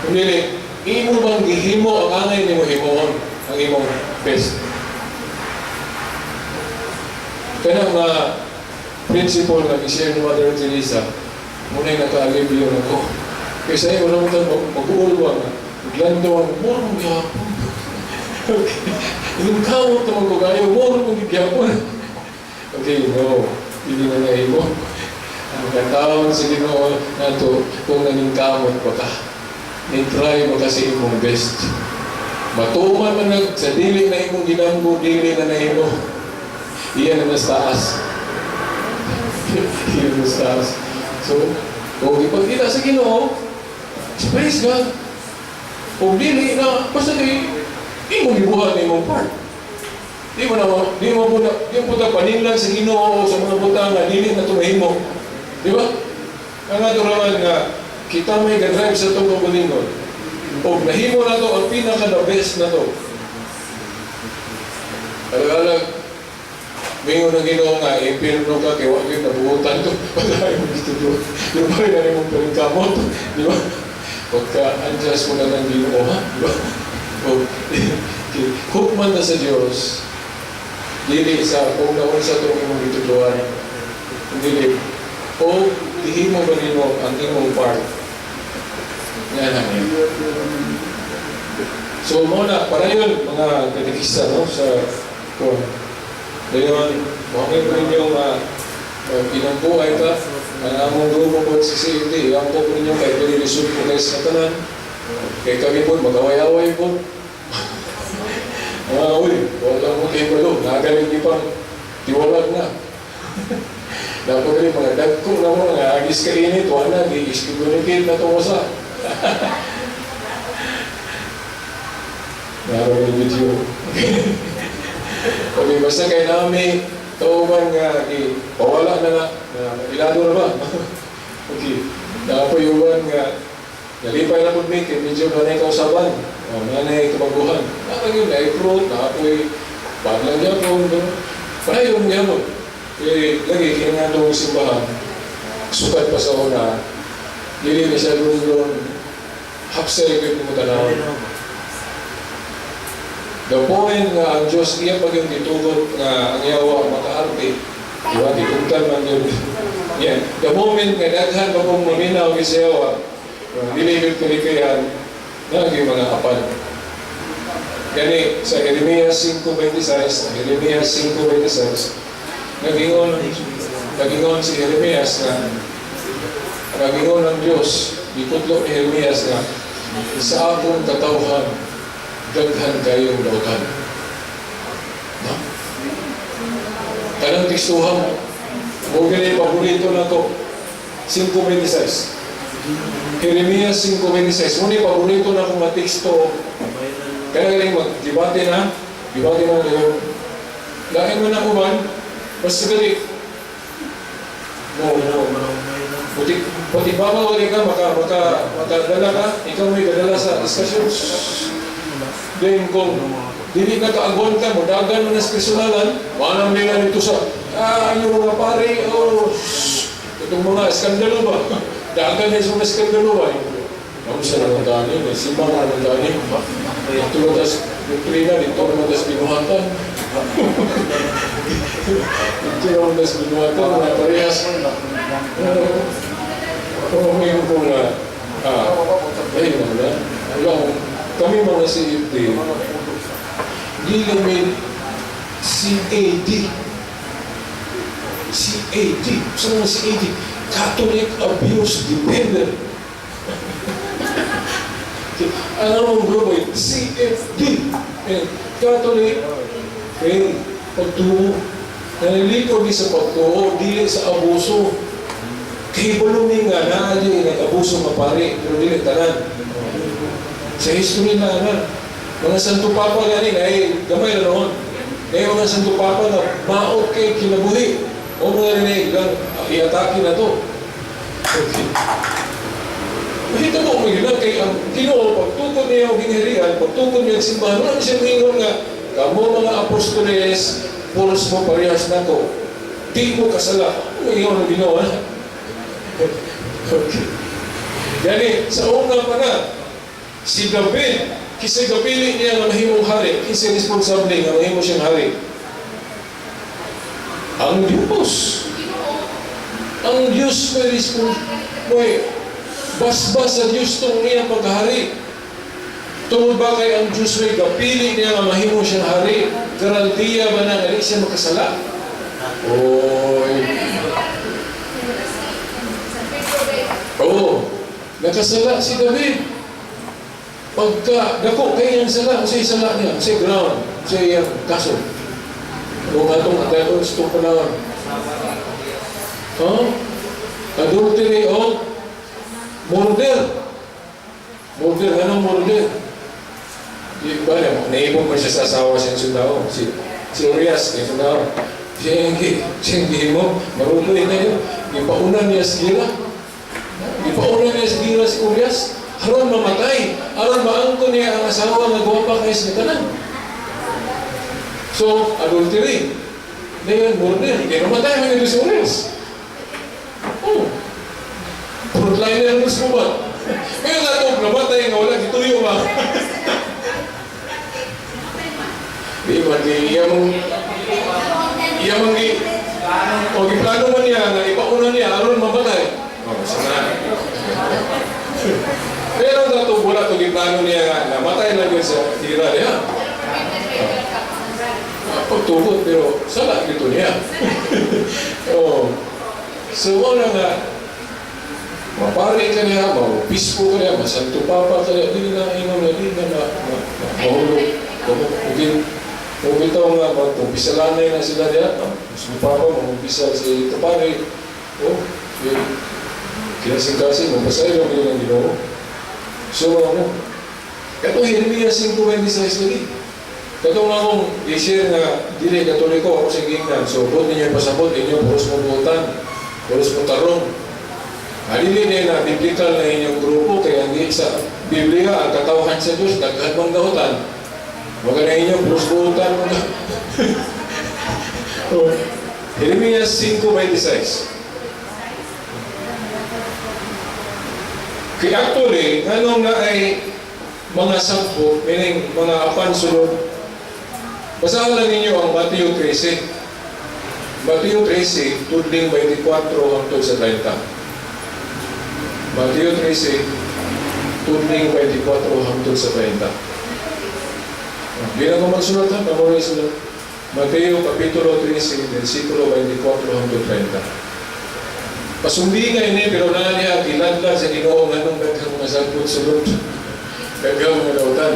Kung dili, imo bang gihimo ang angay nimo himuon ang imong best? Kanang mga principle nga gi-share ni Mother Teresa, muna'y naka-alibyo na ko. Kaysa iyo, wala mo tayo mag-uul ba nga? Maglando ang, mura mong gihapon. Okay. Yung kamot naman ko kayo, mura mong gihapon. Okay, no. Hindi na nahimo. Ang katawon sa Ginoo nato kung naningkamot pa ka. Ni-try mo kasi imong best. Matuman man nag sa dili na imong ginamgo, dili na nahimo. Iyan na nasa taas. Iyan na nasa taas. So, kung ipagkita sa Ginoo, praise God. Kung dili na, basta kay imong gibuhat na imong part. Di mo po paninlan sa Ginoo o sa mga butang nga dili na tumahimo. Di ba? Ang ato raman nga kita may ga-drive sa itong kaugalingon. O nahimo na to ang pinaka the best na to. Alag-alag, mingon ng Ginoo nga, impirno ka, kay wa gyud nabuotan to. Wala mo dito do. Di ba na mo kamot, di ba? Pagka adjust mo na ng Ginoo, ha? Di ba? O, hukman na sa Diyos, dili sa kung naon sa itong imong gituduan, dili, o gihimo ba nimo ang imong part? Yan lang yun. So, muna, para yun, mga katekista, no, sa kung dayon, mo po ninyo nga kinambuhay ka, ang among grupo po sa CCD, ang po ninyo kay dili lisod po kayo sa tanan, kay kami po, mag-away-away po. Mga uy, wala mo. kahibalo, nagaling di pang tiwalag na. Dapat rin mga dagko na mo, nga agis ka init, wala, di excommunicate na to sa. Naroon yung video. Okay, basta kay nami, tauban nga, di, pawala na na, na ilado na ba? Okay, nakapayuban nga, nalipay na po mi, kay medyo nanay kausaban, o nanay kabaguhan. Nakang yun, naipro, nakapoy, baglang yapon, pero panayon yapon. Eh, lagi, kaya nga itong simbahan, sukat pa sa una, dili na siya doon doon, hapsay ko yung tanawon. The point nga ang Diyos iya pag yung gitugot nga ang yawa makaarte, di ba? Gitugtan man yun. Yeah. The moment nga daghan pa kong maminaw sa yawa, dili yun kalikayan, naging mga apan. Gani, sa Jeremias 5:26, Jeremias 5:26, nagingon si Jeremias nga, nagingon ang Diyos, gikutlo ni Jeremias nga, sa akong katawhan, daghan kayong dautan. No? Kanang tekstuhan mo, mo gani paborito na to, 5:26. Jeremias 5:26, mo ni paborito na akong mateksto. Kaya galing mag-debate na, debate na ngayon. Lain mo na kuman, basta gali. No. Buti, buti ba wali ka, makadala ka, ikaw may kadala sa discussion. Then kung dili ka kaagwan ka, mudagan mo na sa personalan, wanang nila nito sa, yung mga pare, oh, itong mga skandalo ba? Dagan na sa mga skandalo ba? Ako sa naman gani, may simbang na naman gani. Dito na tas doktrina, dito naman tas binuhatan. Dito naman tas binuhatan, mga parehas. Kung ngayon ko nga, ay naman na, alam, kami mga CFD, dili may CAD. CAD. Saan ang CAD? Catholic Abuse Defender. Ano ang grupo? CFD. Eh, Catholic Faith. Pagtuo. Nalilikod di sa pagtuo, dili sa abuso. Kay balumi nga naa di nag-abuso nga pare, pero dili tanan. Sa history na na, mga Santo Papa gani ay gamay na noon. Kaya mga Santo Papa na maot kay kinabuhi. O mga rin lang iatake na to. Okay. Mahita mo kung yun kay ang Ginoo pagtukod niya ang ginharian, pagtukod niya ang simbahan, wala siya moingon nga kamo mga apostoles, puros mo parehas nako. Di mo kasala. Ano ingon ang Ginoo? Ha? Okay. Yani, sa una pa na, si David, kisay gapili niya nga mahimong hari, kisay responsable nga mahimo siyang hari. Ang Diyos. Ang Diyos may may basbas sa Diyos tong iyang paghahari. Tungod ba kay ang Diyos may gapili niya nga mahimo siyang hari, garantiya ba na nga di siya makasala? Oy. Oo. Nakasala si David. Pagka, dako kay iyang sala, unsay sala niya, unsay ground, unsay iyang kaso. Kung atong atayon sa itong panahon. Huh? Adultery o murder. Murder, anong murder? Di ba, naibong pa siya sa asawa siyang sundao. Si Urias, yung sundao. Siya yung gihimo, maruloy na yun. Ipauna niya sa gira. Ipauna niya sa gira si Urias. Aron mamatay. Aron maangko niya ang asawa nga gwapa kay sa tanan. So, adultery. Ngayon, murder. Kaya namatay man ito si Urias. Oh. Frontliner mo sa ba? Ngayon nga ito, namatay nga wala, gituyo ba? Di ba, di, iya mong gi, o giplano man niya, nga ipauna niya, aron mamatay. Oh, sana. Pero dato wala to giplano niya nga, namatay lang yun sa tira niya. Pagtukod, pero sala gito niya. Oh. So, wala nga, mapari ka niya, mapispo ka niya, masanto papa ka niya, di na ingon na, di na mahulog. Okay. Kung bitaw nga magkumpisalanay na sila diyan, no? Gusto pa pa, magkumpisal si Tupari. Oh, eh, kinasing-kasing, magpasaylo ang ilang Ginoo. So, ano? Katong Jeremias 5:26 lagi. Katong akong i-share nga, dili Katoliko ako sa gingnan. So, buot ninyo pasabot, inyo puros mo buotan, puros mo tarong. Dili na na biblical na inyong grupo, kaya hindi sa Biblia, ang katawhan sa Diyos, daghan mang dahutan. Wag na inyo, puros buotan mo na. Oh. Jeremias 5:26. Kaya actually, nganong na ay mga sampo, meaning mga apan sulod, basahan lang ninyo ang Mateo 13. Mateo 13, tudling 24 hangtod sa 30. Mateo 13, tudling 24 hangtod sa 30. Hindi na ko magsulat ha, memorize sulat. Mateo Kapitulo 13, versikulo 24 hangtod 30. Pasundi nga ini, pero na niya, giladlad sa Ginoo nganong daghang mga sagbot sulod. Daghang mga dautan.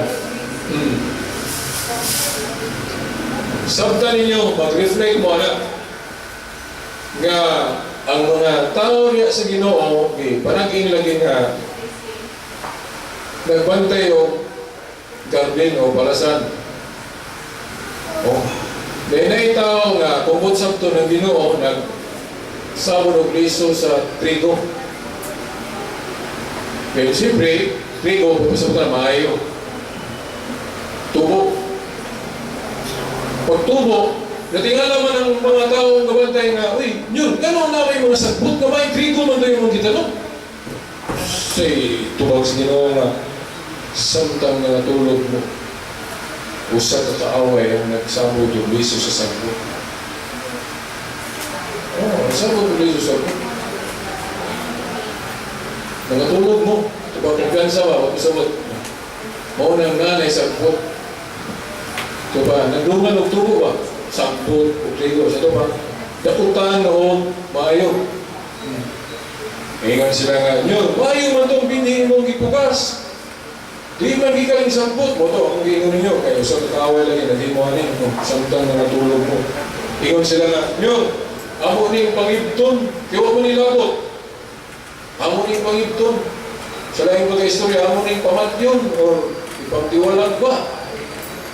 Sabta ninyo, mag-reflect mo na nga ang mga tao niya sa Ginoo, gi panaging lagi nga nagbantay o garden o palasan. Oh. Dahil na tao nga kumot sabto ng Ginoo nag sabon og liso sa trigo. Pero siyempre, trigo, pasabot na maayo. Tubo. Pagtubo, natingala man ang mga tao nga bantay nga, uy, yun, gano'n na may mga sagbot nga may trigo man daw yung mga kita, no? Say, tubag sa Ginoo nga, samtang nga natulog mo, usa ka kaaway ang nagsabot og liso sa sagbot. Oh, nagsabot og liso sa sagbot. Nangatulog mo, tubag kumpiyansa ba, pagpasabot. Mao nang nanay sagbot. Ito ba, nagdungan og tubo ba? Sagbot og trigo. Sa ito ba, dakutan o maayo. Ingon sila nga, nyo, maayo man itong binhi mong gipugas. Di man gikaling sagbot. Mo to, akong giingon ninyo, kayo sa kakaaway lagi, naging mo ani, no, samtang na natulog mo. Ingon sila nga, nyo, amo ning pangibton, kaya mo nilabot. Amo ning pangibton. Sa laing pagka-istorya, amo ning pamatyon, or ipagtiwalag ba?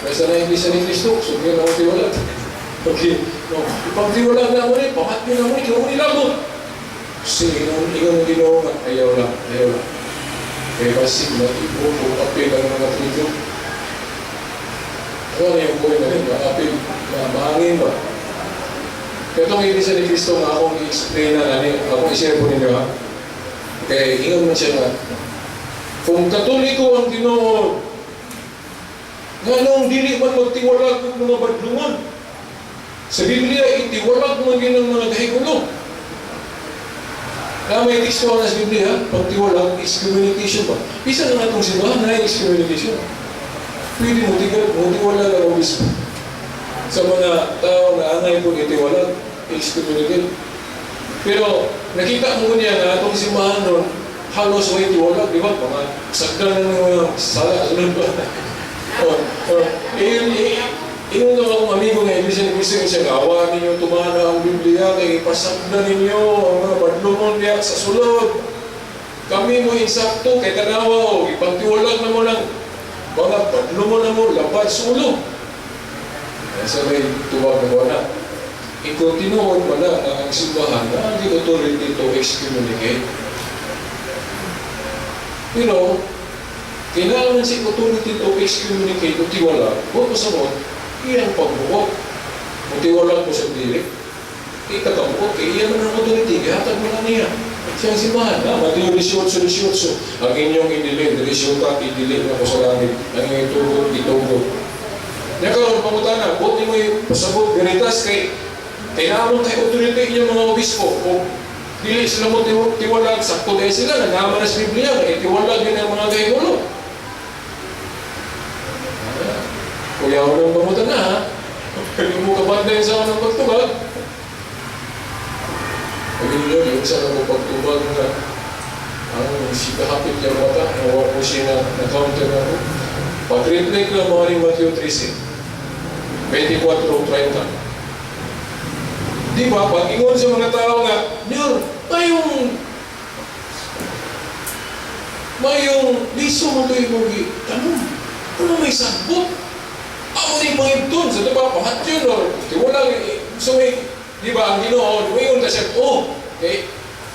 Kaya na Iglesia ni Cristo, so yun ang tiwalag. Okay, no, ipagtiwalag na mo ni, pamatyon na mo ni, kaya mo nilabot. Kasi ingon, ingon Ginoo nga, ayaw lang, ayaw lang. Kaya basig na ibo, kung apil ang mga trigo. Ano na yung buhay na rin, maapil, mahangin ba? Kaya itong Iglesia ni Cristo nga akong i-explain na nani, akong i-share po ninyo ha. Kaya ingon man siya nga, kung Katoliko ang Ginoo, nganong dili man magtiwalag og mga badlungon. Sa Biblia, itiwalag man yun ang mga dahigulo. Na may teksto na sa Biblia, pagtiwalag, excommunication ba? Bisa na nga itong simbahan na excommunication. Pwede mo tigal, mo tiwalag ang obispo. Sa mga tao na angay po itiwalag, excommunicate. Pero nakita mo niya na itong simbahan nun, halos way tiwalag, di ba? Mga sagdan ng mga sala, sunod ba? Oh, eh, ingon daw akong amigo nga Iglesia ni Cristo siya, gawa ninyo tumana ang Biblia, kay ipasagdan ninyo ang mga badlungon diya sa sulod. Kami mo insakto, kay tanawa o, ipagtiwalag na mo lang, mga badlungon na mo, lapad sa ulo. Kaya sa may tuwag na wala. Ikaw tinuod pala nga ang simbahan na hindi authority to excommunicate. Pero, kailangan si authority to excommunicate o tiwala, huwag mo sabot, iyang pagbuot. O tiwala mo sa dili. Ika ka buot, kaya iyan ang authority, gihatag mo na niya. Siyang simbahan, ha? Mateo 18:18, ang inyong idili, 18 idili na ko sa langit, ang inyong itugot, itugot. Nya karon pangutana, buot nimo pasabot veritas kay kailangan kay authority inyong mga obispo o dili sila mo tiwalag, sakto dahil sila, naghaman na sa Biblia, kay tiwalag yun ang mga gahigulo. Kuya ko nang pamutan na ha. Pwede mo kabantay sa anong pagtubag. Pag ninyo, yung sa anong pagtubag na ang sikahapit niya mata, nawa ko siya na na-counter na ako. Pag-reflect lang mga ni Matthew 13. 24:30. Di ba, pag ingon sa mga tao nga, "Nyor, mayong liso mo ito imong tanong. Ano may sagbot? Amo ni pangibton sa diba, pahatyon or tiwalag, eh, so may, di ba, ang Ginoo, muingon ta siya, oh, okay,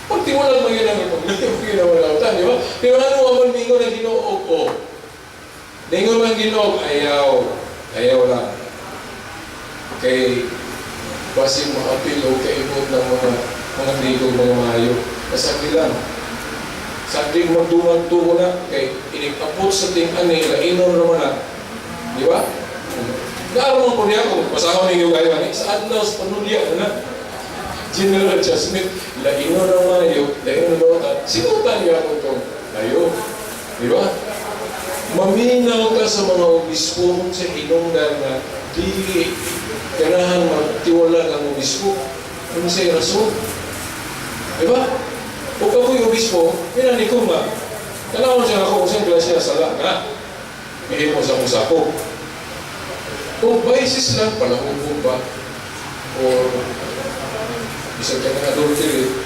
pag tiwalag mo yun ang ipaglayo mo yun ang wala, di ba? Pero ano man mingon ang Ginoo, oh, ningon man Ginoo, ayaw, ayaw lang. Kay, basin maapil o kaibot ng mga trigo, mga maayo. Kasagdi lang. Sagdi magdungag tubo na, kay inikapot sa ting-ani, lainon naman na. Di ba? Naaraw ko niya kung pasahon ninyo kayo, ani, sa adlaw sa panulya na. General adjustment, lainon na maayo, lainon na at sinutan niya ako itong ayo. Di ba? Maminaw ka sa mga obispo kung sa hinungdan na dili ganahan magtiwala ang obispo. Ano sa rason? Di ba? Kung ako'y obispo, pinani ko nga. Tanawon siya ako kung saan klase sala nga. Mihimo sa akong sako. O basis lang, palahubog ba? O isang ka ng adultery.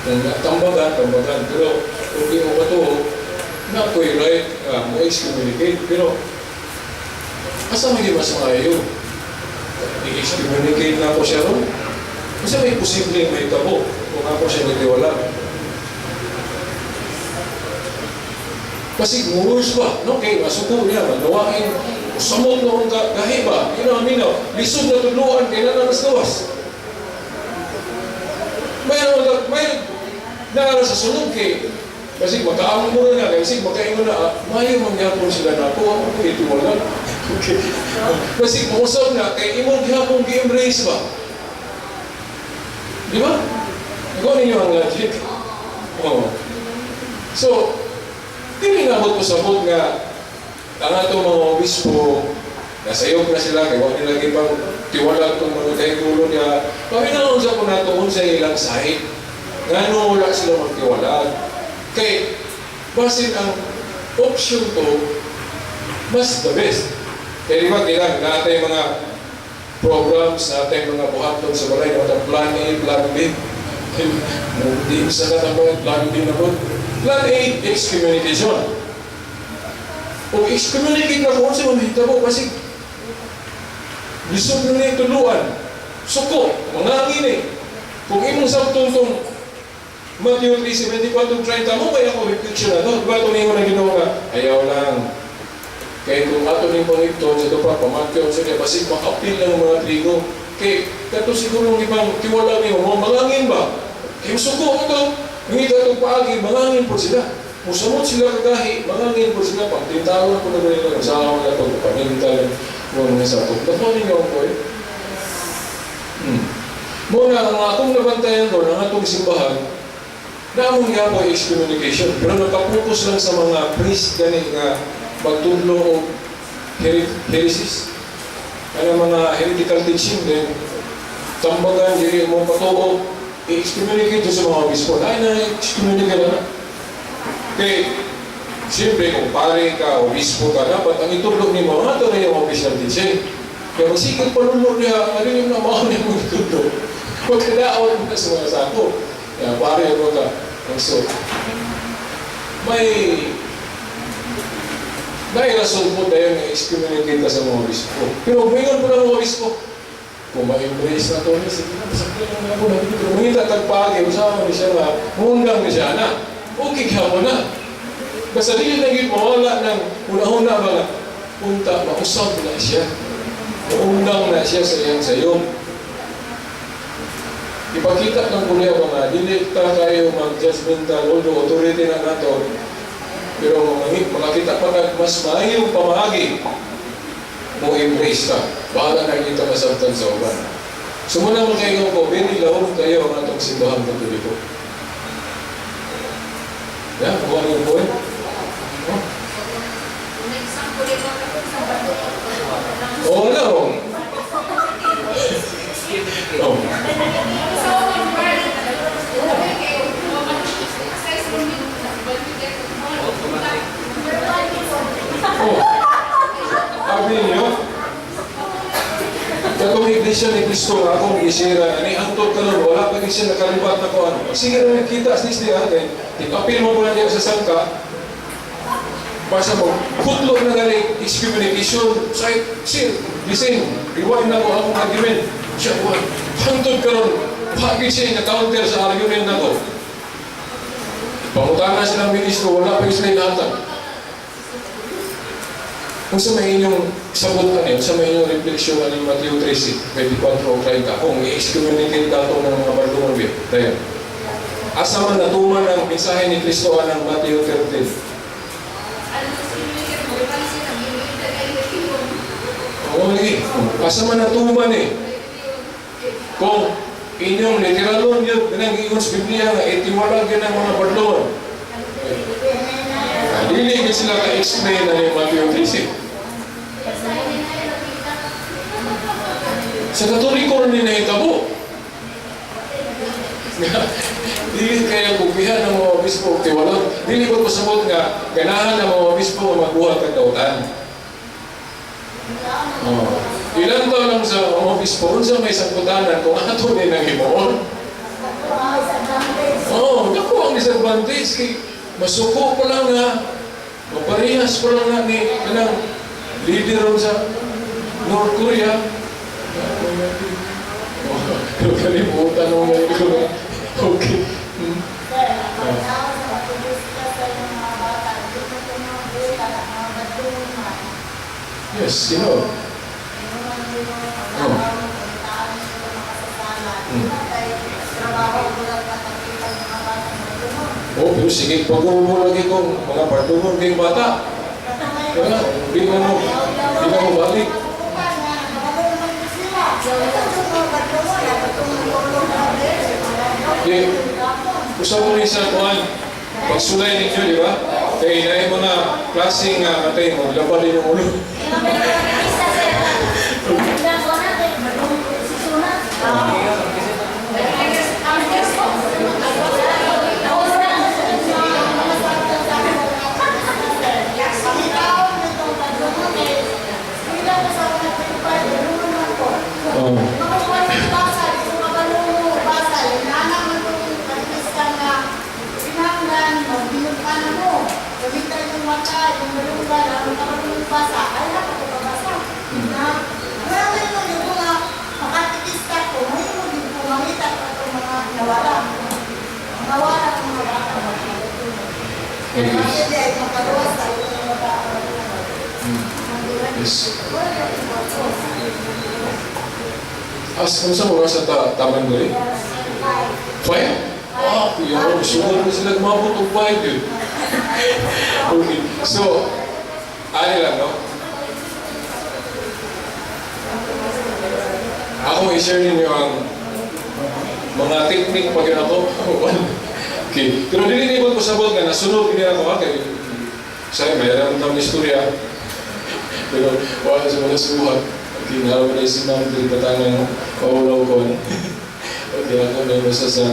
Kung tambagan, tambagan. Pero kung di mo katuo, na ako'y right mo excommunicate. Pero asa may mas maayo? I-excommunicate na ako siya ron? Kasi may posibleng may tabo kung ako siya nagtiwala. Kasi worse ba? No, kay masuko niya, manuwain, samot na akong gahi ba? Yun ang minaw. Lisod na tudluan, kay na nas gawas. May ano, may naara sa sunod kay kasi makaamon mo na kasi makaingon na, ah, mayo mangyapon sila na ako, ako ko itiwala. Okay. Kasi mausap na, kay imong gihapon gi-embrace ba? Di ba? Ikaw ninyo ang logic. Oo. So, dili na ko pasabot nga ang atong mga obispo, nasayop na sila, kay wa nila gipang tiwala itong mga kahigulo niya. Paminaon sa ko nato sa ilang sahit. Ngano wala sila magtiwala. Kay, basin ang option to, mas the best. Kaya di ba, kailangan natay mga programs, natay mga buhaton sa balay, natay plan A, plan B. Hindi sa katambay, plan B na po. Plan A, excommunication. O excommunicate na kung sa mamahita mo kasi lisod na niya tuluan. Suko, mga angin eh. Kung imong sabtong tong Matthew 3:74-30 mo, kaya ako reflection na to. Diba ito ningon na Ginoo nga, ayaw lang. Kaya kung ato ning pangipton sa ito pa, pamatyo, sa kaya basig makapil lang ang mga trigo. Kaya kato siguro ng ibang tiwala niyo, mga malangin ba? Kaya suko ito, nangita itong paagi, malangin po sila. Musamot sila kagahi, malangin po sila. Pag tintawan ko na ganito, sa ako na ito, panintal, mga sakop. Nakuha ninyo ang point? Muna, ang akong nabantayan ko, ang atong simbahan, naamong nga po excommunication, pero nakapokus lang sa mga priest gani nga magtudlo og heresies. Ano mga heretical teaching din, tambagan, dili mo patuo, i-excommunicate sa mga obispo. Ay na, excommunicate na. Kay, siyempre, kung pare ka, obispo ka, dapat ang itudlo ni mo, ato na yung official teaching. Kaya magsigit palulo niya, ano yung namaon niya mong itudlo. Pagkadaon mo na sa mga sako. Kaya pare ako ka. So, may dahil rason po tayo na excommunicate na sa mga obispo. Pero mingon po ng mga obispo, kung ma-embrace na ito, sige na, sakit lang ako na. Pero mangita tagpagi, usama ni siya nga, mundang ni siya na. Okay ka mo na. Basta dili na yun, mawala ng una-una ba nga, unta, mausap na siya. Maundang na siya sa iyang sayo. Ipakita ng kuya ba nga, dili ta kayo mag-judgmental, although authority na nato, pero makakita pa na mas maayong pamahagi mo embrace ka. Bahala na kita masabtan sa uban. So muna mo kayo ko, very lahom kayo ang atong simbahan Katoliko. Yeah, kung ano yung point? Oh. Oh, no. Oh. Oh. Sabi niyo? Kristo nga akong gisira ani hangtod karon wala pa gid siya nakalibat na kuan. Sige na kita sa niya kay tikapil mo pala niya sa sangka. Basta mo, putlo na gali excommunication, say, sir, listen, rewind na ko akong argument. Siya, kuan, hangtod karon, pagid siya na counter sa argument na ko. Pangutana silang ministro, wala pa sila ihatag. Kung sa may inyong sabot ani, sa may inyong refleksyon ani Mateo 13, 24 o 30, kung i-excommunicate dato ng mga bardungan biya, tayo. Asa man natuman ang mensahe ni Kristo anang Mateo 13? Ano sa communicate mo, iba siya nag-iwin na kayo yun. Oo, lagi. Asa man natuman eh. Kung inyong literalon yun, kanang ingon sa Biblia nga, itiwalag yun ang mga bardungan. Dili gid sila ka-explain na ni Mateo 13. Sa Katoliko rin nahitabo. Dili kaya gugbihan ng mga obispo og tiwalag. Dili ko pasabot nga ganahan ng mga obispo nga magbuhat og dautan. Oh. Ilan taon lang sa mga obispo unsa may sangkutanan kung ato ni nang himuon? Oh, dako ang disadvantage kay masuko pa lang nga maparehas pa lang nga ni kanang leader ron sa North Korea. Oh, pero kalimutan mo nga ko. Okay. Sir, ang pagtao sa pagpubusika sa inyong mga bata, hindi mo ito mga buta, mga badlungan. Yes, sino? Inuman mo pagtao, pagtaan mo ito makasasala. Di ba kay trabaho mo lang patakita ng mga bata madlungan? Oh, pero sige, pag mo lagi kong mga pardungon kayong bata. Kaya, di na mo balik. Di, usap mo rin sa kuan, pagsulay ninyo, di ba? Kaya inahin mo na klaseng nga atay mo, laban din yung ulo. Oh. Yes. As, kung sa oras sa taman mo rin? 5? Ah, kuya, sugod na sila gumabot og 5 yun. Okay, so, ano lang, no? Ako, i-share ninyo ang mga technique pag yun ako. Okay. Pero dili ni ko sabot nga nasunod gini ako ha kay say mayroon tang istorya. Pero wala sa mga suhat. Okay, naroon na si Ma'am diri patangan paulaw ko. Okay, ako na isa sa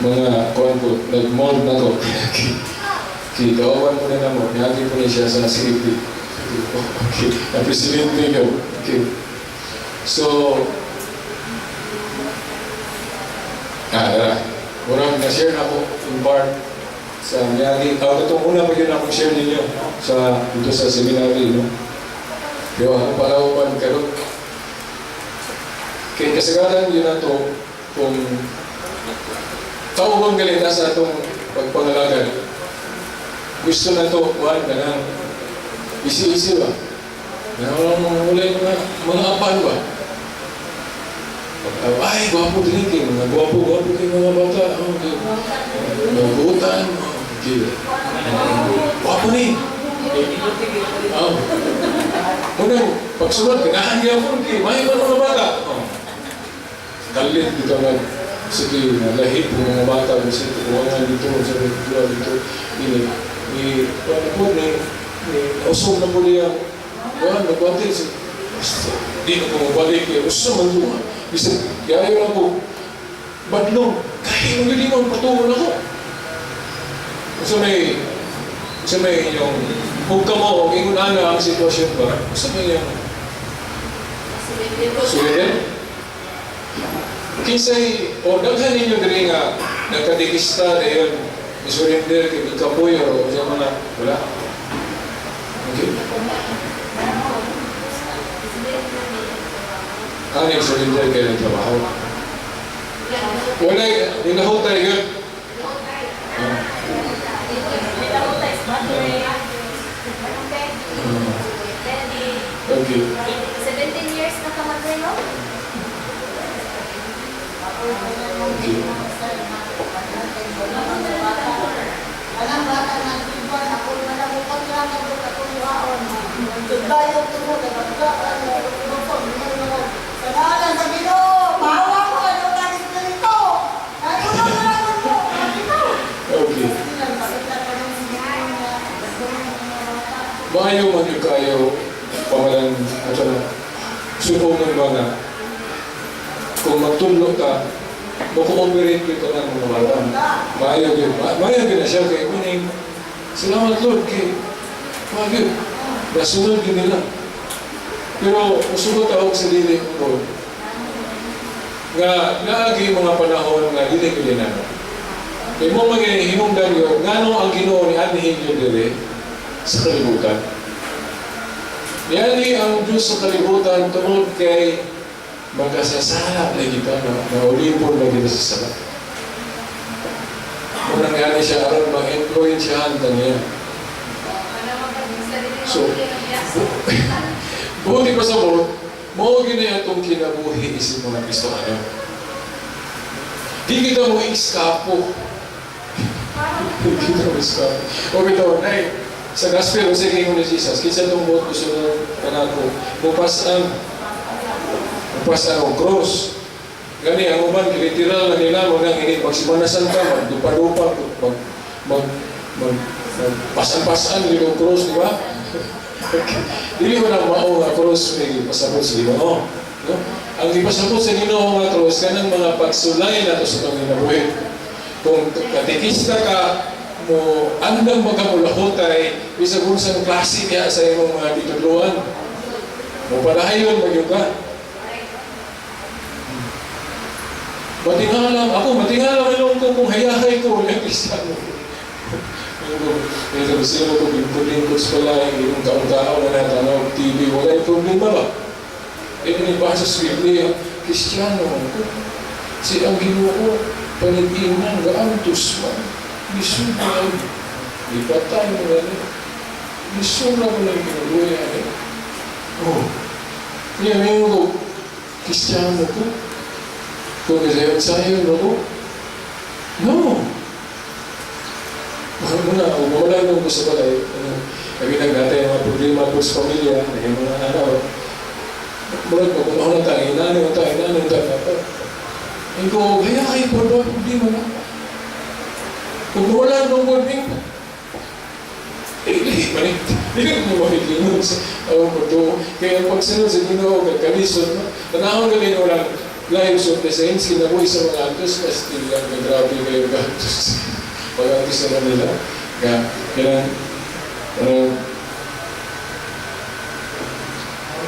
mga kuan ko, nag-mold na ko. Okay. Okay, gawan mo na namo, niagi ko ni siya sa CAP. Okay, na presidente ko. Okay. So, tara. Murag na-share na ako in part sa Miyagi. Tawag itong una pa yun akong share ninyo sa, dito sa seminary, no? Pero ako pala upan karon. Kaya kasagaran yun na to kung tao bang galita sa atong pagpangalagan. Gusto na to, kuhan ka nang isi-isi ba? Wala mga wala yung mga apan ba? Ay, gwapo din kayo. Mga gwapo, gwapo kayo mga bata. Oh, okay. Mga buutan. Okay. Gwapo ni. Oh. Unang, pagsunod, ganahan gyapon kay may mga bata. Oh. Galit dito nga. Sige, nalahit ng mga bata. Kasi tuwangan dito, sa dito, dito. Ini, ni, ano po, ni, ni, usog na po niya. Kuhan, magwati. Di na ko magbalik. Uso man ito. Bisag, kaya lang ko, badlong, kahit ang galing ang patuon ako. Sa may inyong, kung ka mo, kung ingon ana ang sitwasyon ba, sa may inyong, surrender? Kinsay o daghan ninyo diri nga nagkatekista dayon ni-surrender kay gikapoy o sa mga wala. Okay. Ah, nag-surrender kayo ng trabaho. Wala, nilahutay yun. Ah. Okay. 17 years na ka no? Okay. Alam bata na tibuan ako manabukot lang ako katuluhaon. Bayo tumo nagka ano ko sa ngalan sa Ginoo, maawa ko ano ka espiritu. Nagulong na lang mo. Okay. Maayo man yung kayo pamalan ato na subukan ba nga kung magtudlo ka, mo-cooperate gyud ka ng mga bata. Maayo gyud. Maayo gyud na siya kay meaning salamat Lord kay maayo. Nasunod gyud nila. Pero musugot ako sa dili ko nga naagi mga panahon nga dili gyud na. Kay mo mga hinungdan yun, ngano ang Ginoo ni anhin yun diri sa kalibutan. Niani ang Diyos sa kalibutan tungod kay magkasasala na kita, na naulipon na kita sa sala. Unang niani siya aron ma-influensyahan ta niya. So, buti pa sa buot, mao gyud na atong kinabuhi isip mga Kristiyano. Di kita mo iskapo. Di kita mo iskapo. O bitaw, nay, sa gospel, sa kingon ni Jesus, kinsa itong buot musunod kanako, mupas-an ang cross. Gani, ang uban, literal na nila, mga ini, pagsimanasan ka, magdupa-dupa, mag, mag, mag, mag, pasan-pasan, yung cross, di ba? Dili ko na mao nga cross may pasabot sa Ginoo. No? Ang ipasabot sa Ginoo nga cross kanang mga pagsulay nato sa atong kinabuhi. Kung katekista ka, mo andam ba ka mulahutay bisag unsang klase niya sa imong mga gitudloan. Mo padayon magyud ka. Matingalang ako, matingalang ilong ko kung hayahay ko ng Kristiyano. Ito, sino ko lingkod-lingkod sa balay, yung taong-tao na natanaw TV, wala yung problema ba? Eh, binibasa sa Biblia, Kristiyano ko. Si ang Ginoo, panag-inan, gaantos man. Lisod na, ipatay mo gani. Lisod na ko lang kinabuhi, eh. Oh. Niya, may ko, Kristiyano ko. Kung sayon-sayon ako. No. Muna, wala nung ko sa balay. Ano, lagi nagdatay mga problema ko sa pamilya, naging mga araw. Murag, pag ako na tayo, inani mo tayo, inani mo tayo. Ikaw, kaya kayo po ba problema na? Kung wala nung wording, eh, di ba ni? Di ka mo mahilingon sa awang pagtuo. Kaya ang pagsunod sa Ginoo, kagkalisod, no? Tanahon ka din walang lives of the saints, kinabuhi sa mga antos, Kastila, may grabe kayo gantos. Pag-antos naman nila. Kaya, kailan,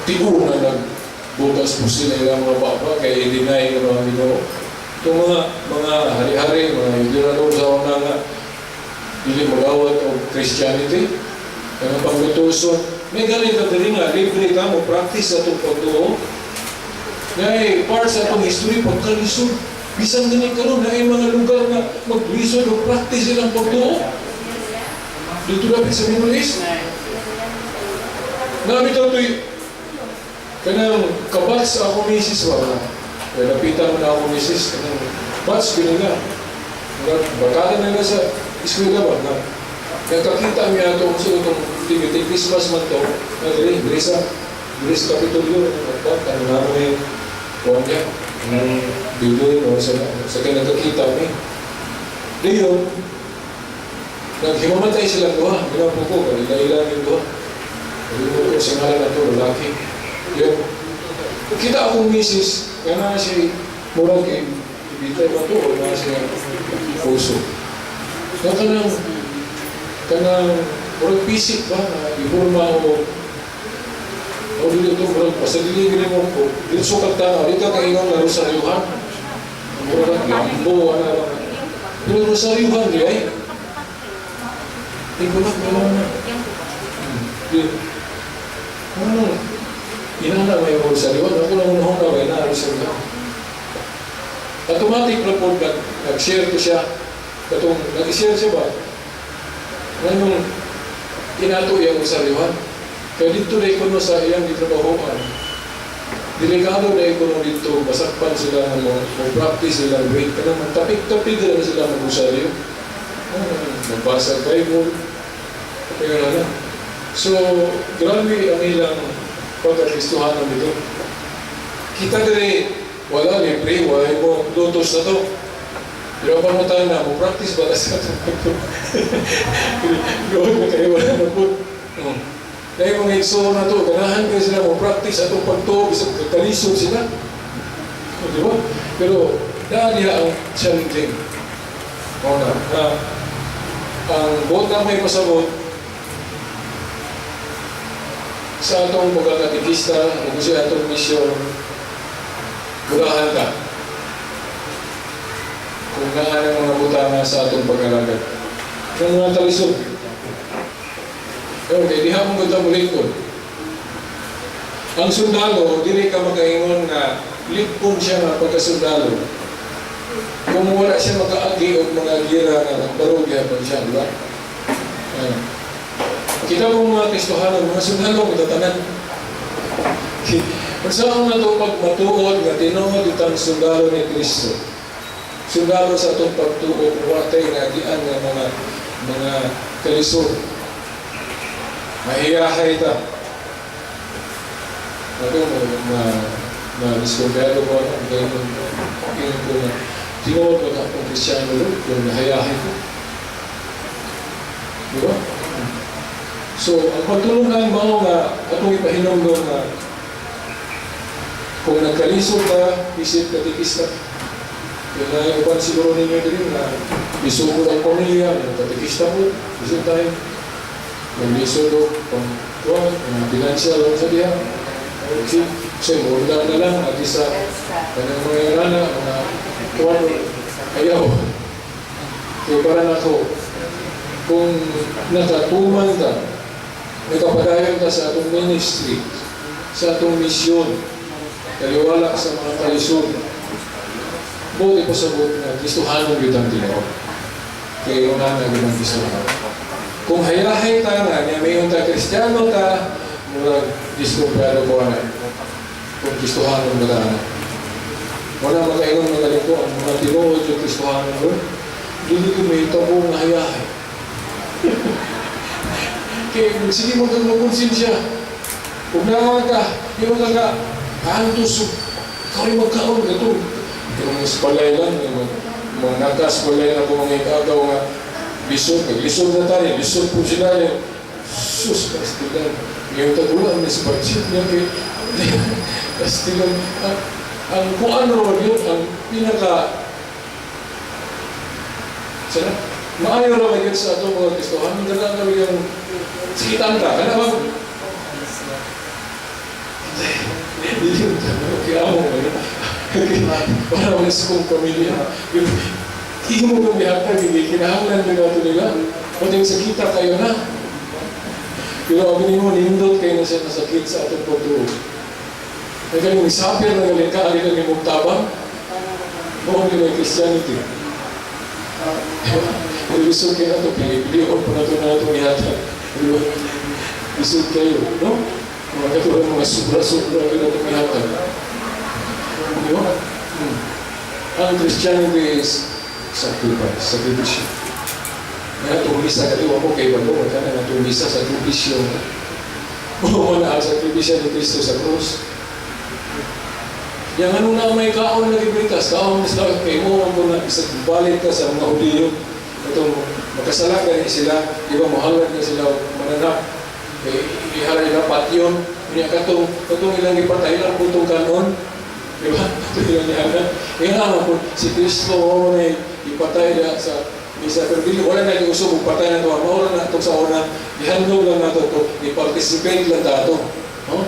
tigo na nagbukas po sila ilang mga baba, kaya i-deny ng mga Ginoo. Itong mga hari-hari, mga liberal sa una nga, dili magawat og Christianity, ang panglutuson. May ganito diri nga, libre ka mo practice sa itong pagtuo. Ngay, part sa atong history, pagkalisod. Bisan gani karon na mga lugar nga maglisod o practice silang pagtuo. Dito lapit sa Middle East. Nami ito'y kanang kabats ako misis ba na. Kaya lapitan mo na ako misis, kanang bats gani na. Barkada na nila sa eskwela ba na. Nakakita mi ato sa itong TV, Christmas man to, na diri, diri sa Kapitolyo, nagbat, ano na mo yung kuwan niya, ng building, o sa kaya nagkakita mi. Diyon, naghimamatay silang duha, ginapo ko, kanila-ila yung duha. Naghimamatay ko sa ngalan na to, lalaki. Yun, kita akong misis, kaya na si murag kay ibitay ba to, o na siya puso. Kaya kanang murag pisik ba, na iburma o o dili ito, murag, basta dili gini mo ko, dili sukat tanaw, di ka kaingon nga rosaryuhan. Mura lang, lambo, ano lang. Pero rosaryuhan di ay. Di ko lang, wala na. Di. Ano? Inana may rosaryuhan. Ako lang unahon na may na rosaryuhan. Automatic na po, nag-share ko siya. Katong, nag-share siya ba? Anong inato iyang rosaryuhan? Kaya dito na ikuno sa iyang gitrabahoan. Delikado na ikuno dito, masakpan sila ng mo practice sila, wait ka naman, tapik-tapik na sila mag-rosaryo. Magbasa Bible. Kaya na lang. So, grabe ang ilang pagkakristuhanan dito. Kita dire, wala libre, wala mo lutos na to. Pero ang pangutan na, mo practice ba sa itong Gawin na kayo, wala na po. Dahil mga igsoon na to, ganahan kayo sila mo practice atong pagtuo, bisag kalisod sila. O, di ba? Pero, dahil niya ang challenging. O na, na ang buot na may pasabot sa atong pagkakatikista, o sa atong misyon, mulahan ka. Kung naan ang mga butanga sa atong pag-alagad. Ng mga talisod. Pero kay diha mo gud mulingkod. Ang sundalo, dili ka makaingon nga lipon siya nga pagkasundalo. Kung wala siya makaagi og mga gira nga nagbaro gihapon siya, di ba? Ayan. Kita mo mga Kristohanon, mga sundalo, mga tanan. Unsa ang nato pagmatuod nga tinuod itang sundalo ni Kristo? Sundalo sa atong pagtuo kung wala tayo naagian nga mga kalisod. Mahiyahay ta. Ako, ma-discover ko ano, kaya ingon ko na, tinuod ko na akong Kristiyano rin, kung nahayahay ko. Di ba? So, ang pagtulungan mao nga, atong ipahinumdom nga, kung nagkalisod ka, isip katikista. Kaya na uban siguro ninyo din na isugod ang pamilya, yung katikista po, isip tayo. Naglisod o pang kuwan, mga financial lang sa diha. Kasi murda na lang, at isa, kanang mga irana, mga kuwan, ayaw. Kaya para na ako, kung nakatuman ka, nakapadayon ka sa atong ministry, sa atong misyon, kaliwala sa mga kalisod, buti pa sa buti nga, Kristohanon yun ang tinuod. Kaya una na yun ang Kristohanon. Kung hayahay ta nga, niya may unta Kristiyano ta, murag diskumpyado ko na. Kung Kristohanon ba ta na. Wala makaingon mga lingko, ang mga tinuod yung Kristohanon ron, dili ko may tabo nga hayahay. Kaya sige mo kang magkonsensya. Kung naman ka, yung ka ka, kaantos, ikaw rin magkaon, ito. Yung balay lang, yung mga nakas balay na po mga ikagaw nga, lisod, naglisod na tayo, lisod po sila yung, sus, kastilan. Yung tagulan, may budget niya, kay, kastilan. Ang kuan ro yun, ang pinaka, sana, maayo ra ba yun sa atong mga Kristohanon, dala na yung sakitan ka, kana ba? Hindi yun, kaya mo, para wala sa kong pamilya. Hindi mo kong ihatag, hindi kinahanglan na nato nila. Pati yung sakita kayo na. Pero abi nimo nindot kayo na siya nasakit sa atong pagtuo. Ay kayong isapir na galing ka, alin ang imong tabang. Mao ni Christianity. Lisod kayo na ito, pinipilion pa na ito na itong ihatag. Lisod kayo, no? Mga katulad mga sobra-sobra kayo na itong ihatag. Di ba? Ang Christianity is sacrifice, sakripisyo. Nga itong misa, kaliwa mo kay bago, wala na itong misa, sakripisyo. Oo na ang sakripisyo ni Kristo sa krus. Yang ano na may kaon na gibritas, kaon sila kay mo ang na isang balit ka sa mga Hudiyo. Itong makasala gani sila, di ba mohalag na sila mananap. Kay ihalay na patyon, niya katong katong ilang gipatay lang putong kanon. Di ba? Ito ilang nihanan. Kaya nga po, si Kristo mo na ipatay na sa misa. Pero dili, wala na iusog, patay na ito. Maura na itong sa una, ihandog lang nato ito, i-participate lang tato. No?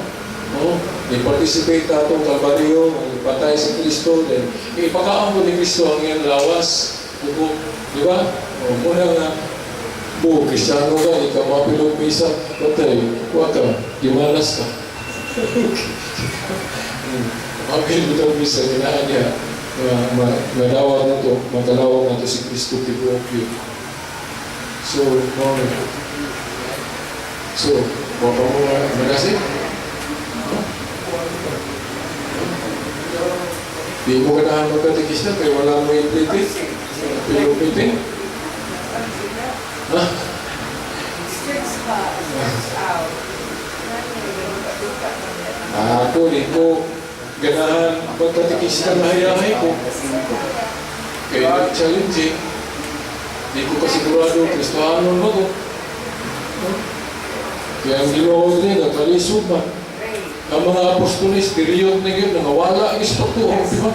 No? Ni-participate ta atong Kalbaryo, patay si Kristo, then ipakaon ko ni Kristo ang iyang lawas, dugo, di ba? O, muna nga, bu, Kristiyano ka, ikaw mapilog misa, patay, wa ka, gimalas ka. Mapilog ang misa, kinaan niya, madawat na to, matalawag na to si Kristo, tibuok yun. So, mao na. So, wa pa mo nagasi? No? Di mo ganahan magkatikista kaya wala mo iplite. Pilupite. Ha? Stretch pa, stretch out. Ako, di ko ganahan magkatikista na hayahay ko. Kaya challenging. Di ko kasigurado, Kristohanon ba ko? No? Kaya ang Ginoo din, nakalisod ba? Ang mga apostolis, period na yun, nangawala ang ispagtuo, di ba?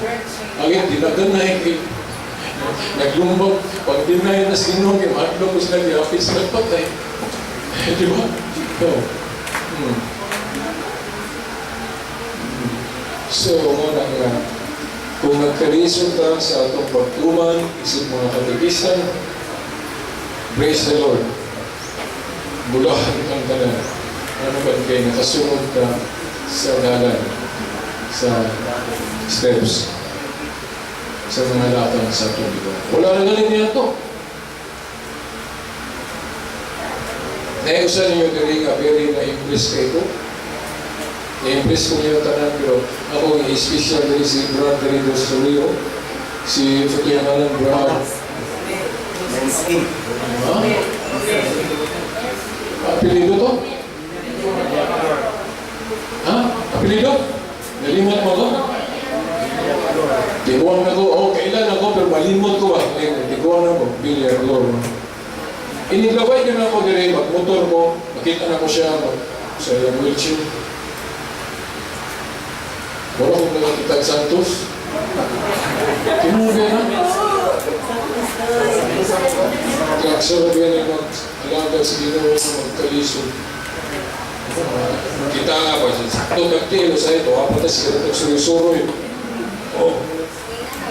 Ang dinaganay, kay naglumbag, pag dinay na sa Ginoo, kay mahadlok ko sila, gihapit sila patay. Di ba? No. So, mo na nga, kung nagkalisod ta sa atong pagtuman, isip mga katekista, praise the Lord. Bulahan kang tanan. Ano ba kay nakasunod ka sa dalan, sa steps, sa mga lakang sa atong Ginoo. Wala na galing niya to. Naiusan ninyo diri nga very na-impress kay ko. Na-impress ko niyo tanan pero ako i-special diri si Brad diri dos Rio. Si sa kiyang ngalan Brad. Ha? Apelido to? Ha? Apelido? Nalimot mo ko? Tiguan na ko. Oh, kailan ako pero malimot ko ba? Tiguan na ko. Villar Lord. Iniglaway yun ako diri, magmotor ko, makita na ko siya mag, sa iyang wheelchair. Wala kong nakakita Santos. Tinuod na. Kaya sa gabi na mag-alaga sa Ginoo magkalisod. Kita nga ba, sakto nagtilo sa ito, apat na siya nagsuroy-suroy. Oh.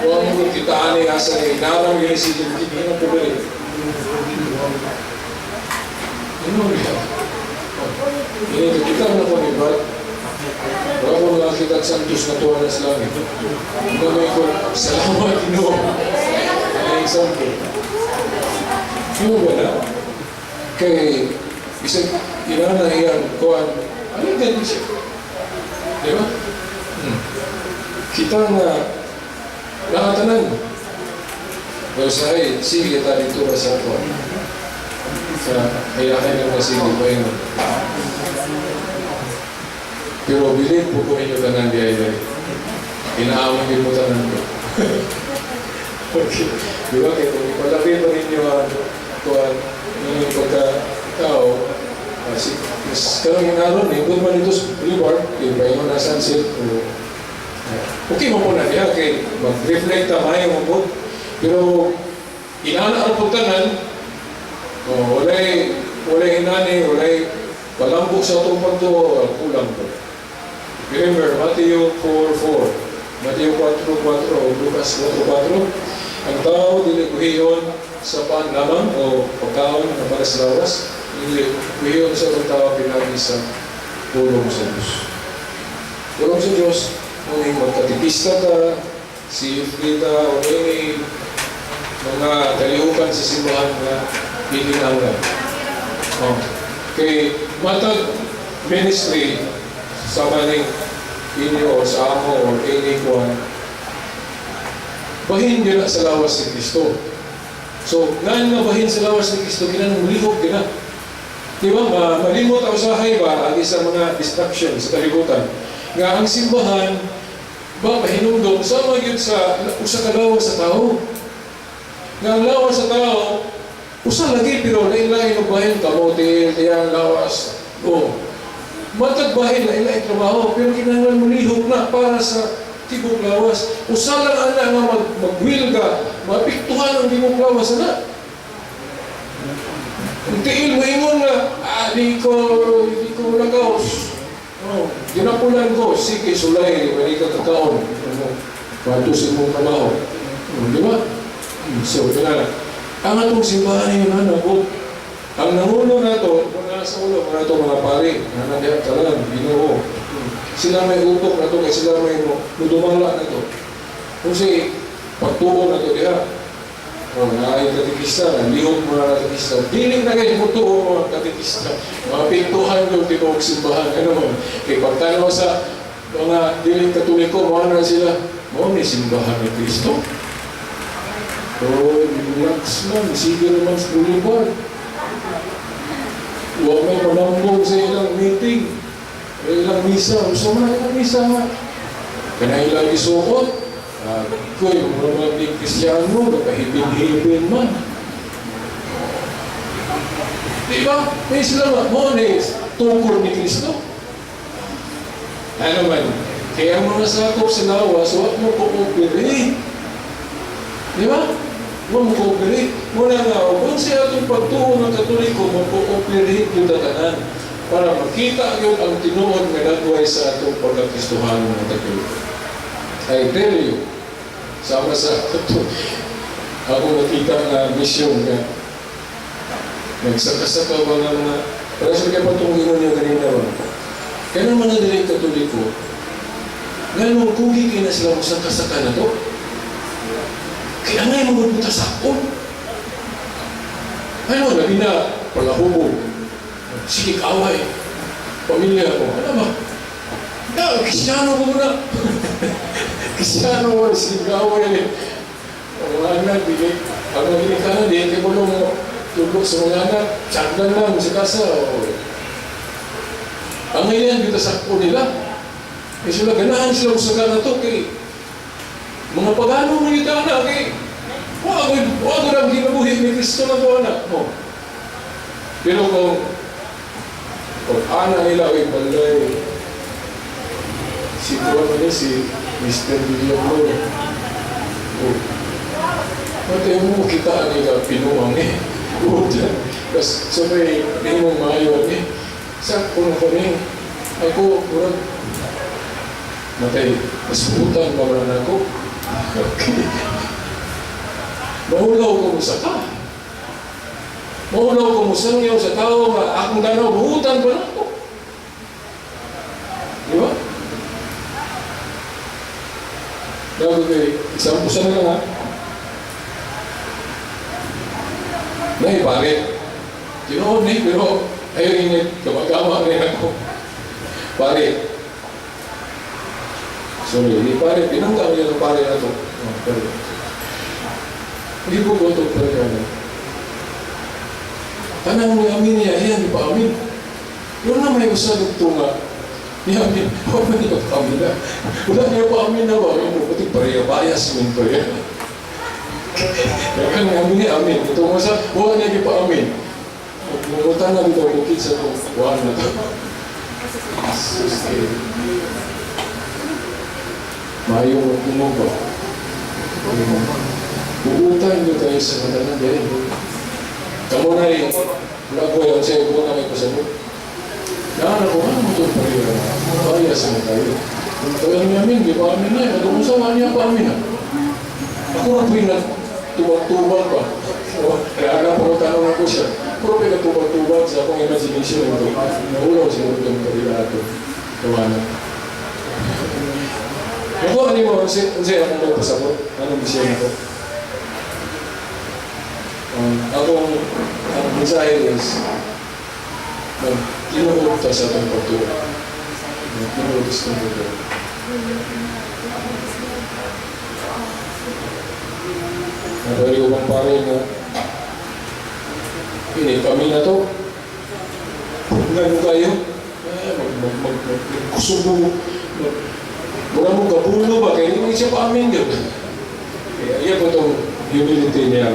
Wala mo kung kita ani asa ni narang yun si Ginoo ko ba Ginoo niya. Ini kita na ko ni Brad. Wala ko nakakita sa Santos na tuwa na sa langit. Gamay ko, salamat Ginoo. Ay, example. Ginoo ba na? Kay, bisag, ilan na iyang kuan, ano ganun siya? Di ba? Kita nga, nakatanan. Pero sa ay, sige ta dito ba sa kuan. Sa hayahay ng masigi pa yun. Pero bilib po ko ninyo tanan di ay inaamon din mo tanan ko. Okay. Di ba? Kaya kung ipalaki pa ninyo ang kuan, yung pagka-tao, si, karong inaron, nindot man dito sa boulevard, kay paingon na sunset, o, okay mo po na diya, kay mag-reflect ta, maayo mo po. Pero, inana ang pagtanan, oh, walay inani, walay palambok sa atong pagtuo, kulang po. Remember, Matthew 4:4, Matthew 4:4, o Lucas 4:4, ang tao dili buhion sa paan lamang o pagkaon na para sa lawas, dili buhion sa atong tao pinagi sa pulong sa Diyos. Pulong sa Diyos, kung magkatikista ka, si Frida o any mga kalihukan sa simbahan nga gininangan. Oh. Kay matag ministry sa maning inyo o sa amo or any kuan, bahin yun na sa lawas ni Kristo. So, ngan nga bahin sa lawas ni Kristo, kinahanglan mulihok gina. Di ba? Malimot ako sa ba, agi sa mga distraction sa kalibutan. Nga ang simbahan, ba, mahinumdum, sama yun sa usa ka lawas sa tao. Nga ang lawas sa tao, usa lagi, pero lain-lain ang bahin, kamote, tiyan, lawas. Oh. Matag bahin, lain-lain trabaho, pero kinahanglan mulihok na para sa tibok lawas. Usa lang ana nga mag-will ka, mapiktuhan ang tibok lawas ana. Ang tiil mo ingon nga, di ko lagaw. Oh. Ginapulan ko, sige, sulay, wala ka kakaon. Ano, Pato sa imong trabaho. Di ba? So, ito na. Ang atong simbahan yun, ano, ang nangulo na to, mga sa ulo, mga to, mga pari, nga nandiyan talan, Ginoo. Sila may utok na to, kay sila may mudumala na to. Kung si pagtuo na to diha, o naay katikista, nalihok mga katikista, dili na kayo mutuo mga katikista. Mga pintuhan yung tinuog simbahan, ano man. Kay pagtanaw sa mga diling Katoliko, mga na sila, mao ni simbahan ni Kristo. Oh, relax man, sige naman sa boulevard. Wa may manambog sa ilang meeting, sa ilang misa, gusto man ilang misa nga. Kanang ilang isuot, kuy, mga mga Kristiyano, nagpahibin-hibin man. Di ba? May sila ba? Mo ni tukor ni Kristo. Ano man, kaya ang mga sakop sa lawas, huwag mo cooperate. Di ba? Huwag mo cooperate. Muna nga, kung siya itong pagtuo ng Katoliko, mag-cooperate yung tatanan para makita yun ang tinuod nga nagway sa atong pagkakristuhan ng Katoliko. I tell you, sama sa ato, ako nakita nga misyon nga nagsaka-saka ba nga mga, para sa kaya patungin niyo kanina ba? Kaya mga dili Katoliko, nganong kugi kay na sila mo saka na to? Kaya nga yung mga punta sa akon. Ano, labi na, palahubog. Sige, kaaway. Pamilya ko. Ano ba? Na, Kristiyano ko muna. Kristiyano ko, sige, kaaway. Ang mga anak, dili, ang mga ginikanan, di, kaya mo tulog sa mga anak, tsandan lang sa kasa. O. Ang ngayon, dito sa ako nila. Eh sila, ganahan sila sa na to, kay mga pagano mo yung anak, kay wag ko lang kinabuhi ni Kristo na to, anak mo. Pero kung ana nila, ay balay, si Juan na si Mr. William Lo. Oh. Pati mo kita ni ka pinuang eh. Uta. Tapos so may mong maayo eh. Sa kuno ko ni ako murag matay masubutan pa man ako. Okay. Mahulaw ko mo sa ka. Mahulaw ko mo sa niyo sa tao nga akong tanaw buhutan pa nako. Di ba? Dapat kay isang pusa na lang ha. Nay, pare. Tinuod ni, pero ayaw init, kamagama rin ako. Pare. Sorry, hindi pare, pinangga niya ng pare na to. Oh, pare. Hindi ko ko ito pare ano. Tanang ni amin niya, ayan, di pa amin. Wala na may usag nga. Ni amin, wala niya pa amin na. Wala niya pa amin na ba? Ano, pati pareha bias min pa yan. Kaya nga amin niya, amin. Ito mo sa, wala niya pa amin. Mungutan na dito, bukid sa itong buwan na to. Sus, eh. Maayong magtungo ba? Buutan nyo tayo sa katanan din. Kamu na rin, wala ko yan sa'yo, buwan na may pasabot. Naan ako, ano mo itong pareha? Kaya sa mga tayo. Kaya niya amin, di ba amin na eh. At kung saan niya pa amin na. Ako na tuwing nagtubag-tubag pa. Kaya nga po, tanong ako siya. Pero pinagtubag-tubag sa akong imagination ito. Naulaw siguro itong pareha ato. Tawanan. Ako, ano mo, unsa akong magpasabot? Anong bisyon ako? Akong ang mensahe is magtinuod ta sa atong pagtuo. Magtinuod sa atong pagtuo. Napari ko bang pare nga ini kami na to. Nga kayo? Eh, mag mag mag mag magkusubo. Mag, wala mong kabulo ba? Kaya hindi siya pa amin yun. Kaya iya ko itong humility niya.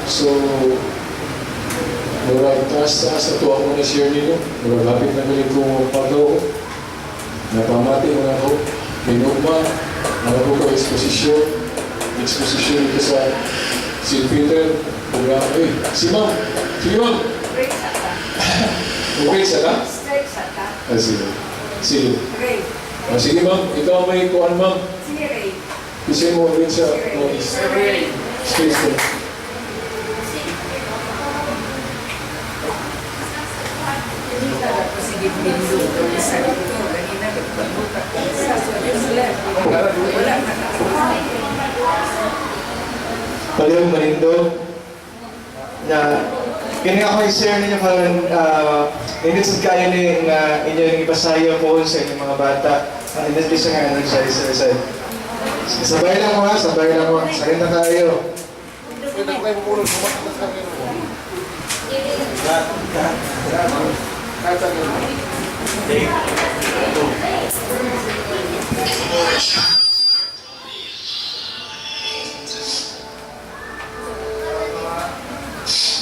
So, murag taas-taas na to ako na share ninyo. Murag lapit na galing ko pagaw. Napamati mo na ako. Minugma. Ano ko eksposisyon. Eksposisyon dito sa St. Peter. Murag, eh, si Ma'am. Sige Ma'am. Break sa ta. Okay sa ka? Straight sa ta. Ah, sige. Sige. Ray. Ah, sige ma'am, ikaw may kuan, ma'am. Sige, Ray. Kasi mo rin sa mo Ray. Space ko. Sige, bindo. Isa dito. Kanina, nagpaluta. Isa, so just left. Wala na. Palihog manindog na kini ako i-share ninyo karon, nindot sad kayo ni nga inyo yung ipasayo po sa inyong mga bata. Ang nindot siya nga energizer sad. Sabay lang mo ha, sabay lang mo. Sakit na kayo.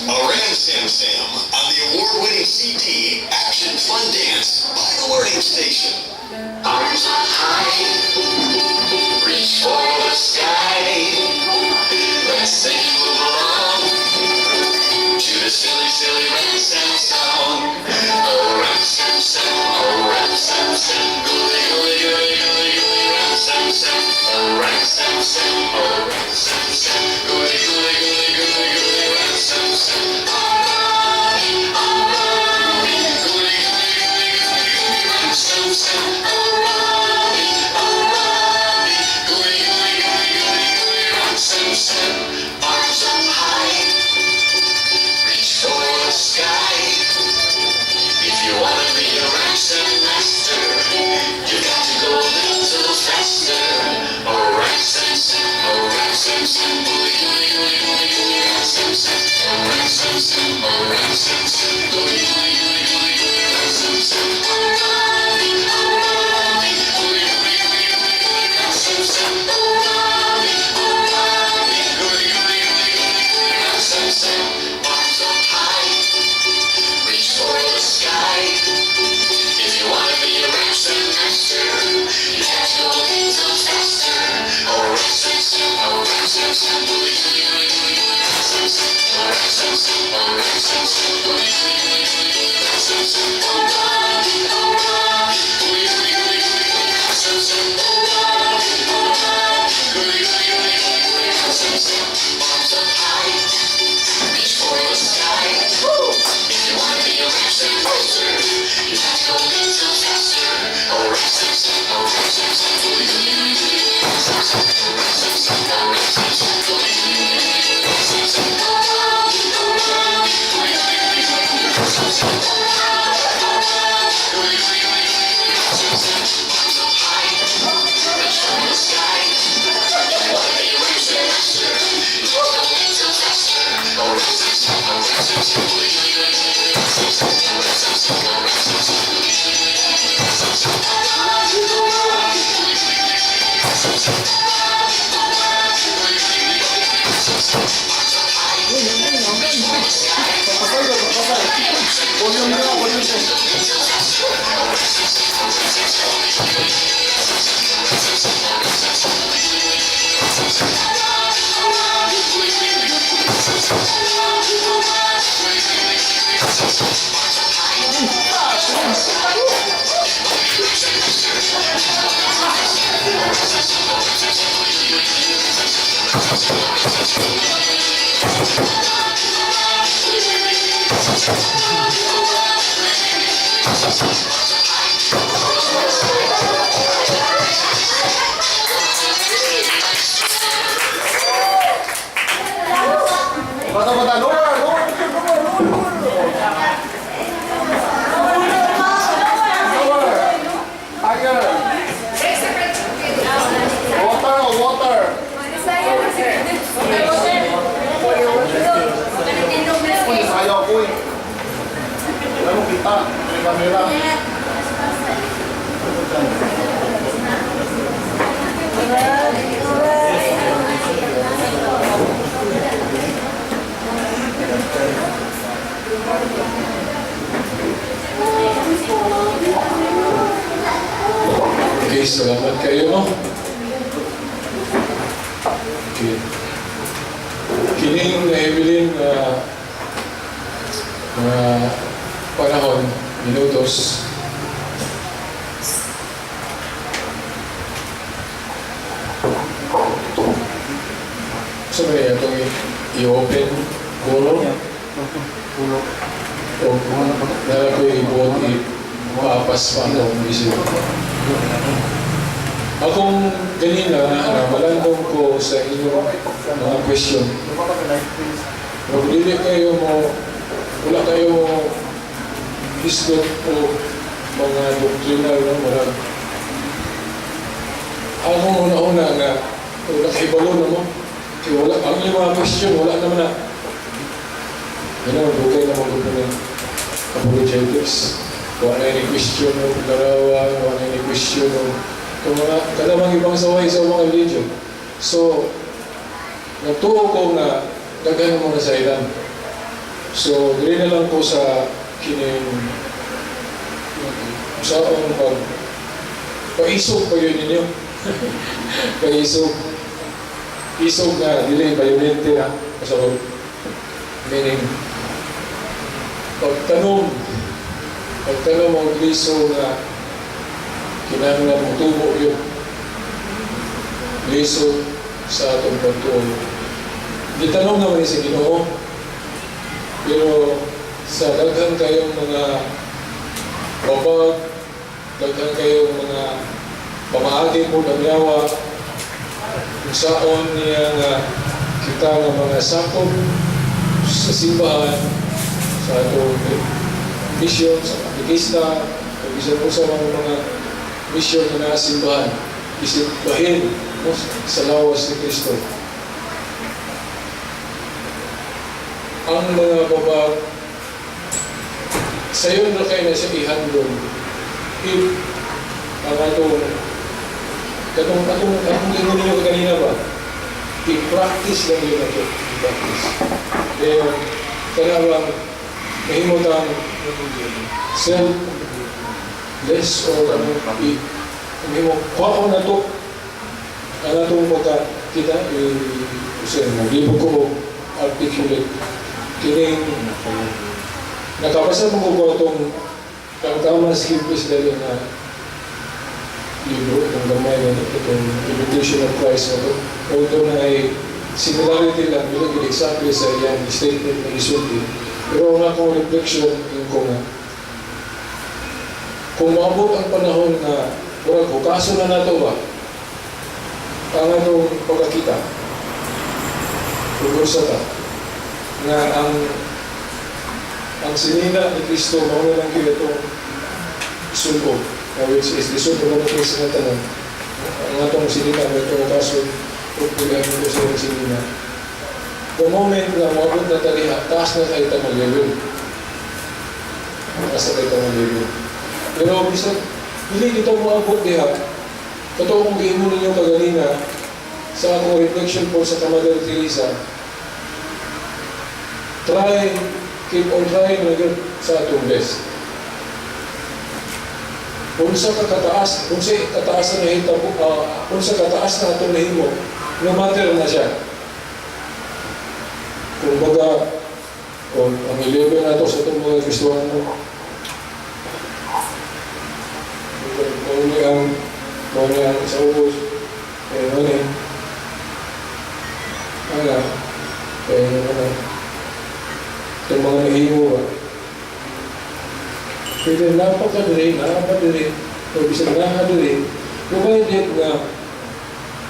A Ram Sam Sam on the award-winning CD Action Fun Dance by The Learning Station. Arms up high, reach for the sky. Let's sing along to the silly, silly Ram Sam song. Oh, Ram Sam Sam, oh, Ram Sam Sam, goody, goody, goody, goody, goody, Ram Sam Sam, oh, Ram Sam Sam, oh, Ram Sam Sam, goody, goody, goody, goody, goody, Ram Sam Sam. Alright, goody, goody, goody, goody, goody, Ram Sam Sam. Alright, goody, goody, goody, goody, goody, Ram Sam Sam. Arms up high, reach for the sky. If you wanna be a ransom master, you got to go a little faster. Oh, ransom, sam, oh, ransom, sam, goody, goody, goody, goody, goody, ransom, sam, oh, ransom, sam, oh, ransom, sam, goody, goody, goody, goody, goody, ransom, sam, alright, goody, goody, goody, goody, goody, ransom, sam, alright, goody, goody, goody, goody, goody, ransom, sam, arms up high. Reach for the sky. If you wanna be a ransom master, you have to go a little faster. Oh, ransom, sam, oh, ransom, sam, goody, goody, goody, goody, goody, ransom, sam, oh, ransom, sam, oh, ransom, sam, goody, goody, goody, goody, goody, ransom, sam, alright, goody, goody, goody, goody, goody, ransom, sam, alright, goody, goody, goody, goody, goody, ransom, sam, arms up high. Reach for the sky. If you wanna be a ransom master, you have to go a little faster. Oh, ransom, sam, oh, ransom, sam, goody, goody, goody, goody, ransom, sam, oh, ransom, sam, oh, ransom, sam, goody, goody, goody, goody, goody, ransom, sam, alright, goody, goody, goody, goody, goody, ransom, sam, alright, goody, goody, goody, goody, goody, ransom, sam, arms up high, reach for the sky. If you wanna be a ransom master, you have to go a little faster. Oh, ransom, sam, oh, ransom, sam, goody, goody, goody, goody, goody, ransom, sam, oh, ransom, sam, oh, ransom, sam, goody, goody, goody, goody, goody, ransom, sam, alright, goody, goody, goody, goody, goody, ransom, sam, alright, goody, goody, goody, goody, goody, ransom, sam, arms up high, reach for the sky. Bata bata, lower, lower, lower, lower, lower. Higher. Water, oh, water. Uy, sayaw ko eh. Wala mo kita. May camera. Okay, salamat kayo, no? Okay. Kining na Evelyn na mga panahon, minutos, So may atong i-open puro o naa ko'y ibuot ipapas pa akong isip. Akong ganina, namalandong ko sa inyong mga question. Pero dili kayo mo, wala kayo mo hisgot o mga doctrinal, no, murag. Akong una-una nga, wala kahibalo na mo. Kaya wala, ang inyong mga question, wala naman na. Dugay na mo ng apologetics. Wala na any question o larawan, wala na any question o itong mga, kanamang ibang saway sa mga religion. So, nagtuo ko nga daghan mo na sa ilan. So, dili na lang ko sa kining saong pag paisog pa yun ninyo. Paisog. Isog nga, dili violente ha. So, meaning, pagtanom og liso nga kinahanglan mo tubo yun. Liso sa atong pagtuo. Gitanom naman ni sa Ginoo. Pero sa daghan kayong mga babag, daghan kayong mga pamaagi po ng yawa, kung saon niya nga kita nga mga sakop sa simbahan, sa atong mission, sa katekista, o bisan po sa mga mission na nasa simbahan, isip bahin, no, sa lawas ni Kristo. Ang mga babag, sayon na kayo na siya ihandom. If ang atong katong atong atong ingon ninyo kanina ba, i-practice lang yun ato, i-practice. Then, kanabang mahimutang self-less or ano, i mahimo, kuha ko na to, ang atong pagka kita, i, mo ko articulate, kining nakabasa mo ko itong kang Thomas Kempis dali na libro, itong gamay na itong Imitation of Christ na to. Although na ay similarity lang, dili gid exactly sa iyang statement na isulti. Pero ang akong reflection, yung ko nga, kung maabot ang panahon nga, murag, hukaso na nato ba, ang atong pagkakita, tungkol sa ta, nga ang sinina ni Kristo, mao na lang gyud itong sulod, na which is isulob na Kristo nga tanan. Ang atong sinina, may itong kaso, pagpulihan mo sa iyong sinina. The moment nga moabot na taliha, taas na tayo tamang level. Taas na tayo tamang level. Pero bisan, dili kita moabot diha, katong kung gihimo ninyo kaganina, sa akong reflection po sa Mother Teresa, try, keep on trying na gyud sa atong best. Unsa ka kataas, unsa kataas na nahitabo, unsa kataas na atong nahimo, no matter na siya. Kung baga, kung ang 11 nato sa itong mga Kristuhano, mauni ang sa ubos, eh, mauni, ala, eh, ano, itong mga nahimo ba, pero napakadali, napakadali, o bisan nakadali, provided nga,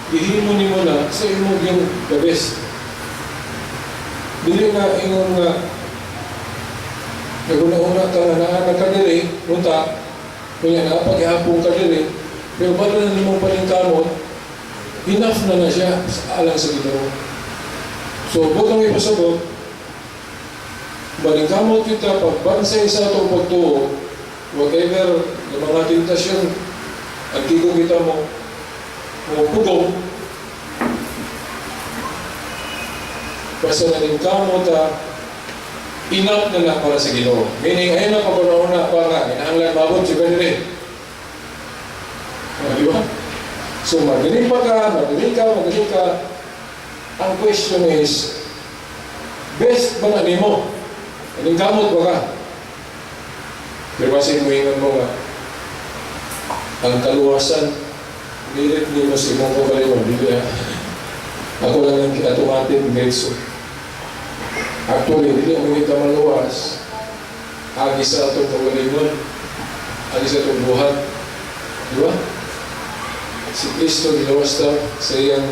gihimo nimo na sa imong yung the best. Dili na ingon nga, naguna-una ka na naa ka diri, unta, kunya na paghapon ka diri, pero bago na nimong paningkamot, enough na na siya sa alang sa Ginoo. So, butang ipasabot, paningkamot kita pagbansay sa atong pagtuo, whatever ng mga tentasyon, ang tigo kita mo, mo pugong, basta naningkamot ta, enough na lang para sa Ginoo. Meaning, ayun na pag-una pa nga, kinahanglan maabot si Benere. Di ba? So, magaling pa ka, magaling ka, magaling ka. Ang question is, best ba na nimo? Naningkamot ba ka? Pero kasi muingon mo nga, ang kaluwasan, merit nimo sa imong kaugalingon, dili ha? Ako lang ang automatic diretso. Actually, dili mo kita maluwas agi sa atong kaugalingon, agi sa atong buhat. Di ba? Si Kristo gilawas ta sa iyang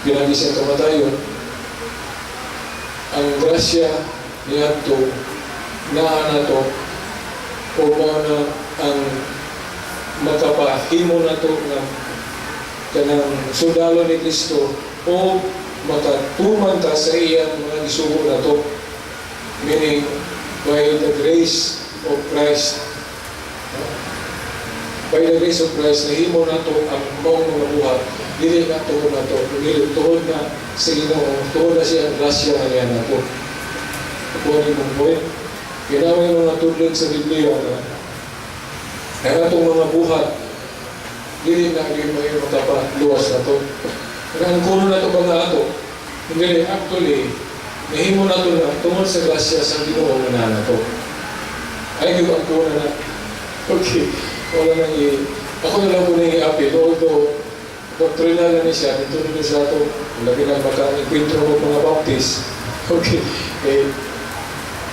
pinagi siyang kamatayon. Ang grasya niadto naa nato o mao na ang makapahimo nato nga kanang sundalo ni Kristo o makatuman ta sa iyang mga gisugo nato, meaning by the grace of Christ. By the grace of Christ nahimo nato ang maong mga buhat, dili na tungod nato, dili tungod na sa Ginoo, tungod na siya ang grasya nga niya nato. Kuha ni mong point. Kaya may mga tudlog sa Biblia na ang atong mga buhat dili na gyud mo yung makapaluwas nato. Kaya ang kuno nato ba nga ato? Hindi, actually, nahimo nato na tungod sa grasya sa Ginoo nga naa nato. Ay, yung ang kuno na. Okay, wala nang i... Ako na lang po nang i-appeal, although doctrinal na ni siya, dito na sa ato, lagi na maka-enkwentro ko mga Baptist. Okay, eh,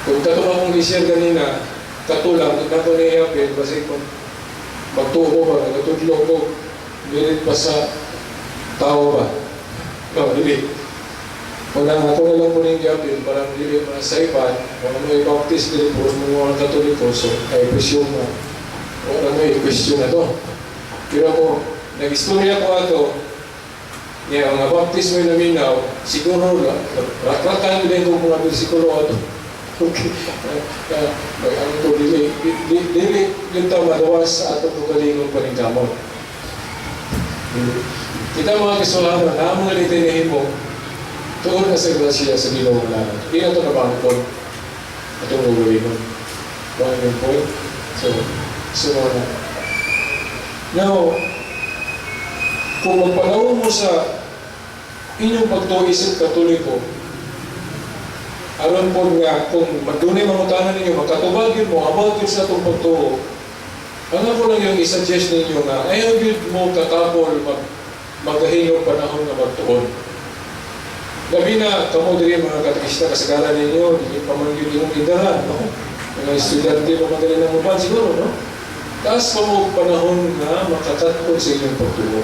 kung kato akong i-share ganina, katulang, hindi ko na i-appeal, kasi kung magtuo ba, nagatudlo ko, dili pa sa tao ba? No, dili. Kung nang ako na lang po nang i-appeal, parang dili mga saipan, wala mo i-Baptist, dili po mo mga Katoliko, so I presume na wala mo i-question na to. Pero ako, nag-istorya ko ato, niya, mga Baptist mo yung naminaw, siguro, rakrakan din ko mga bersikulo ato. Okay. Ang to, dili, dili, dili, yung tao madawas sa atong kaugalingon paningkamot. Dili. Kita mga kasuhanan, namong nga nahimo, tuon na sa grasya sa Ginoo na. Hindi na ito nabangkon. Atong kaugalingon. One yung point. So, na. Now, kung magpanaw mo sa inyong pagtuo isip Katoliko, aron po nga, kung magdunay mangutanan ninyo, makatubag yun mo, about yun sa atong pagtuo, ang ako lang yung isuggest ninyo nga, ayaw yun mo katapol magahingog panahon nga magtuon. Labi na, kamo diri mga katekista, kasagaran ninyo, hindi pa man yun inyong idaran, no? Mga estudyante pa man diri ng uban siguro, no? Taas pa mo panahon na makakatkon sa inyong pagtuo.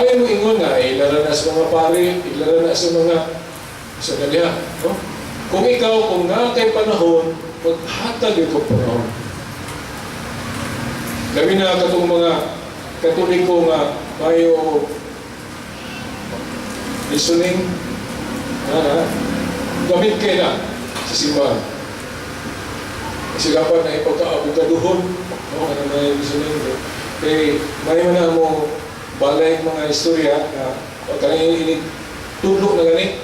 Ayaw mo ingon na, ilara na sa mga pare, ilara na sa mga sa kanya, no? Kung ikaw, kung naa kay panahon, maghatag yung panahon. Labi na katong mga Katoliko nga mayo listening, gamit kayo na sa simbahan. Kasi dapat na ipagkaabugaduhon, no, ano na yung listening. Kay may man na mo balay mga istorya na pagka ini tudlo na gani,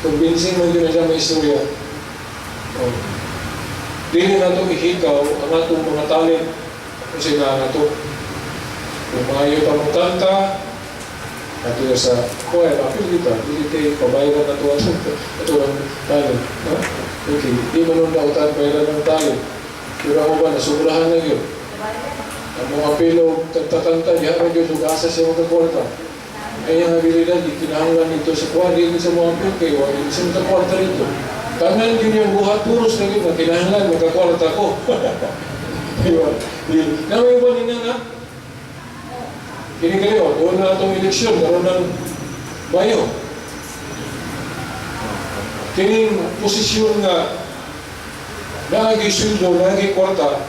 convincing man yun na siya may istorya. Oh. Dili na itong ihikaw ang atong mga talent kung sila na ito. Kung maayo pa mong kanta, ato sa kuya, apil kita, dili kay pabayaran na ito ang ato ang talent. No? Okay, di man nung nautan bayaran ng talent. Pero ako ba, nasubrahan na yun. Ang mga apilo, kanta-kanta, diha na yun, asa siya magkakwarta. Ay ang abilidad, di kinahanglan nito sa kuha, di sa mga apil, kay wala di sa magkakwarta rito. Tanan yun yung buhat, puros na yun, na kinahanglan, magkakwarta ko. Diba? Di, namay ba nina na? Kini kayo, doon na itong eleksyon, karoon ng bayo. Kining posisyon nga naagi sweldo, naagi kwarta,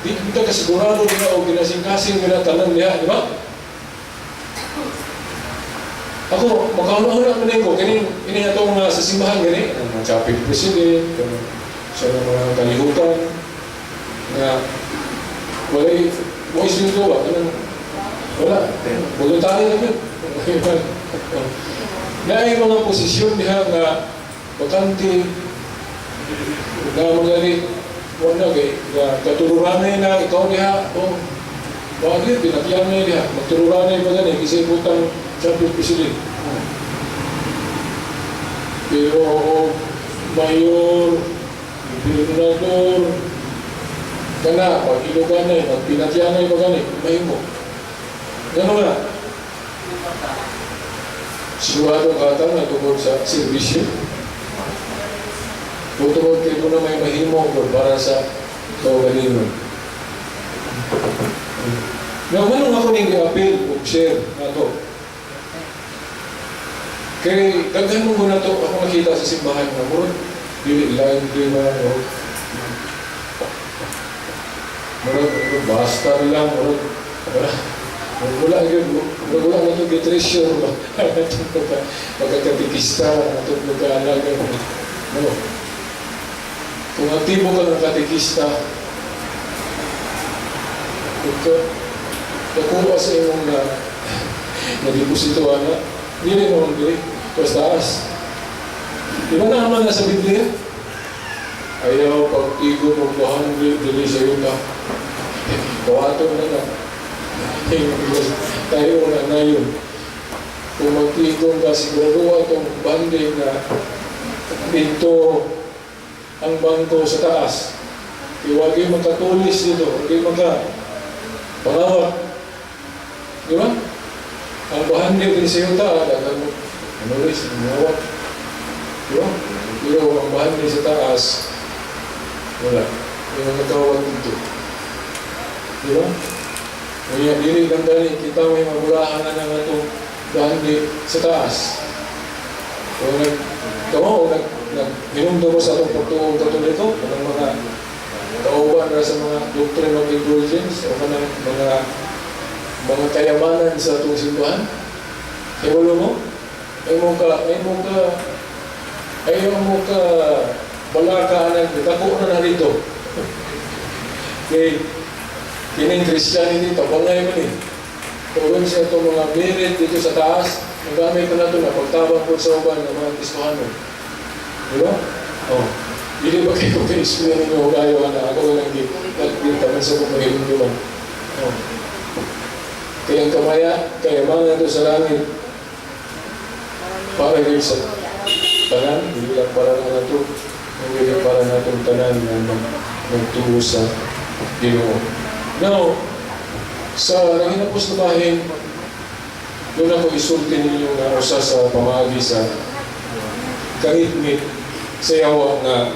di kita kasigurado nila o kinasing-kasing nila tanan niya, di ba? Ako, makauna-una man ko, kining kini atong mga sa simbahan gani, ang mga chapel president, kanang sa mga kalihukan, nga walay, mo sweldo ba? Kanang wala, voluntary lang yun. Naay mga posisyon diha nga bakante na mga ni wala kay nga katururanay na ikaw diha, oh bakit pinakyan diha magtururanay pa gani kasi butang chapel president. Pero mayor, gobernador, kana pag Ilocanay, pag pinatyanay pa gani, mahimo. Gano'n nga. Sigurado ka ata na tungkol sa serbisyo. O tungkol kay na may mahimo para sa kaugalingon. Now, manong ako ning i-appeal o share nato? Kay daghan mo na to ako nakita sa simbahan nga murag dili lively na o murag basta lang, murag wala wala gyud, murag wala na to gi-treasure ba atong pagkakatikista, atong pagkaalaga. No, kung aktibo ka ng katekista, kung ka nakuha sa imong na nadeposito ana, dili mo dili taas taas. Di ba naman na sa Biblia? Ayaw pagtigo mo bahan dili sa yuta. Kawato na na. Tayo na na yun. Kung magtigom ka, siguro atong banding na dito ang bangko sa taas. Iwag yung makatulis dito, huwag maka pangawat. Di ba? Ang bahandi din sa yuta, dagan mo, ano rin, pangawat. Di ba? Pero ang bahandi sa taas, wala. Yung mga kawat dito. Di ba? Kaya dili lang dali, kita may mabulahan na ng atong bahandi sa taas. O nag, kamo, o nag, nag, hinumdum mo sa atong pagtuong Katoliko, kanang mga kauban na sa mga doctrine of indulgence, o kanang mga kayamanan sa atong simbahan. Kaya mo, ayaw mo ka, balaka na, dako na na dito. Kay, kining Christianity, tabangay man eh. Kung sa itong mga merit dito sa taas, ang gamit na nato na pagtabang po sa uban ng mga Kristohano. Di ba? Oh. Hindi ba kayo ka-explain ninyo kayo na ako lang nagpintaman sa kung mahilong. Oh. Kaya ang kayamanan ito sa langit, para rin sa tanan, hindi lang para na nato, hindi lang para natong tanan na nagtuo sa Ginoo. Now, sa nanginapos na bahin, doon ako isulti ninyo nga usa sa pamaagi sa kangitngit sa yawa nga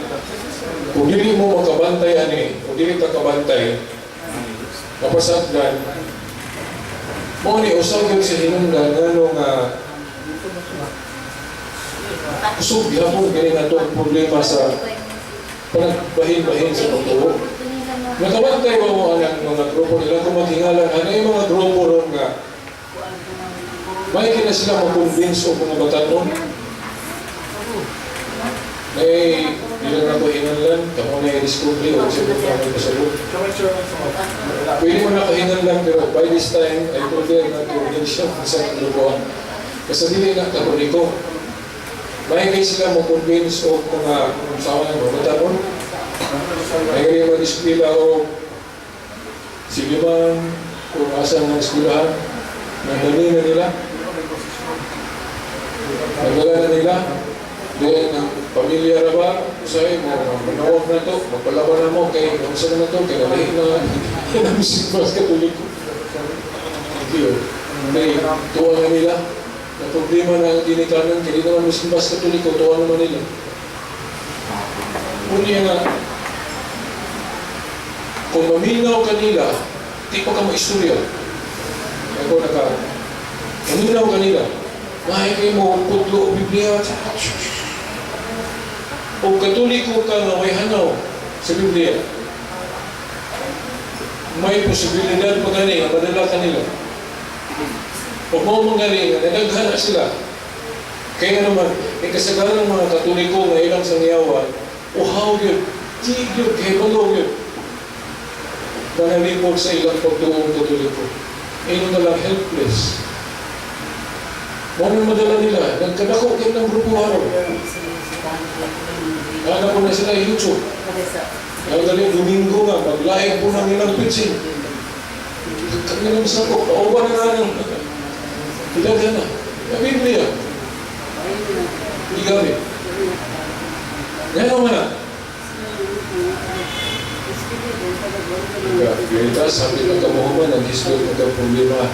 kung dili mo makabantay ani, kung dili ka kabantay, mapasagdan, mo ni usag yun sa hinungdan ngano nga kusog gihapon kini nga itong problema sa panagbahin-bahin sa pagtuo. Nakabantay ba mo ang mga grupo nila kung maghingalan, ano yung mga grupo ron nga may kina sila makonvince o mga batanon? May hindi lang ako hinanlan, kamo na i-discovery o sa mga kami pasabot. Pwede mo na kahinanlan pero by this time, I prefer na to mention sa grupoan. Kasi dili na Katoliko. May kay sila makonvince o mga sawa ng mga batanon. May kaya mag-eskwela o siliman, kung asan ang eskwelahan, nandali na nila. Nagdala na nila. Then, ang pamilya ra ba, usay mo, manawag na to, magpalaban na mo, kay, unsa na to, kay nalahi na, hinamsimbas Katoliko. Thank you. Kay, tuwa na nila. Na problema na ang ginikanan, kaya di naman musimbas Katoliko, tuwa naman nila. Unya nga, kung maminaw kanila, di pa ka maistorya. Ako naka, maminaw kanila, mahay kayo mo, putlo o Biblia, o Katoliko ka nga may hanaw sa Biblia, may posibilidad pa gani nga madala kanila. O mo mangali nga nadaghan na sila. Kaya naman, may kasagaran ng mga Katoliko nga ilang sangyawan, uhaw yun, di yun, kahibalo yun. Nanalipod sa ilang pagtuong Katoliko. Ino na lang helpless. Mo madala nila, nagkadako kayo ng grupo haron. Kaya po na sila YouTube. Kaya Domingo nga, maglaing po ng ilang pitching. Kanilang sakop, kauban na nga ng ilagyan na. Ang Biblia. Hindi gamit. Yan naman na. Veritas, sabi ng kamuhuman, nag-isgot ng problema.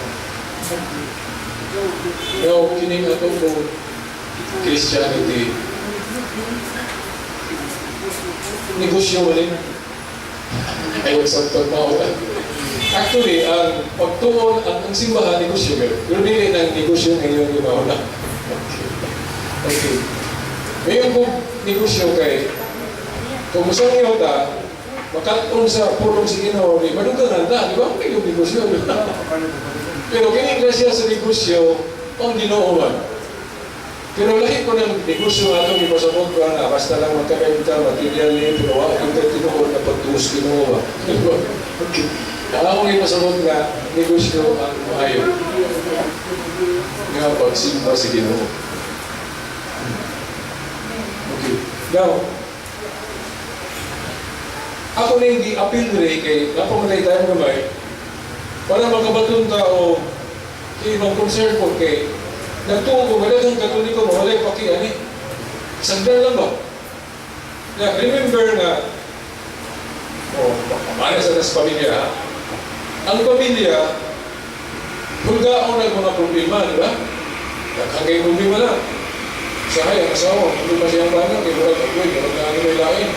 Now, kining ato po Christianity, negosyo mo rin. Ay, wag sa pagmao. Actually, ang pagtuon, ang simbahan, negosyo pero. Pero dili ng negosyo ngayon yung mauna. Okay. Ngayon kung negosyo kay, kung gusto niyo ta, makatun sa pulong si Ginoo, di madugangan ta, di ba? Okay yung negosyo, di ba? Pero kini iglesia sa negosyo, ang Ginoo man. Pero lahi ko ng negosyo atong ipasabot ko na basta lang magkakaita, material ni, pero wa yung kay tinuod na pagtuos Ginoo ba. Di ba? Okay. Ang akong ipasabot nga negosyo ang maayo. Nga pagsimba sa Ginoo. Okay. Now, ako na yung gi-appeal rin kay napamatay tayo gamay para makabaton ta o ibang concern ko kay nagtuo ko wala kang Katoliko, mawalay paki ani, sagdan lang ba na remember na oh, para sa tas pamilya ha? Ang pamilya hulgaon ng mga problema, di ba? Daghang kay problema na usahay ang asawa, problema siyang bana kay murag agoy, murag na ano may lain,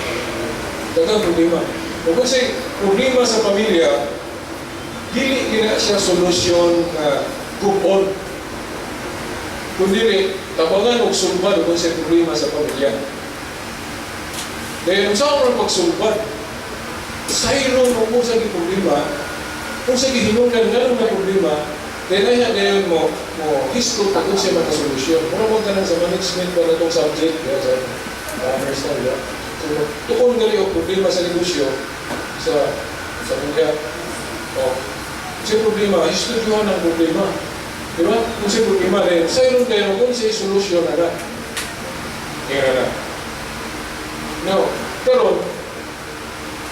daghang problema. Kung kasi problema sa pamilya, dili gina siya solusyon na kupon. Kundi tabangan og sulbad kung sa problema sa pamilya. Dahil kung saan mo pagsulbad, sayro mo kung sa problema, kung sa gihinungdan nga na problema, dahil na dayon mo, mo histo ta kung siya makasolusyon. Mura mo ka sa management ba na itong subject, ya, sa commerce na, ya. So, tukon gali og problema sa negosyo, sa pamilya, o, sa problema, istudyuhan ang problema. Di ba? Kung sa problema rin, sa iron tayo, kung sa solusyon na na. Kaya na. Now, pero,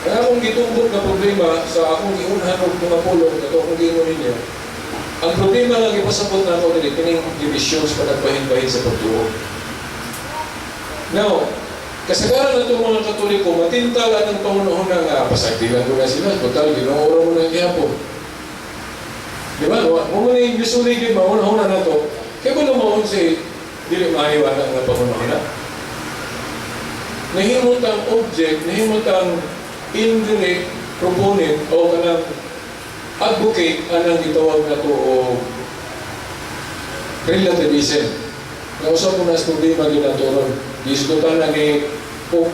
ang akong gitumbok na problema sa akong giunhan og mga pulong, ito akong giingon ninyo, ang problema nga gipasabot na ako dili, kining divisions pa nagbahin-bahin sa pagtuo. Now, kasagaran na itong mga Katoliko, matintal ang pangunahon nga, pasagdilan ko na sila, total, Ginoo mo na gihapon. Di ba? Mo na yung usually gyud maunahon na to. Kaya ba lumaon si dili maayo ana nga pangunahon na? Nahimot ang object, nahimot ang indirect proponent o kanang advocate anang gitawag na to o relativism. Nausap ko na sa problema ginato ron. Gisgutan na ni Pope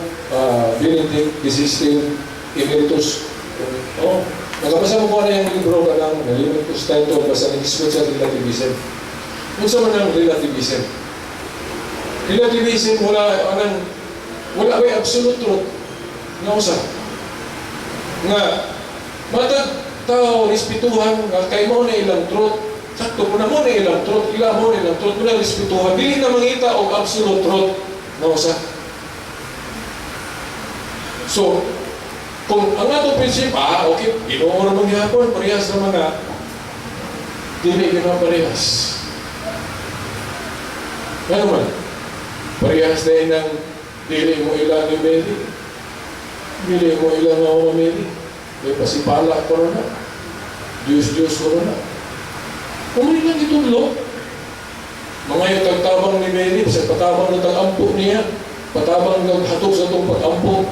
Benedict XVI Emeritus. Oh, nakabasa mo ko na yung libro ka lang, nalimot ko sa title, basta nag-isgot sa relativism. Unsa man ang relativism? Relativism, wala, anang, wala may absolute truth nga usa. Nga, matag tao, respetuhan, nga kay mo na ilang truth, sakto po na mo na ilang truth, ila mo na ilang truth, mo na respetuhan, dili na mangita og absolute truth nga usa. So, kung ang atong prinsip, okay, Ginoo ra man gihapon, parehas na mga dili gyud na parehas. Ano man? Parehas na ng dili mo ila ni Mary. Dili mo ila nga ako Mary. May pasipala ko na. Diyos Diyos ko na. Kung lang itudlo, mga yung tagtabang ni Mary, sa patabang ng tag-ampo niya, patabang ng hatog sa itong pag-ampo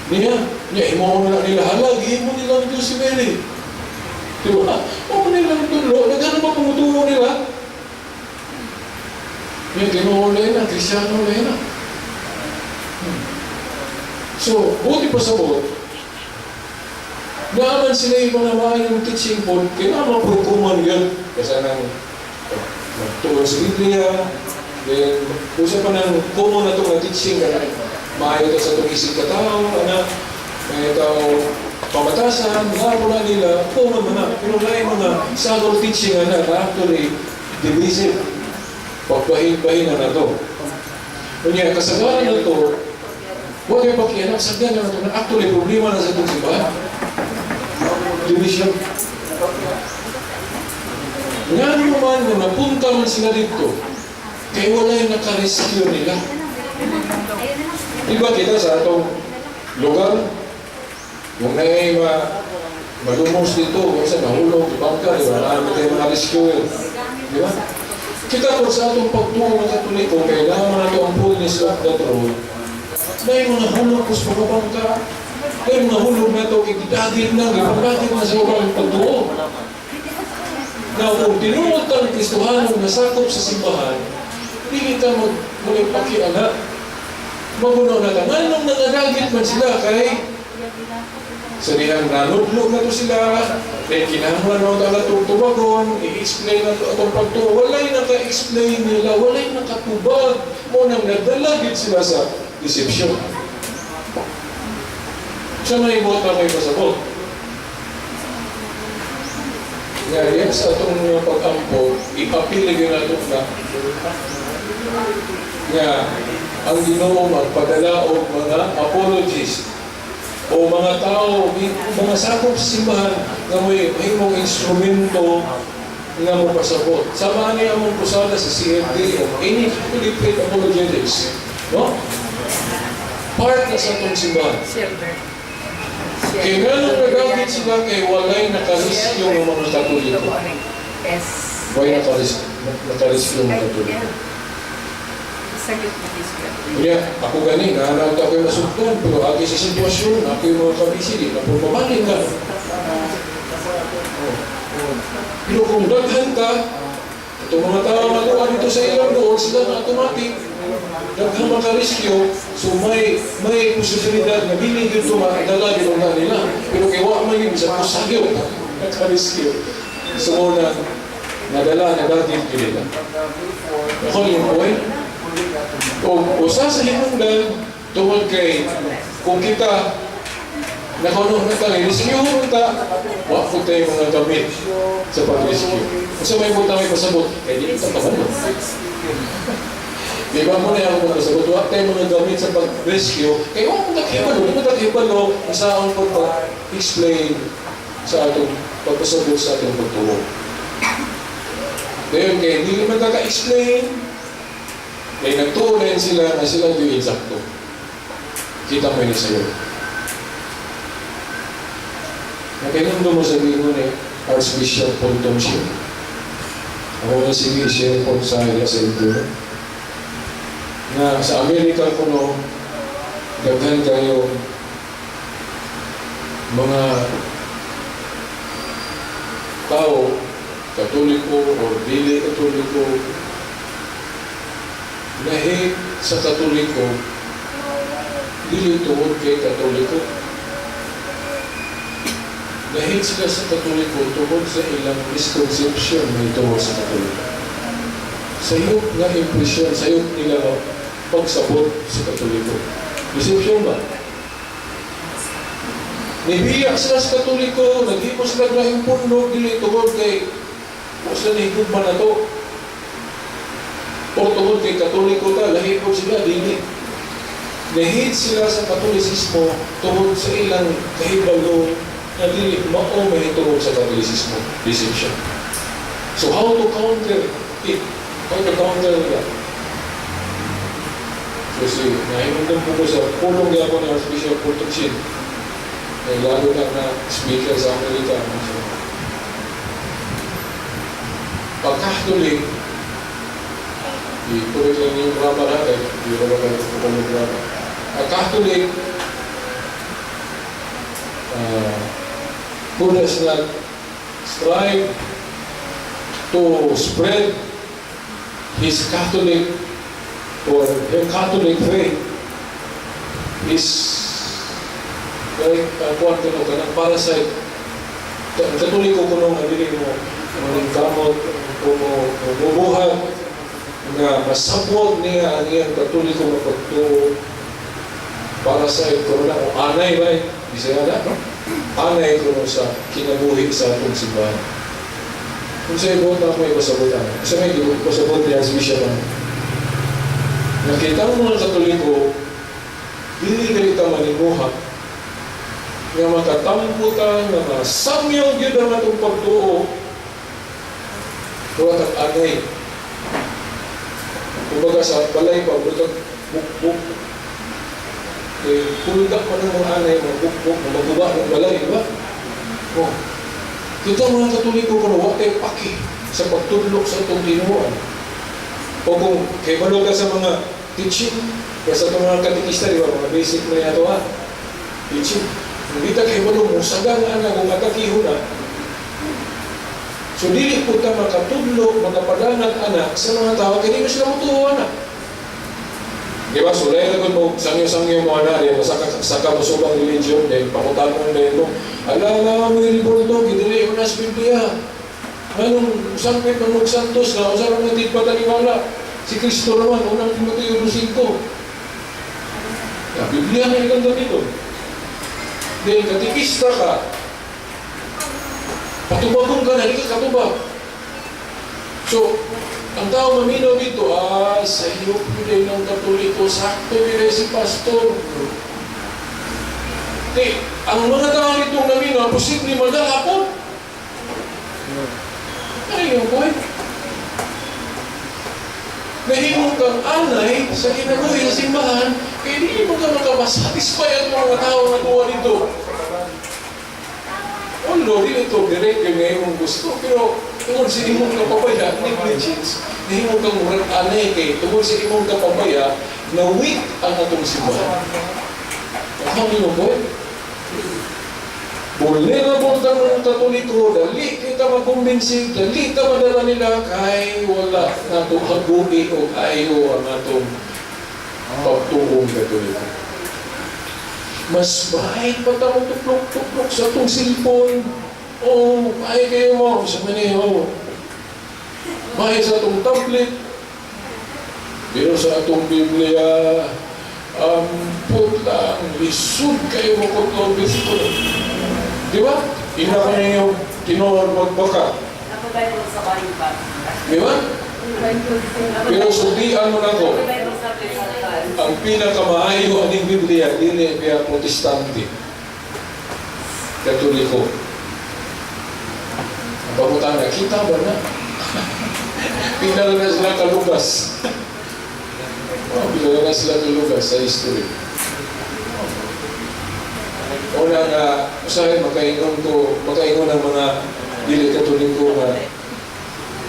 niya, niya, himo na nila halag, himo nila ang Diyos si Mary. Di ba? O nila ang tudlo, nagano ba pumutuo nila? Yung Ginoo na yun, Kristyano na yun. So, buti pa sa buot, naaman sila yung mga maayong teaching po, kailangan maprukuman yun. Kasi nang magtuon sa Biblia, then, usa pa ng common na itong teaching, kanang maayo ito sa itong isig katao, ana, may tao pamatasan, laro na nila, common man na. Pero lain mga subtle teaching ana, na actually divisive. Pagbahin-bahin na na to. Kunya, kasagaran na to, huwag kayo pakialam, sagdan na to, na actually problema na sa itong simbahan. Division. Nga naman na napunta man sila dito, kay wala yung naka-rescue nila. Di ba kita sa atong lugar, kung naay malumos dito, kung sa nahulog, bangka, di ba, namin tayo mga rescuer. Di ba? Kita po sa atong pagtuo nga Katoliko, kailangan nato ang fullness of the truth. May mga hulog ko sa mga bangka. May mga hulog na ito, igidagit na, gipagdagit na sa ubang pagtuo. Na kung tinuod kang Kristohanong nasakop sa simbahan, dili ka magpakiana. Magunaw na ka. Nganong nangadagit man sila kay sa dihang nanudlo na to sila, then kinahanglan mo ang atong tubagon, i-explain na to atong pagtuo. Walay naka-explain nila, walay nakatubag. Mo nang nadala gid sila sa deception. Sa may buot na may pasabot. Nga yan sa atong mga pag-ampo, ipapili gyud nato na nga ang Ginoo magpadala og mga apologists o mga tao, mga sakop sa simbahan nga may mahimong instrumento nga mo pasabot. Sama ni among krusada sa CFD o any Catholic Faith Apologetics. No? Part na sa atong simbahan. Silver. Kaya nga nung nagagit sila kay walay nakarisyo ng mga Katoliko. S. Walay nakarisyo ng mga Katoliko. Saglit na history. Kaya ako gani, nahanap ako yung masugdan, pero agi sa sitwasyon, ako yung mga kabisi, di na po pabalik ka. Pero kung daghan ka, itong mga tao nga dito sa ilang doon, sila na automatic, daghan makariskyo, so may posibilidad na dili gyud to makadala gyud na nila. Pero kay wa man yun, bisan kusagyo, nakariskyo. So na, nadala, nadagit gyud nila. Ako yung point, o usa sa hinungdan tungod kay kung kita nakuno na ta rescue ta, wa po tayo mga gamit sa pag-rescue. Unsa may butang may pasabot kay di ta kabalo. Di ba mo na ako pasabot, wa tayo mga gamit sa pag-rescue kay wa mo nakibalo, di mo nakibalo sa ang pag-explain sa atong pagpasabot sa atong pagtuo. Dayon kay dili man ka-explain, kay nagtuo na sila na sila yung insakto. Kita mo yun sa'yo. Nakainom mo sabihin mo ni Archbishop Paul Tomshin. Ako na sige, share po sa ila sa inyo. Na sa Amerika kuno, daghan kayo mga tao, Katoliko or dili Katoliko, na-hate sa Katoliko, dili tungod kay Katoliko. Na-hate sila sa Katoliko tungod sa ilang misconception may tungod sa Katoliko. Sayop nga impresyon, sayop nila nga pagsabot sa Katoliko. Deception ba? Nibiyak sila sa Katoliko, naghimo sila ng pundo, dili tungod kay wa sila nahigugma na to. O tungod kay Katoliko ta, lahi po sila, dili. Na-hate sila sa Katolisismo tungod sa ilang kahibalo na dili mao mahitungod sa Katolisismo. Deception. So how to counter it? How to counter that? So si, nahinungdan po ko sa pulong gyapon ni Archbishop Paul Tocsin. Eh, lalo na na speaker sa Amerika. No? So, pag Catholic, i-correct lang yung grammar ha, kahit hindi ko ba kayo yung grammar. A Catholic who does not strive to spread his Catholic or her Catholic faith is like kuwan kuno kanang parasite. Ang Katoliko kuno nga dili mo maningkamot o mo mubuhat nga masabwag niya ang iyang Katoliko nga pagtuo, parasite kuno na o anay ba Bisaya na, no? Anay kuno sa kinabuhi sa atong simbahan. Kung sa ibon na may pasabutan, sa may pasabot niya si Bishop ang nakita mo mga Katoliko, dili dili ta manimuha nga makatamputan, nga masamyaw gyud ang atong pagtuo, wala tag anay. Kumbaga sa balay pa, wala tag bukbuk. Eh, pulga pa ng mga anay, mga bukbuk, mga maguba ng balay, di ba? Oh. Kita mga Katoliko, kuno, wa tay paki sa pagtudlok sa atong tinuohan. O kung kahibalo ka sa mga teaching, kaya sa itong mga katikista, di ba, mga basic na yato ha, teaching. Hindi ta kahibalo mo, sagang ana kung atakiho na. So dili po ta makatudlo, makapadangat anak sa mga tao, kaya di mo sila mutuo ana. Di ba? So dahil kung mo, sangyo-sangyo mo ana, di ba, saka mo subang religion, dahil pakutanong dahil mo, ala, ala, mo yung reporto, gidili mo na sa Biblia. Anong sangpit ng Santos na, usa lang natin pataniwala. Si Kristo naman, unang Timoteo 5. Ya, Biblia na ilang dito. Dahil katikista ka, patubagon ka na, hindi ka katubag. So, ang tao maminaw dito, ah, sa iyo pwede ng Katoliko, sakto nila si pastor. Di, ang mga tao nitong naminaw, posible madala po. Ano yung point? Nahimong kang anay sa kinabuhi sa simbahan, kaya hindi mo ka makamasatisfy ang mga tao na tuwa dito. Although, di ito direct yung ngayon mong gusto, pero tungod sa imong kapabaya, negligence, nahimong kang murag anay kay tungod sa imong kapabaya, na weak ang atong simbahan. Ano yung point? Vulnerable ka ng Katoliko, dali kita makumbinsi, dali ta madala nila kay wala nato hagugi o ayo ang atong pagtuong Katoliko. Mas bahay pa ta mo tuplok-tuplok sa atong cellphone. O, ay kayo mo, sa maneho. Bahay sa atong tablet. Pero sa atong Biblia, ampot lang, lisod kayo mo kutlong bersikulo. Di ba? Ina ko ninyo, tinuod magbaka. Di ba? Pero sudian mo na ko, ang pinakamaayo aning Biblia, dili biya Protestante, Katoliko. Ang pangutana, kita ba na? Pinala na sila kalugas. Oh, pinala na sila kalugas sa history. Una nga, usahay makaingon ko, makaingon ang mga dili Katoliko nga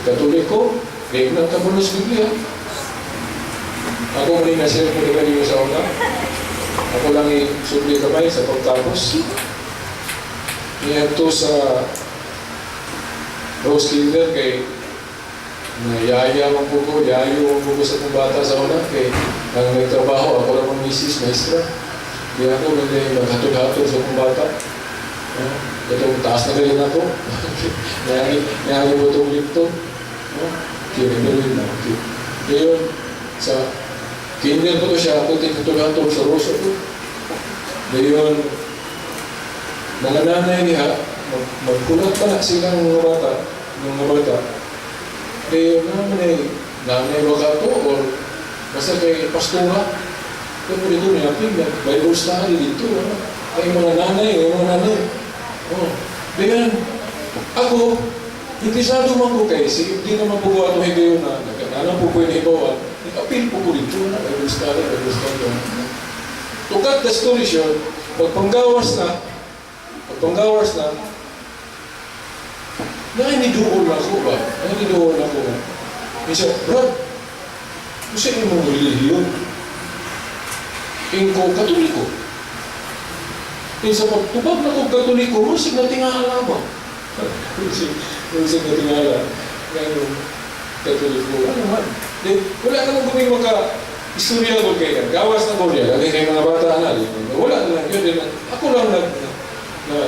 Katoliko, di na kabulos Biblia. Ako muli na-share ko diba ninyo sa una. Ako lang isubli kamay sa pagtapos. Niyanto sa Rose Kinder kay nayaya man po ko, yayo man po ko sa kong bata sa una kay ang nagtrabaho, ako lang ang misis, maestra. Di ako nagay maghatod-hatod sa kong bata. Itong taas na galing ako. Nayagi mo itong lipto. Kaya na. Okay. Ngayon, sa kinder ko to siya, ako tinutulong sa Rosa ko. Ngayon, mga nanay niya, magkulat pa na silang mga bata, mga bata. Ngayon, nanay ba ka to, or basta kay pastora. Pero dito niya, Bible study dito. Ano? Ay, mga nanay, ay mga nanay. Oh. Ngayon, ako, interesado man ko kay, sige, di naman po ko atong higayon na, nagkananan po ko yung hibawan, nag-appeal po ko dito, na, Bible study, Bible study. To cut the story short, pagpanggawas na, nakiniduol ako ba? Nakiniduol ako ba? Minsan, Brad, gusto niyo mong relihiyon? Ingko, Katoliko. Minsan, pagtubag na kong Katoliko, musig na tingala ba? Musig na tingala. Ngayon, Katoliko, ano man? Di, wala ka nang guming maka istorya ko kay gawas na ko niya, lagi kay mga bata na, di, wala na lang yun. Di, ako lang nag, na,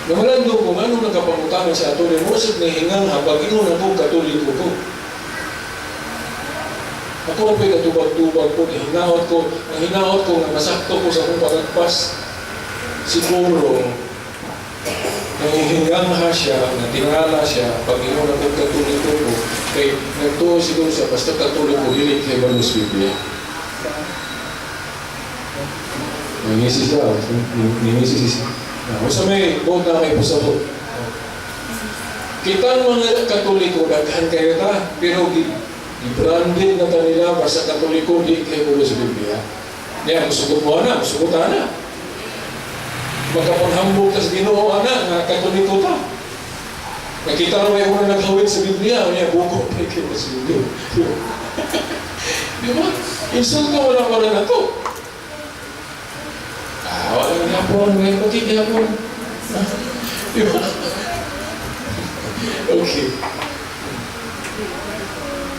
namalando ko, anong nagkapangutana sa ato, ni musig na hingang habag, ingon ako, Katoliko ko. Ako ang pa'y katubag-tubag ko, hinaot ko, ang hinaot ko, nga masakto ko sa akong pagagpas. Siguro, nangihingangha siya, natingala siya, pag ingon akong Katoliko ko, kay nagtuo siguro siya, basta Katoliko, dili kay Balus Biblia. Nangisi siya, nangisi siya. Usa may buot na may pusabot. Kitang mga Katoliko, daghan kayo ta, pero i-branded na ta nila, basta Katoliko, di kayo mulo sa Biblia. Niya, musugot mo na, musugot na. Makapanghambog tas Ginoo ana nga Katoliko ta. Nakita na may una naghawit sa Biblia, niya, buko, kay Basilio. Di ba? Insulto mo lang wala na to. Ah, wala na hapon, ngayon pati hapon. Di ba? Okay.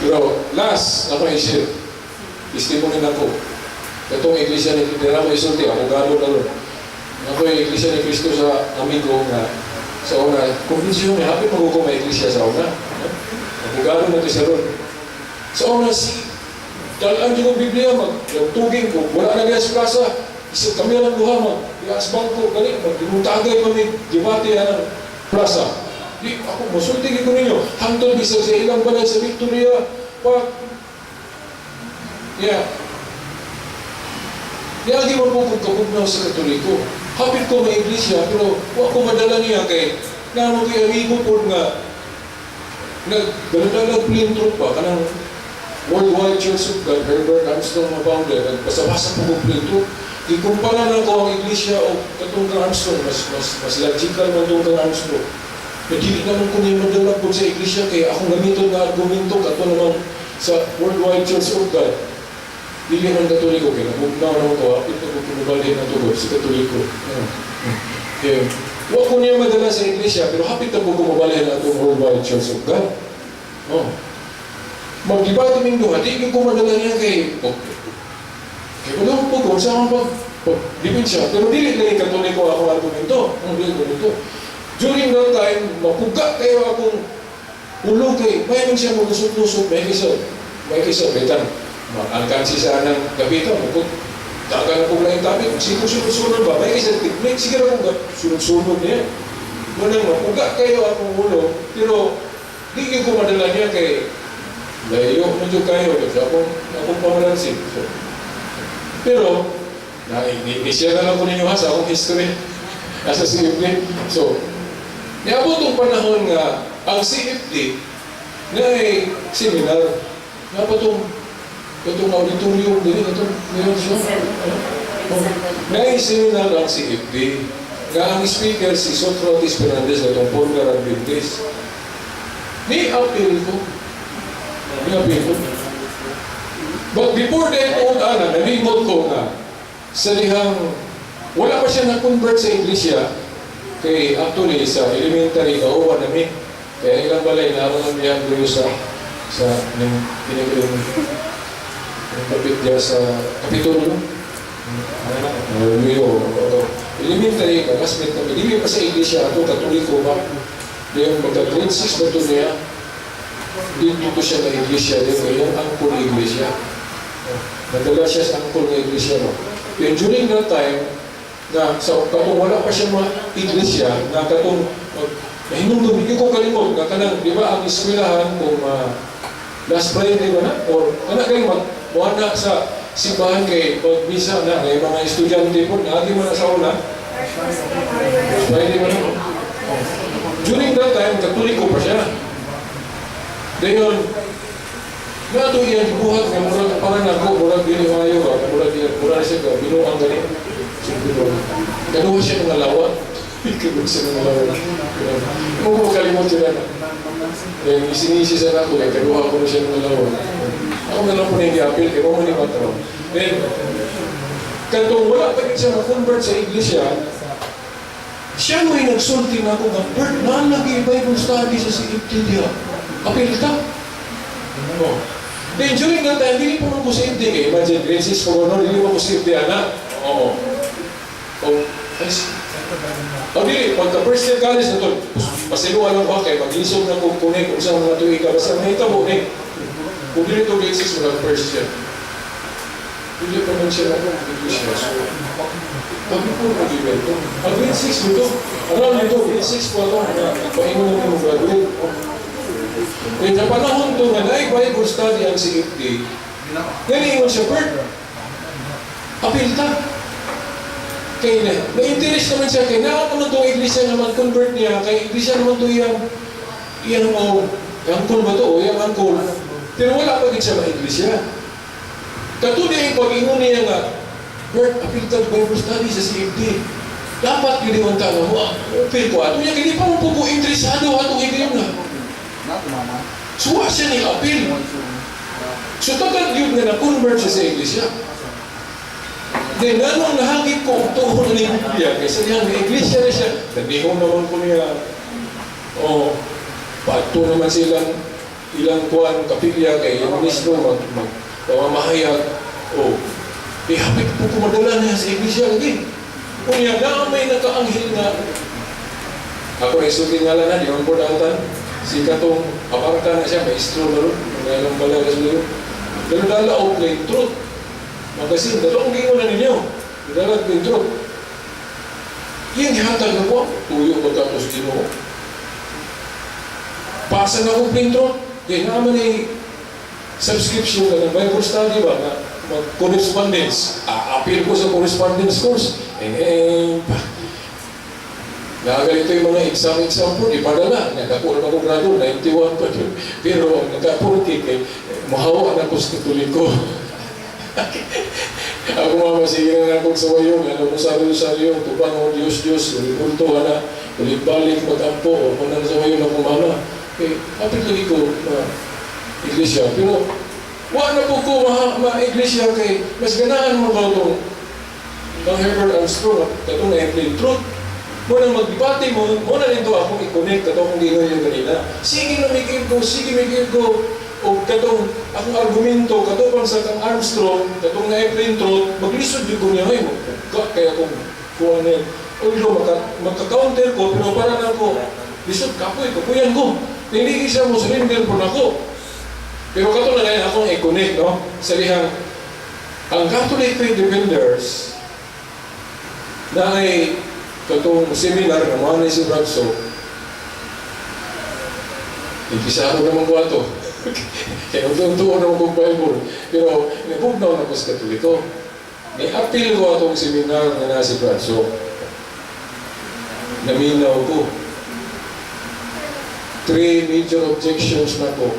Pero last, ako i-share. Testimony na ko. Katong iglesia ni Cristo, ako isulti, ako galo na. Ako yung iglesia ni Cristo sa amigo nga sa una, kumbinsiyon niya, happy pag ko may iglesia sa una. No? Abogado na to siya ron. Sa una, si dalaan yung Biblia, mag, tuging ko, wala na diya sa plaza. Isip kami lang duha, mag, diya sa bangko, gani, mag, dimutagay kami, debate ang plaza. Di, ako, musulti ko ninyo, hangtod bisag sa ilang balay sa Victoria, pa, yeah. Niagi mo po kung kapugnaw sa Katoliko. Hapit ko may iglesia, pero wa ko madala niya kay namo kay amigo po nga nagdala plain truth pa kanang Worldwide Church of God, Herbert Armstrong nga founder, nagpasabasa po kong plain truth. Gikumpara na ko ang iglesia o katong kang Armstrong, mas logical man tong kang Armstrong. Pero dili naman ko niya madala po sa iglesia kay akong gamiton nga argumento kato naman sa Worldwide Church of God. Dili man Katoliko kay nabugnaw naman ko, hapit na ko kinubali na tugod si Katoliko. Okay. Wa ko niya madala sa iglesia, pero hapit na ko kumabali na atong Worldwide Church of God. Oh. Magdibate ming duha, di ko madala niya kay okay. Kay wala ko po sa akong pag siya, pero dili lagi Katoliko ako argumento. Ang dili argumento. During that time, mapuga kayo akong ulo kay, may man siya malusot-lusot, may kisa, betan. Alkansi sa anang gabi ito, mukot, dagan na kong laing tabi, sino sunod-sunod ba? May kisa, may sige na kong sunod-sunod niya. Munang mapuga kayo akong ulo, pero di ko madala niya kay layo medyo kayo, kasi akong pamalansin. So, pero, na, ni-share na lang ko ninyo ha, sa akong history, nasa CFD. So, niabot ang panahon nga, ang CFD, na ay seminar, na pa itong auditorium din, itong ngayon siya. Oh, na ay seminar ang CFD, nga ang speaker si Socrates Fernandez, na itong former Adventist. Ni appeal ko. Ni appeal ko. But before that, old ana, nalimot ko nga, sa dihang, wala pa siya na-convert sa iglesia, kay actually sa elementary, kauwan nami, kaya ilang balay, naroon lang diyan ko sa ning pinag yung kapit diya sa Kapitulo. Luyo, elementary, classmate kami. Dili pa sa iglesia ato, Katoliko ba? Yung magka grade 6 ba ito niya? Dito ko siya na iglesia din, yung angkol na iglesia. Nadala siya sa angkol na iglesia no. Yung during that time, na sa katong wala pa siya mga iglesia, na katong nahinumdum, hindi ko kalimot, na kanang, di ba, ang eskwelahan kung last Friday ba na? Or kana kay mag na sa simbahan kay pagmisa na, kay mga estudyante po, naagi mo na sa una. Friday ba na? Oh. During that time, Katoliko pa siya. Dayon, nato iyang buhat nga murag parang nako, murag dili maayo ba, murag dili, murag siya ka, binuang gani. Siyempre ba, kaduha siya ng alawa. Kaduha siya ng alawa. Mo ko kalimot sila na. Then, isinisi sa nako, kay kaduha ko na siya ng alawa. Ako na lang po na i-appeal, kay mo ni patron. Then, katong wala pa siya na-convert sa iglesia, siya mo'y nagsulti na ako nga, Bert, nalagi Bible study sa CFT diya. Appeal ka. Oh. Then during that time, dili po ko sa FD kay imagine grade 6 ko no, dili mo ko sa FD ana. Oo. Oh, ay, oh, dili, pagka first year college na to, pasiluan lang ko kay maglisod na kung kunin kung saan mga tuig ka, basta may tabo ni. Kung dili to grade 6, wala first year. Dili pa man siya ako, dili siya. So, pag po mag-evento. Ang grade 6 dito, around dito, grade 6 po ako, na paingon na mo graduate. Then sa panahon to nga naay Bible study ang CFD, ganiingon siya, Bert, appeal ta. Kay na, na-interest naman siya, kay naa naman itong iglesia nga mag-convert niya, kay iglesia naman to iyang oh, angkol ba to? O iyang angkol. Pero wala pa din siya ma-iglesia. Katulad yung pag-ingon niya nga, Bert, appeal ta Bible study sa CFD. Dapat yun yung tanong mo, open ko ato niya, hindi pa mo po ko interesado atong higayon na. So, wa siya ni appeal. So, tagad yun nga na-convert siya sa iglesia. Then, anong nahagip ko og tuo na ni Biblia? Kaysa niya, ang iglesia na siya. Nagihon naman ko niya. O, paadto naman silang ilang kuan kapilya kay yung mismo mag pamamahayag. O, eh, hapit po ko madala niya sa iglesia lagi. Unya, na may nakaanghel nga. Ako na isulti nga lang na, di man po dantan. Si katong aparka na siya, maestro na ron. Mga balay sa liyo. Dala-dala o Plain Truth magazine. Dalawang gingon na ninyo. Dala Plain Truth. Yung hatag na ko, tuyo pagkatos Ginoo. Pasa na akong Plain Truth. Di naman eh, subscription ka ng Bible study ba na mag-correspondence. A-appeal ko sa correspondence course. Eh, eh, pa. Nakagalito yung mga exam-exam po, ipadala. Nakakuha na ako grado, 91 pa yun. Pero ang nagka-40, kay, mahawa na ko sa Katoliko. Ako mama, sige na akong sa wayon, ano mo sabi sa iyo, tubang o Diyos, Diyos, ulit-ulto, ana, ulit-balik, mag-ampo, o kung sa wayon ako mama. Eh, apil lagi ko na iglesia. Pero, wa na po ko ma-iglesia kay, mas ganahan mo ba itong kang Herbert Armstrong, katong na Plain Truth. Mo nang magdebate mo, mo na nito akong i-connect, katong akong gingon yung kanina. Sige na may ko, sige may ko, o katong akong argumento, katong sa kang Armstrong, katong na Plain Truth, maglisod yung ko niya, ay, ka, kaya kung kuha niya. Although, maka-counter ko, pero para na ako, lisod, kapoy, kapuyan ko. Hindi siya mo surrender po na ako. Pero kato na ngayon akong i-connect, no? Sa lihang, ang Catholic Faith Defenders, na ay katong seminar na mga ni si Bradso, ipisaro naman ko ato. Kaya unto-unto naman kong Bible. Pero nabugnaw na ko sa Katoliko. Ni-appeal ko atong seminar na nasi Bradso. Naminaw ko. Three major objections na ko.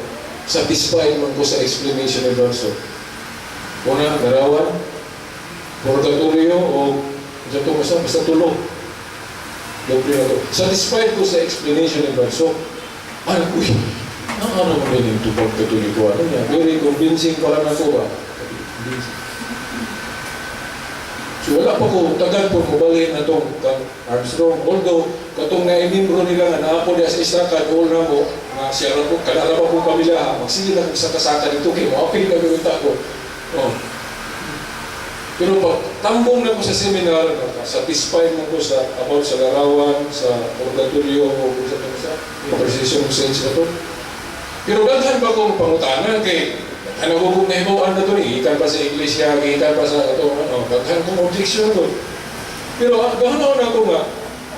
Satisfied man ko sa explanation ni Bradso. Una, larawan, purgatorio, o sa ito basta, basta tulo. Doble na to. Satisfied ko sa explanation ni Bradso. Ano, uy, ang ano mo rin yung tubag Katoliko, ano niya? Very convincing pala na ko ba? Convincing. So wala pa ko, tagal po mobalhin na itong kang Armstrong. Although, katong naimimbro nila nga naapo niya sa Istrakan, all na mo, nga siya ra po, kanara pa pong pamilya ha, magsige na kong sakasaka dito, kay mo-appeal na gawin ko. Oh. Pero pag tambong na ko sa seminar, satisfied na ko sa about sa larawan, sa purgatorio, o kung sa intercession of saints na to. Pero daghan pa kong pangutana kay ano ko kung nahibawan na to ni, gikan pa sa iglesia, gikan pa sa ato, ano, daghan kong objection to. Pero gahanaw na ko nga,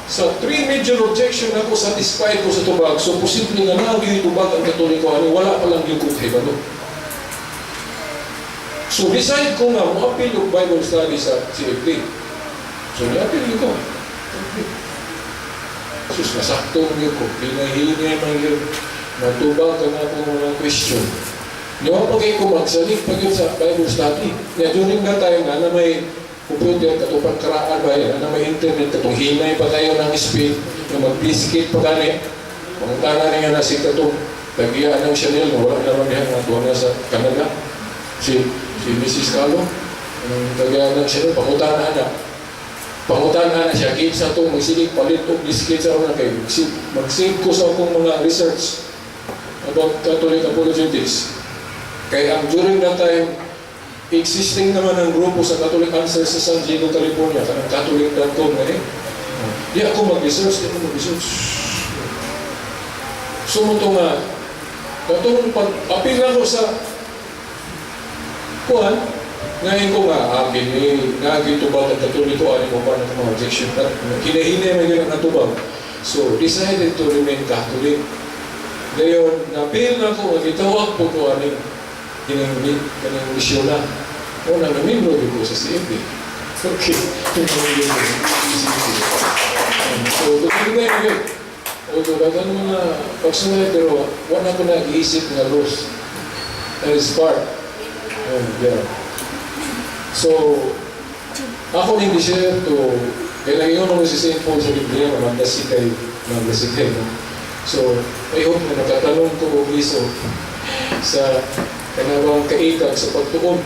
sa three major objection ako satisfied ko sa tubag, so posible nga na gyud tubag ang Katoliko ani wala pa lang gyud ko kahibalo. So decide ko nga mo appeal og Bible study sa CFD. So ni-appeal gyud ko. Sus, nasakto gyud ko. Hinahinay man gyud natubag ka nga akong mga question. Niwa pa kay ko magsalig pa gyud sa Bible study. Nya during that time nga na may computer katong karaan ba yan, na may internet katong hinay pa kayo ng speed, na mag-biscuit pa gani. Pangutana ni nga na si katong tagiya ng Chanel, na wala naman diha nga tuwa na sa Canada. Si Mrs. Carlo, ang tagiya ng Chanel, pangutana na. Pangutana na siya, kinsa itong magsilig palit og biscuit sa una kay mag-save ko sa akong mga research about Catholic apologetics. Kaya ang during that time, existing naman ang grupo sa Catholic Answers sa San Diego, California, kanang Catholic.com na eh. Di ako mag-research, di ako mag-research. Sumuto nga, katong pag-apil ako sa kuan, ngayon ko nga, gini, nagitubag ang Katoliko, ano mo pa ng mga objection, hinahinay man yun ang natubag. So, decided to remain Catholic. Ngayon, napil na ko, gitawag po ko, aning, kining, kaning misyon na. O, na namimro ko sa CFD. Okay. So, tuloy na yun. Although, daghan mga pagsunod, pero wala ko nag-iisip nga loss. That is part. Oh, yeah. So, ako ning desire to Kaya nag-ingon mo si St. Paul sa Biblia nga magdasigay, magdasigay, no? So, I hope na nakatanom ko og liso sa kanabang kaikag sa pagtuon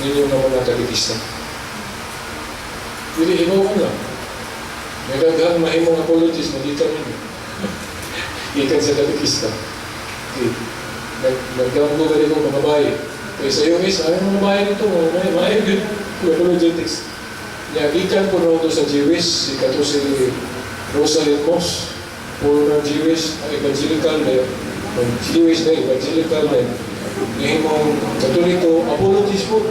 ninyo nga mga katekista. Dili hibaw lang. May daghang mahimong apologies na gikan ninyo. Gikan sa katekista. Okay. Nagdamgo ka dito mga bayi. Kaya sa US, ay mga bayi nito, mga bayi, maayo yun. Apologetics. Nya gikan po no sa Jewish, si kato si Rosalind Moss, former Jewish, ang evangelical na Jewish na evangelical na nahimong Katoliko, apologies po.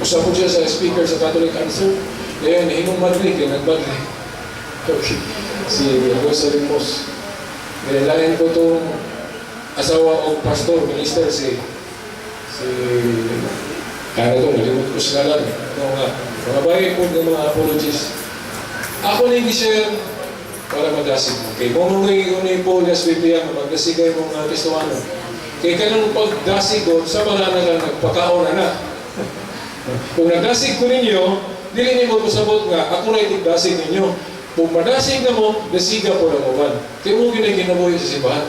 Usa po siya sa speaker sa Catholic Answer. Ngayon, nahimong madre, kaya nagmadre. Okay. Si Rosalind Moss. Nilain ko itong asawa o pastor, minister, si si kaya ito, nalimot ko sa ngalan. Ito nga, mga bayi po ng mga apologies. Ako na i-share para madasig mo. Kay kung nung ni Paul sa Biblia, magdasigay mo mga Kristiyano. Kay kanang pagdasig ko, sa mga na nagpakaon na na. Kung nagdasig ko ninyo, dili niyo magpasabot nga, ako na itigdasig ninyo. Kung madasig na mo, dasiga po ng uban. Kaya mo ginabuhi sa simbahan.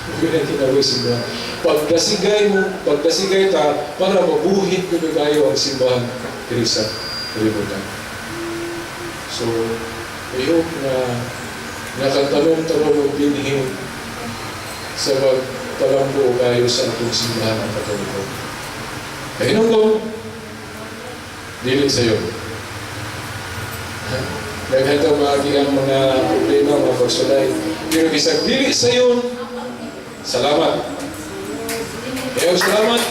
Mo ginabuhi sa simbahan. Pagdasigay mo, pagdasigay ta, para mabuhit ko kayo ang simbahan diri sa kalibutan. So, I hope na nakatanong-tanong og binhi sa pagpalambo kayo sa atong simbahan ng Katoliko. Kaya nung dili sa'yo. Daghan ka maagi ang mga problema, mga pagsulay. Pero bisag dili sa'yo, salamat. Kaya salamat.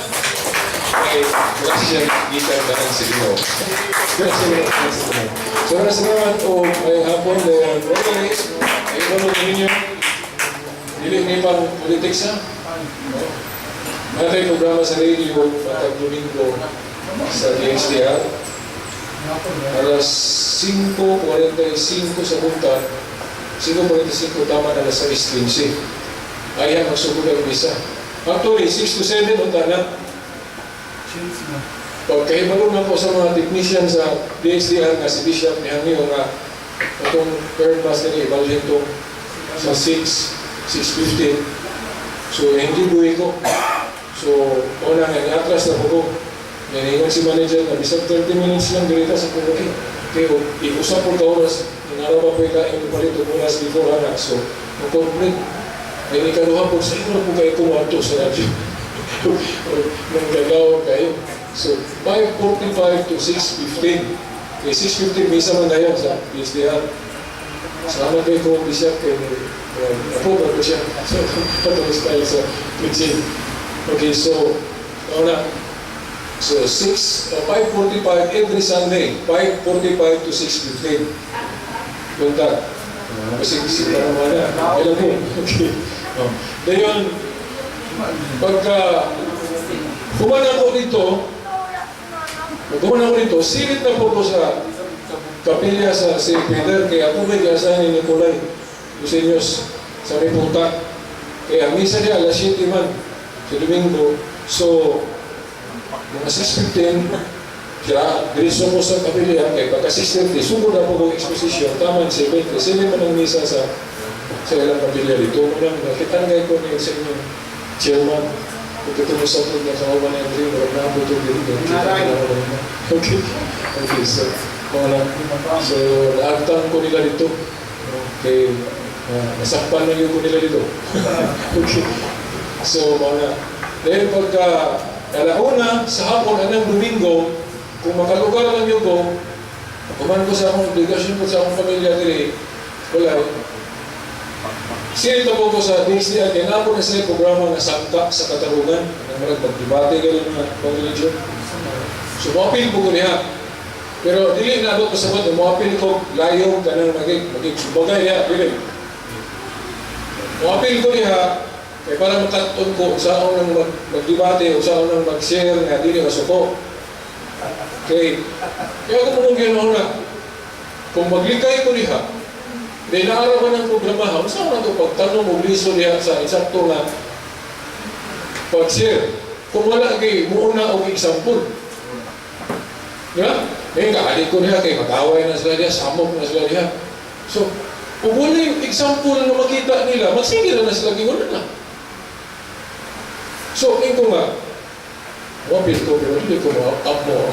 Kay grasya gikan tanan sa Ginoo. Grasya gikan sa Ginoo. So salamat o may hapon dayon. Okay. Ay mo ninyo. Dili ni pang politics ha. Natay programa sa radio matag Domingo sa DXDR. Alas 5:45 sa buntag, 5:45 tama na alas 6:15. Ayan, magsugod ang misa. Actually, 6 to 7 unta na. Pagkahibalo na po sa mga technician sa DXDR nga si Bishop ni Hangyo nga itong third mass nila ibalhin to sa 6, 6:15. So, hindi buhi ko. So, una nga, ni-atras na po ko. Naningon si manager na bisag 30 minutes lang dirita sa ko, okay. Kaya iusap po ka oras, inaraw pa po ikain palit og oras before ana. So, mo-complete. Ay ikaduha po sa inyo po kayo kumanto sa radyo. Nang gagawin kayo. So, 5:45 to 6:15. Kaya 6:15, misa man na yun sa PSDR. Salamat kay ko, Bishop, kay approve ako siya. So, patong style sa preaching. Okay, so, una, so 6, 5:45 every Sunday, 5:45 to 6:15. Punta. Kasi isip pa naman na. Alam mo. Okay. Oh. Dayon, pagka human ako dito, pag human ako dito, silid na po ko sa kapilya sa St. Peter, kaya ako may giasahan ni Nicolay Luceños sa may puta. Kaya ang misa niya, alas 7 man, sa Domingo. So, mga 6:15, siya, diretso ko sa kapilya, kaya pagka 6:30, sugod na po kong exposition, tama 7, kasi 7 man ang misa sa ilang kapilya dito. Muna, nakita nga ko niya sa inyong chairman, pagkatungod sa po niya, kauban na Andre, murag na po ito dito. Kita ko na ako na. Okay, okay, so, mga so, naagtang ko nila dito. Okay, nasakpan na yun ko nila dito. Okay. So, mga, dahil pagka alauna sa hapon, anang Domingo, kung makalugar lang yun ko, kuman ko sa akong obligasyon ko sa akong pamilya diri, wala. Silid po ko sa DCR, kaya na na sila programa nga sangka sa katarungan, ang mga magdebate gano'n mga pang religion. So, moapil po ko niya. Pero dili na ako kasabot, moapil ko layo kanang magig magig subagay niya, dili. Moapil ko niya, kay para makat-on ko sa nang magdebate o sa nang mag-share nga dili masuko. Okay. Kaya kung mong ginawa na, kung maglikay ko niya, di naaraw ba ng programa, saan na ito pagtanong o liso niya sa insakto nga pag-share. Kung wala kay muuna og example. Di ba? Ngayon, kaalit ko niya, kay mag-away na sila diya, samok na sila diya. So, kung wala yung example na makita nila, magsige na na sila gingon na. So, ko nga, moapil ko, pero hindi ko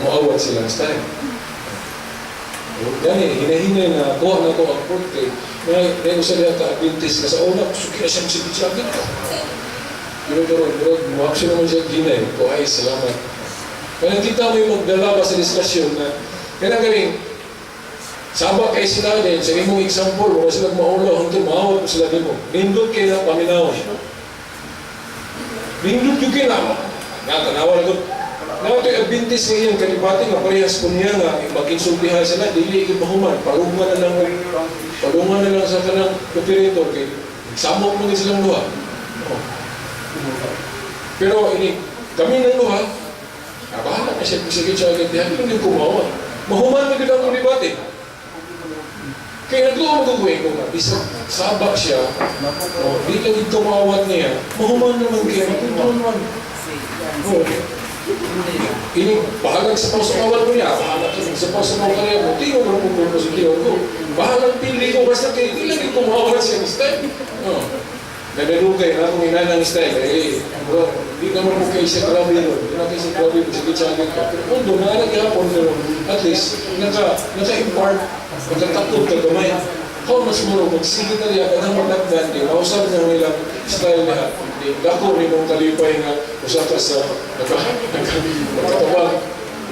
moawat silang style. Gani, hinahinay na, kuha na ko ang portrait. May usa niya ka-Adventist na sa una, suki na siya magsige siya agad. Pero pero, pero, mo-action naman siya ginay. Ko, ay, salamat. Kaya nakita mo yung magdala ba sa diskusyon na, kaya galing, saba kay sila din, sa imong example, wala sila maulaw, hangtod maawat mo sila din mo. Nindot kayo na paminaw. Nindot yung kayo na, natanawa na ko. Na ito yung Adventist ngayon, kanibati nga parehas ko niya nga, mag-insultihan sila, dili ikot mahuman, palungan na lang, palungan na lang sa kanang operator, kay samok mo din silang duha. Oh. Pero ini, kami ng duha, bahala na siya, sige siya agad diha, hindi kumawa. Mahuman mo din ang debate. Kaya nagluwa mo ko nga, bisag saba siya, oh, di lang ito maawat niya, mahuman naman kaya, matutunan naman. Oh. Ini, bahalag sa pausapawat mo niya, bahalag sa pausapawat niya mo, tingnan mo kung kung sa ko. Bahalag pili ko, basta kaya di lang ito maawat siya ng style. Oh. Nadalugay na akong inanang style, eh, bro, di naman mo kayo siya grabe yun, di na kayo siya grabe, sige siya agad ka. Pero although, nakalagihapon, pero at least, naka-impart, nakatakot ka gamay. How much more, magsige na niya, kanang maglakdan, di mausap na nilang style niya, di dako ni mong kalipay nga, usa ka sa nakatabang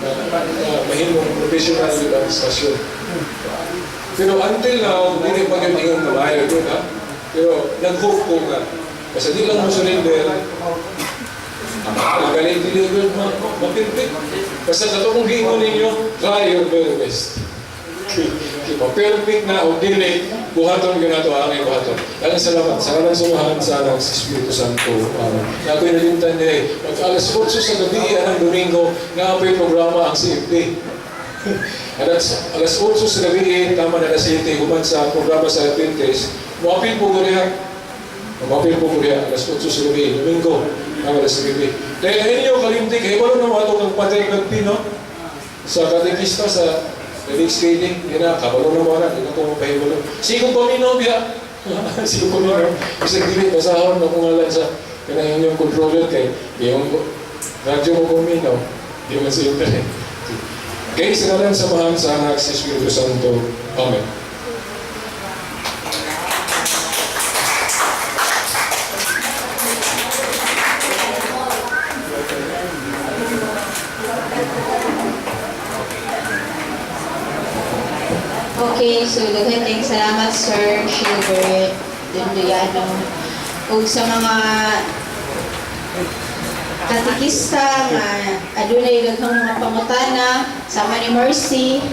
na mahimong professional di ba, stasyon. Pero until now, hindi pa yun ingon na maayo yun, ha? Pero nag-hope ko nga, basta di lang mo surrender, ang galing dili ko mapirpit. Basta kato kong giingon ninyo, try your very best. Okay, ma-perfect na o dili, buhaton ko na ito, ang buhaton. Daghang salamat. Sa ngalan sa Amahan, sa Anak, sa Espiritu Santo. Amen. Na ako'y nalimtan nila. Mag alas 8 sa gabi, anang Domingo, na ako'y programa ang CFD. Alas 8 sa gabi, tama na alas 7, human sa programa sa Adventist, muapil po ko niya. Muapil po ko niya, alas 8 sa gabi, Domingo, ang alas 7. Dahil inyo, kalimti, kayo wala na ato kang Padre Nagpino sa katekista sa Felix Skating, yun na, kabalo na mga hindi na ito mapahibalo. Sigo paminaw biya. Sigo paminaw. Bisag dili, basahon na kung ngalan sa kanang inyong controller kay yung radyo mo paminaw, di man sa internet. Okay, sa ngalan sa Amahan, sa Anak, sa Espiritu Santo. Amen. Okay, so daghan kayong salamat Sir Gilbert Dunduyano. Ug sa mga katikista nga adunay daghang mga pangutana sama ni Mercy.